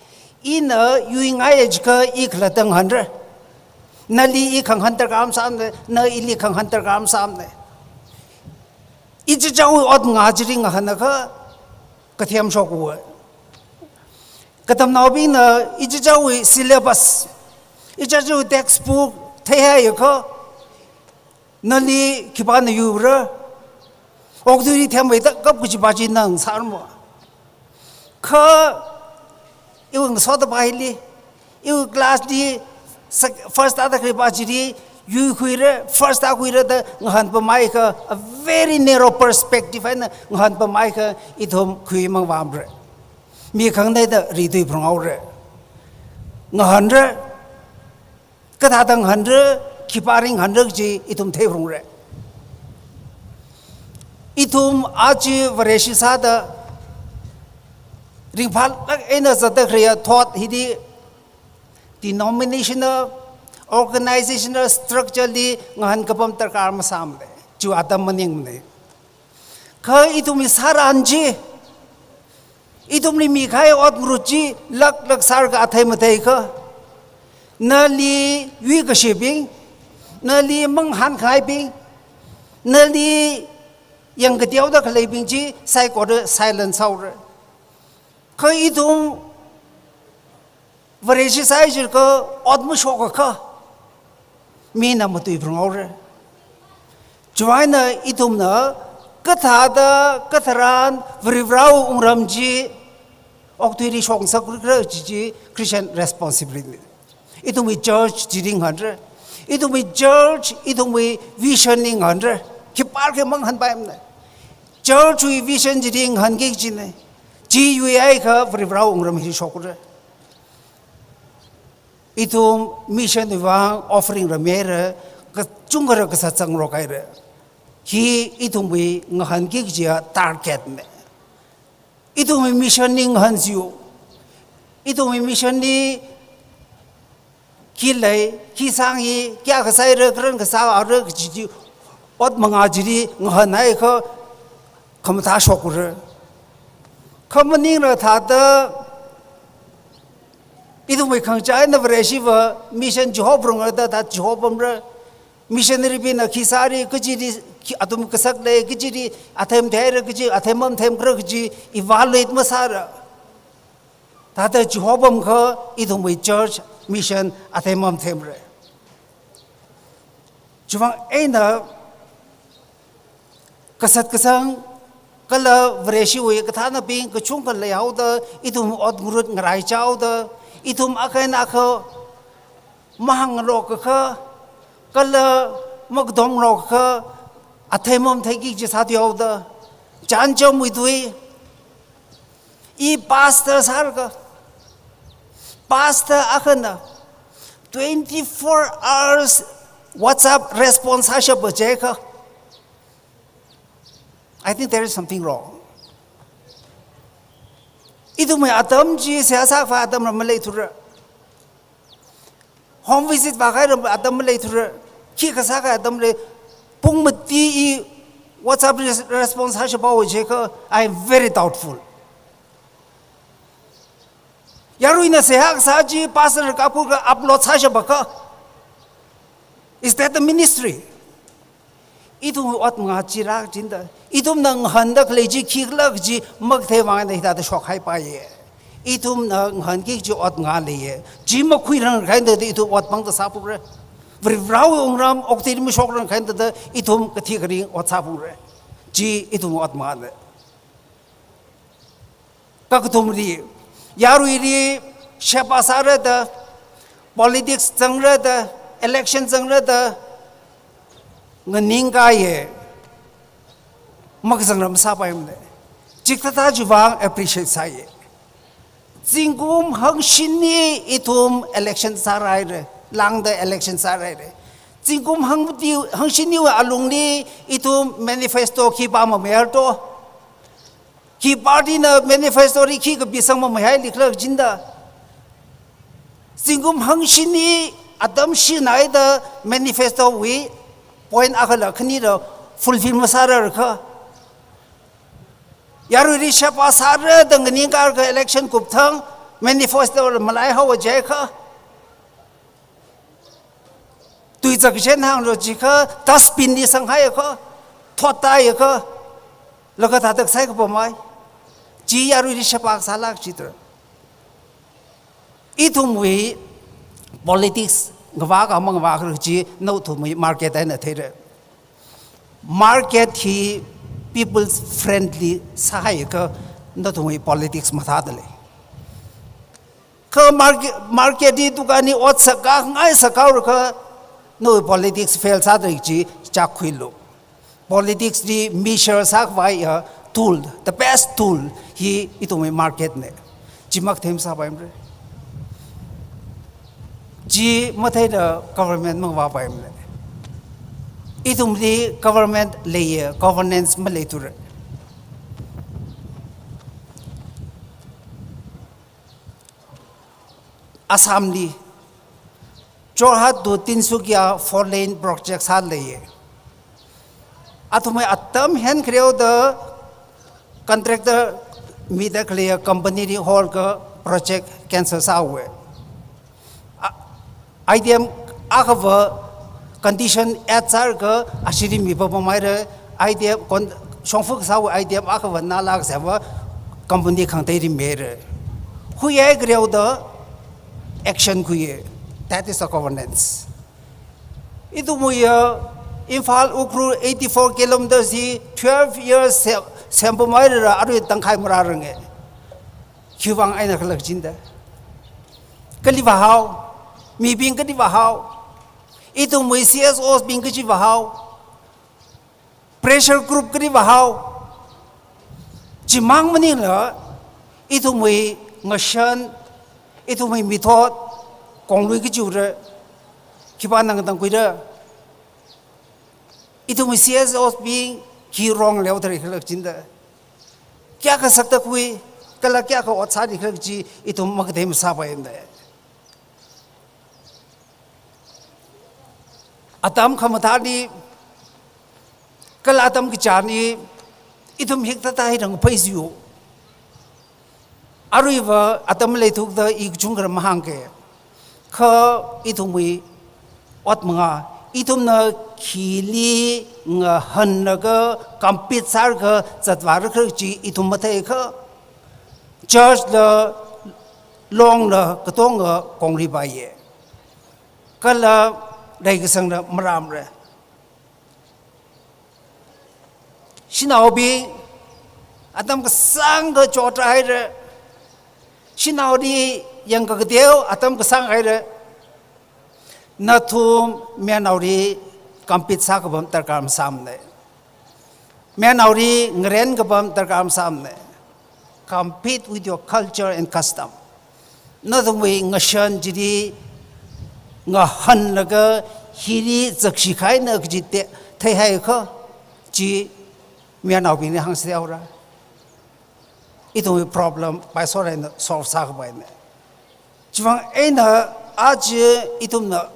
Ina yuingaiya jiakha i khalatta ngahānra. Nali i khangahān darkar masāmana, na ili khangahān darkar masāmana. Ichichāwui ot mangā chili ngahānakha kathem shokuwa. Katamnaobingna ichichāwui syllabus, ichichāwui textbook theihaiakha, nali khipāna yuira? Okathuili themmeida kap kajipa chi nana sārama. Kha iwui ngasotapa hili, iwui class li sec-, first tāda khaleipa chili yuikhuira, first tākhuira da ngahānpamhaiakha, a very narrow perspective eina ngahānpamhaiakha ithum khuimang vāmara. Mi khangateida ritui pharanghaora. Ngahānra, kathāda ngahānra, khipāli ngahānra kaji ithum theiphalungra. Ithum aja Vareshi sāda ringphālāk eina zatda khaleiya thot hili denominational, organizational structure li ngahānkapam darkar masāmana. Chiwui atam maningmana. Kha ithumwui sāran chi, ithumli mikahai ot ngarut chi laklak sālaga athei matheiakha, nali yuikashibing, nali mangahānkhangaibing, nali yangkateoda khaleibing chi saikora silence sāhaora. Kha ithum Vareshi sāi jiakha ot mashokakha, mina matui pharanghaora. Chiwui vang eina ithumna kathāda katharan Varivarāwui wungram chi okathuili shokngasakra kaji chi Christian responsibility. Ithumwui church chili ngahānra. Ithumwui church, ithumwui vision li ngahānra. Khipālikha mangahānpaimana. Church wui vision chili ngahānki kajina. Chi yuihaiakha Varivarāwui wungram hili shokra. Ithum mission wui vang offering rāmira, kachungkhara kasā zangrok haira. Hi ithumwui ngahānki kajiya target na. Ithumwui mission li ngahānsiu. Ithumwui mission li khi lei, khi sāngi, kayākha sāira, kharan kasā ara kaji chi, ot mangā chili ngahānhaiakha khamathā shokra. Kha maningla thāda, ithumwui khangachā eina Vareshiva mission chihophalungra da, thā chihopamra. Missionary bingna khi sāra, kachili khi athum kasak lei, kachili athei matheira, kachi athei mamatheimara kaji evaluate masāra. Thāda chihopamkha ithumwui church mission athei mamatheimara. Chiwui vang eina kasat kasang kala Vareshiwui kathānabing kachungkha leihaoda, ithum ot ngarut ngaraichaoda, ithum akha eina akha mahāngngarokakha, kala makatomngarokakha, athei mamatheiki kaji sāthuihaoda, chānjamwui tui, i pastor sālaga, pastor akhana twenty-four hours WhatsApp response sāshapa jiakha, I think there is something wrong. Ithumwui atam chi seihā sākhavai atamla maleithura. Home visit vākhavai atam maleithura. Khikha sākhavai atam lei. Pung mati i WhatsApp res-, response sāshapao jiakha, I am very doubtful. Yaruina seihā kasā chi pastor kapu ka upload sāshapakha, is that the ministry? Ithum ot mangā chila kajina da. Ithumna ngahānda khalei chi khikhala kaji makathei vang eina hithāda shokhaipaiya. Ithumna ngahānki kaji ot mangā leiya. Chi makhuirang khaida ithum ot pangda sāpura. Varivarāwui wungram okathuili mashokrang kahai thāda ithum kathi kharing ot sāphalungra. Chi ithum ot mangana. Kakathumli, yaruili sheba sāra da, politics zangra da, election zangra da, nganingkāya, makazangra masāpaimana. Chikathā chiwui vang appreciate sāya. Zingkum hangshini ithum election sāra haira, lāngda election sāra haira. Zingkum hangdi, hangshiniwui alungli ithum manifesto khi pāmamei haira to. Khi party na manifesto li khi kapisang mameihaili khala jida. Zingkum hangshini atam shinaida manifesto wui point akhala khanila fulfill masārar kha. Yaruili sheba sāra da nganingkāra kha election kupthang manifesto la malaihaowa jiakha. Tui zakchen hānglo jiakha, dustbin li sanghaiakha, thottāiakha, laga thāda kasai kapamei. Chi yaruili sheba sālāk chitra. Ithumwui politics ngavā ka mangavā khala chi nathumwui market eina theira. Market hi people friendly sāhaiakha nathumwui politics mathāda lei. Kha market, market li dukan li ot sākhangai sākhaora kha nawui politics fail sāda lei chi chākkhuilu. Politics li measure sākhavai, uh, tool, the best tool hi ithumwui market na. Chi makathei masāpaimara. Chi matheida government mangavāpaimara. Ithumli government leiya, governance maleithura. Assam li Jorhat to Tinsukia four lane project sāleiya. Athumwui atam hen khareo da contractor mida khalei company li horkha project cancel sāhaowa. A, I D M akhava condition add sālaga ashili mipapam haira, I D M kon-, shongfa kasāwui I D M akhava nala kasāva company khangateili mihaira. Huihai khareo da action khuiya. That is a governance. Ithumwui, uh, Imphal Ukhrul eighty-four kilometers hi twelve years se-, sempam hairara arui tangkhai marāranga. Khiwuivang eina khala jida. Kali vāhao, mibing kali vāhao, ithumwui C S Os bing kachi vāhao, pressure group kali vāhao. Chimang maningla, ithumwui ngashan, ithumwui mithot, konglui kachiura, khipāna ngatangkhuira. Ithumwui C S Os bing khi wrong leothari khala jida. Kayākha saktakhui, kala kayākha ot sāli khala chi ithum makathei masāpaimana. Atam khamathāli, kala atam kachāli, ithum hikathā hi rāngphaijiu. Aruiva atam leithukda i kachungkha mahāngke. Kha ithumwui ot manga, ithumna khili ngahānlaga compete sālaga zatvāra khala chi ithum matheikha. Church la longla katonga kongri paiya. Kala leikasangla marāmara. Shanaobing atam kasāngkha chotrā haira. Shanaoli yangkakateo atam kasāng haira. Nathum mayarnaoli compete sākapam darkar masāmana. Mayarnaoli ngaren kapam darkar masāmana. Compete with your culture and custom. Nathumwui ngashan chili ngahānlaga hili zakshi kahaina kaji te-, theihaiakha chi mayarnaobingli hāngsi haora. Ithumwui problem paisoraina solve sākapaina. Chiwuivang eina aja ithumna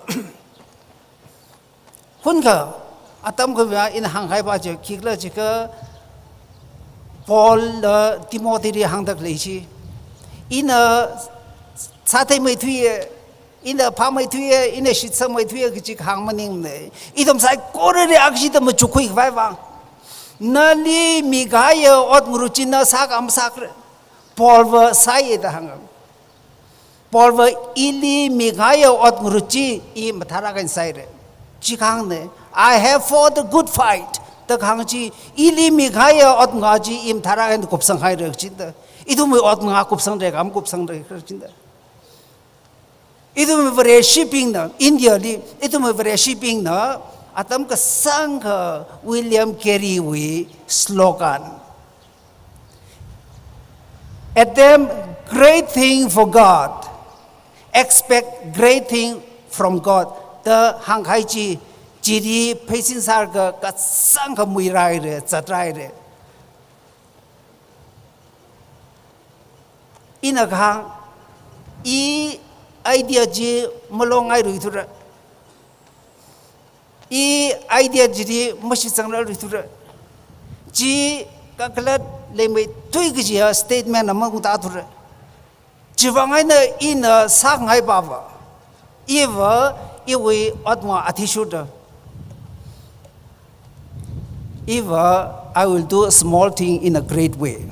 Hunakha, atam khavā ina hānghaipa chi khikhala jiakha, Paul la Timothy li hāngda khalei chi. Ina sātheimeithuiya, ina phāmeithuiya, ina shitsanmeithuiya kaji kahāng maningmana. Ithum saikorali akshida machukkhui khavai vang. Nali mikahaiya ot ngarut chi na sāka masākhala. Paul va sāya da hānga. Paul va ili mikahaiya ot ngarut chi i mathālāk eina sāhaira. Chi kahāngna, "I have fought a good fight," da kahāng chi, ili mikahaiya otnga chi i mathālāk eina kupsanghaira kajina. Ithumwui otnga kupsangra, kam kupsangra kajina. Ithumwui Vareshibingna, India li, ithumwui Vareshibingna, atam kasāngkha William Carey wui slogan, "Attempt great thing for God, expect great thing from God," da hāngkahai chi, chili pheisin sālaga kasāngkha muihaira, zathaira. Ina kahāng, i idea chi malongai luithura. I idea chili mashitsangla luithura. Chi kakhalat leimeithui kajiya statement ama ungtāthura. Chiwui vang eina ina sāngai pava, iva iwui otnga athishurda, iva, "I will do a small thing in a great way."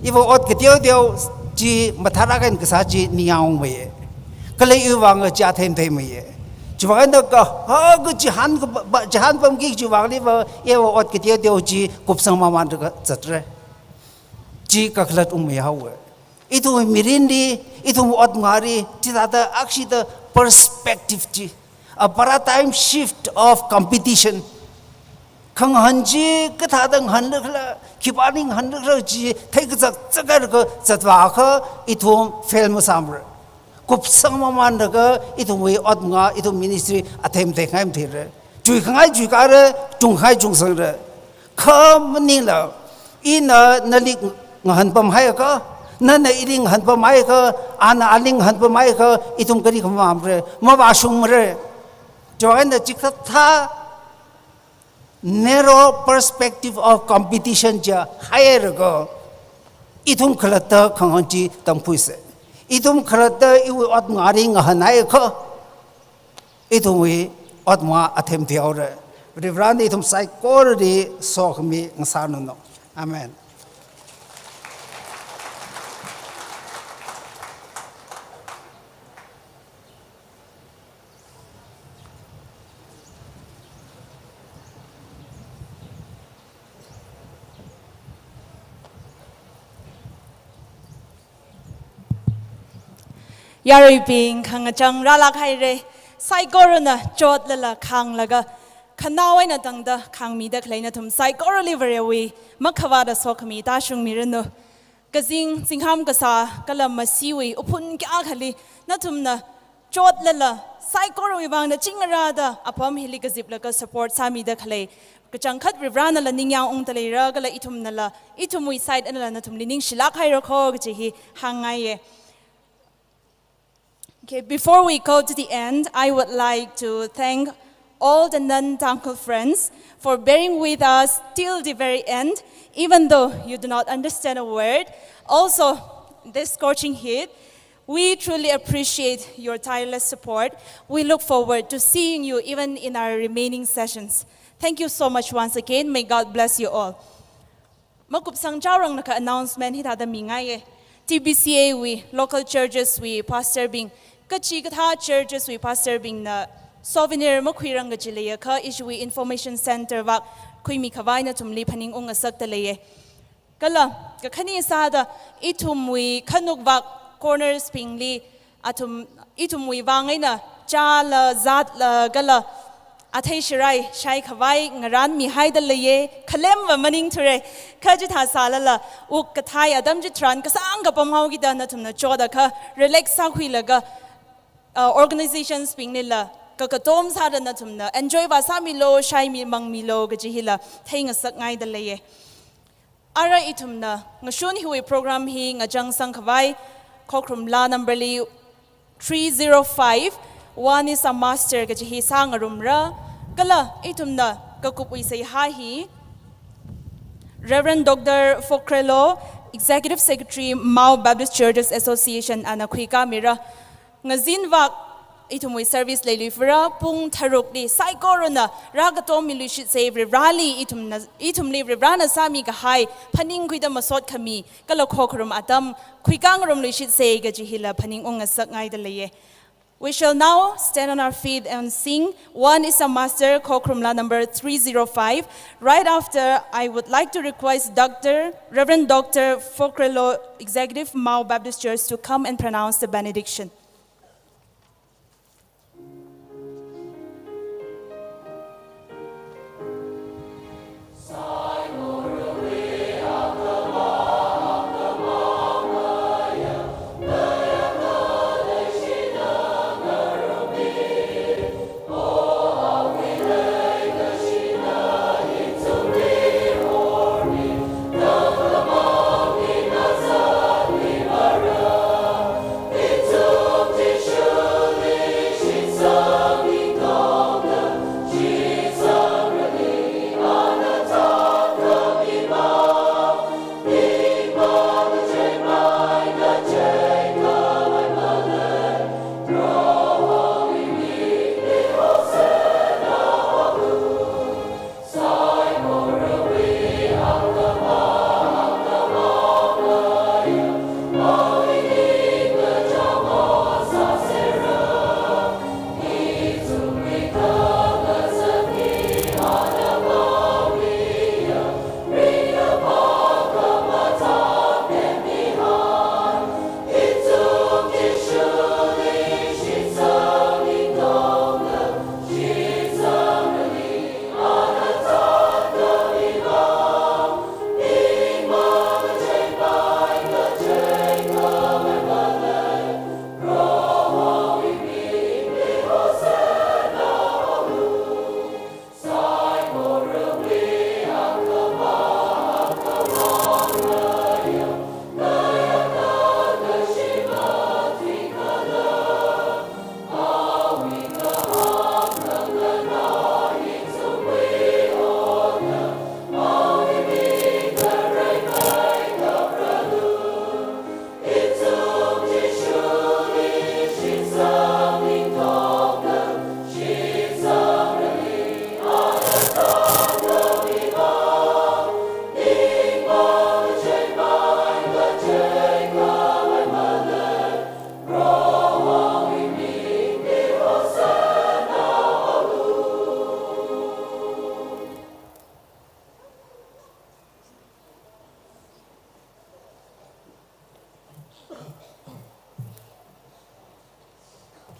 Iva ot kateoteo chi mathālāk eina kasā chi ningyāngungmeiya. Kala iwui vang chi athei matheimeiya. Chiwui vang eina kahaka chihān kapa, chihān pamki chiwui vang iva, iva ot kateoteo chi kupsang mamānlaga zatra. Chi kakhalat ungmeihaowa. Ithum mirinli, ithum otngali, chithāda akshida perspective chi, a paradigm shift of competition. Khangahān chi kathāda ngahānlakhala, khipāli ngahānlakhala chi theikazak zatkahai kazatva akha ithum fail masāmara. Kupsang mamānlaga ithumwui otnga, ithum ministry athei matheingai matheira. Chuikhangai chuikara, chungkhangai chungsangra. Kha maningla, ina nali ngahānpamhaiakha, nana ili ngahānpamhaiakha, ana ali ngahānpamhaiakha, ithum kali khamamre, mavāshungmare. Chiwui vang eina chikathā narrow perspective of competition chi hailaga, ithum khalatta khangahān chi tamkhuisa. Ithum khalatta iwui otngali ngahānhaiakha, ithumwui otnga athei matheihaora. Varivarana ithum saikorali sokhami ngasāranu. Amen. Yaruibing, khangachang rālāk haira. Saikorana chotlala khānglaga, khanao eina tangda khāngmida khalei nathum saikorali Varewui makhavāta sokhami tāshungmiranu. Kazing, zingham kasā, kala masiwui uphun kayākhali nathumna chotlala, saikorawui vang naching ngarāda apam hili kaziplaga support sāmida khalei kachangkhat Varivaranala ningyāng ungda leira, kala ithumnala, ithumwui side einala nathumli ningshilāk haira kho kaji hi hāngngaiya. Okay, before we go to the end, I would like to thank all the non-Tangkhul friends for bearing with us till the very end, even though you do not understand a word. Also, this scorching heat, we truly appreciate your tireless support. We look forward to seeing you even in our remaining sessions. Thank you so much once again. May God bless you all. Makupsang chaoranglakha announcement hithāda mingaiya. T B C A wui, local churches wui pastor bing, kachikathā churches wui pastor bingna souvenir makhuirang kaji leiakha, ishiwui information center vak khuimi khavai nathumli phaningung ngasakda leiya. Kala, kakhane sāda, ithumwui khanuk vak corners bingli, athum, ithumwui vang eina, chāla, zatla, kala, athei shirai, shai khavai, ngarānmihaida leiya, khalemva maningthura, kha chithā sālala, wuk kathai atam chitharan kasāngkha pamhaokida nathumna chotakha, relax sākhuilaga, uh, organizations binglila, kakatom sāda nathumna, enjoy vāsāmilu, shaimi mangmilu, kaji hila, theingasakngaida leiya. Ara ithumna, ngashun hiwui program hi ngachangsang khavai, Khokharum laa number li three zero five, One is a Master kaji hi sāngarumra, kala ithumna kakupwui seihā hi, Reverend Doctor Fokrelo, Executive Secretary, Mao Baptist Churches Association, ana khuikāmira. Ngazin vak ithumwui service leiluifara, pung tharukli saikorana rākatommiluishitsa, Varivarali ithumna, ithumli Varivarana sāmi kahai, phaningkhuida masot khami, kala khokharum atam, khuikāngarumluishitsa kaji hila phaningung ngasakngaida leiya. We shall now stand on our feet and sing One is a Master, Khokhrumla number three zero five. Right after, I would like to request Doctor, Reverend Doctor Fokrelo, Executive, Mao Baptist Church, to come and pronounce the benediction.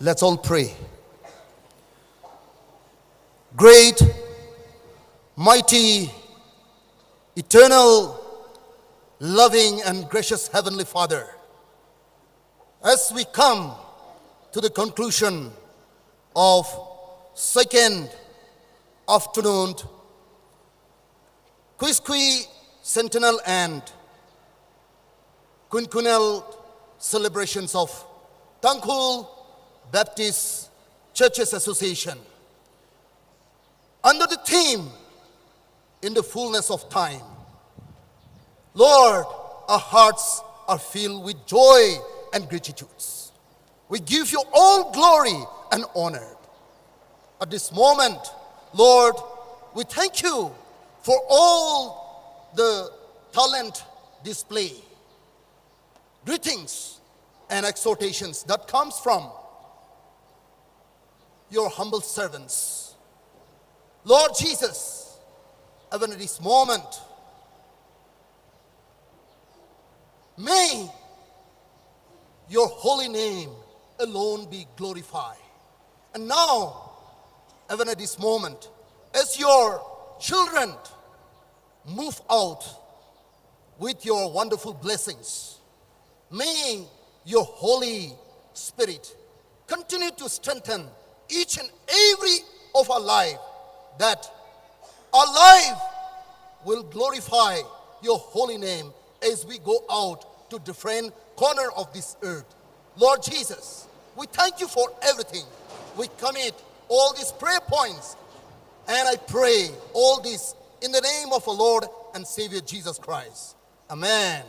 Let's all pray. Great, mighty, eternal, loving, and gracious Heavenly Father, as we come to the conclusion of second afternoon Queequeg Centennial and Quinquennial celebrations of Tangkhul Baptist Churches Association, under the theme, "In the Fullness of Time." Lord, our hearts are filled with joy and gratitude. We give you all glory and honor. At this moment, Lord, we thank you for all the talent display, greetings and exhortations that comes from your humble servants. Lord Jesus, even at this moment, may your holy name alone be glorified. And now, even at this moment, as your children move out with your wonderful blessings, may your Holy Spirit continue to strengthen each and every of our life, that our life will glorify your holy name as we go out to different corner of this earth. Lord Jesus, we thank you for everything. We commit all these prayer points, and I pray all this in the name of our Lord and Savior Jesus Christ. Amen.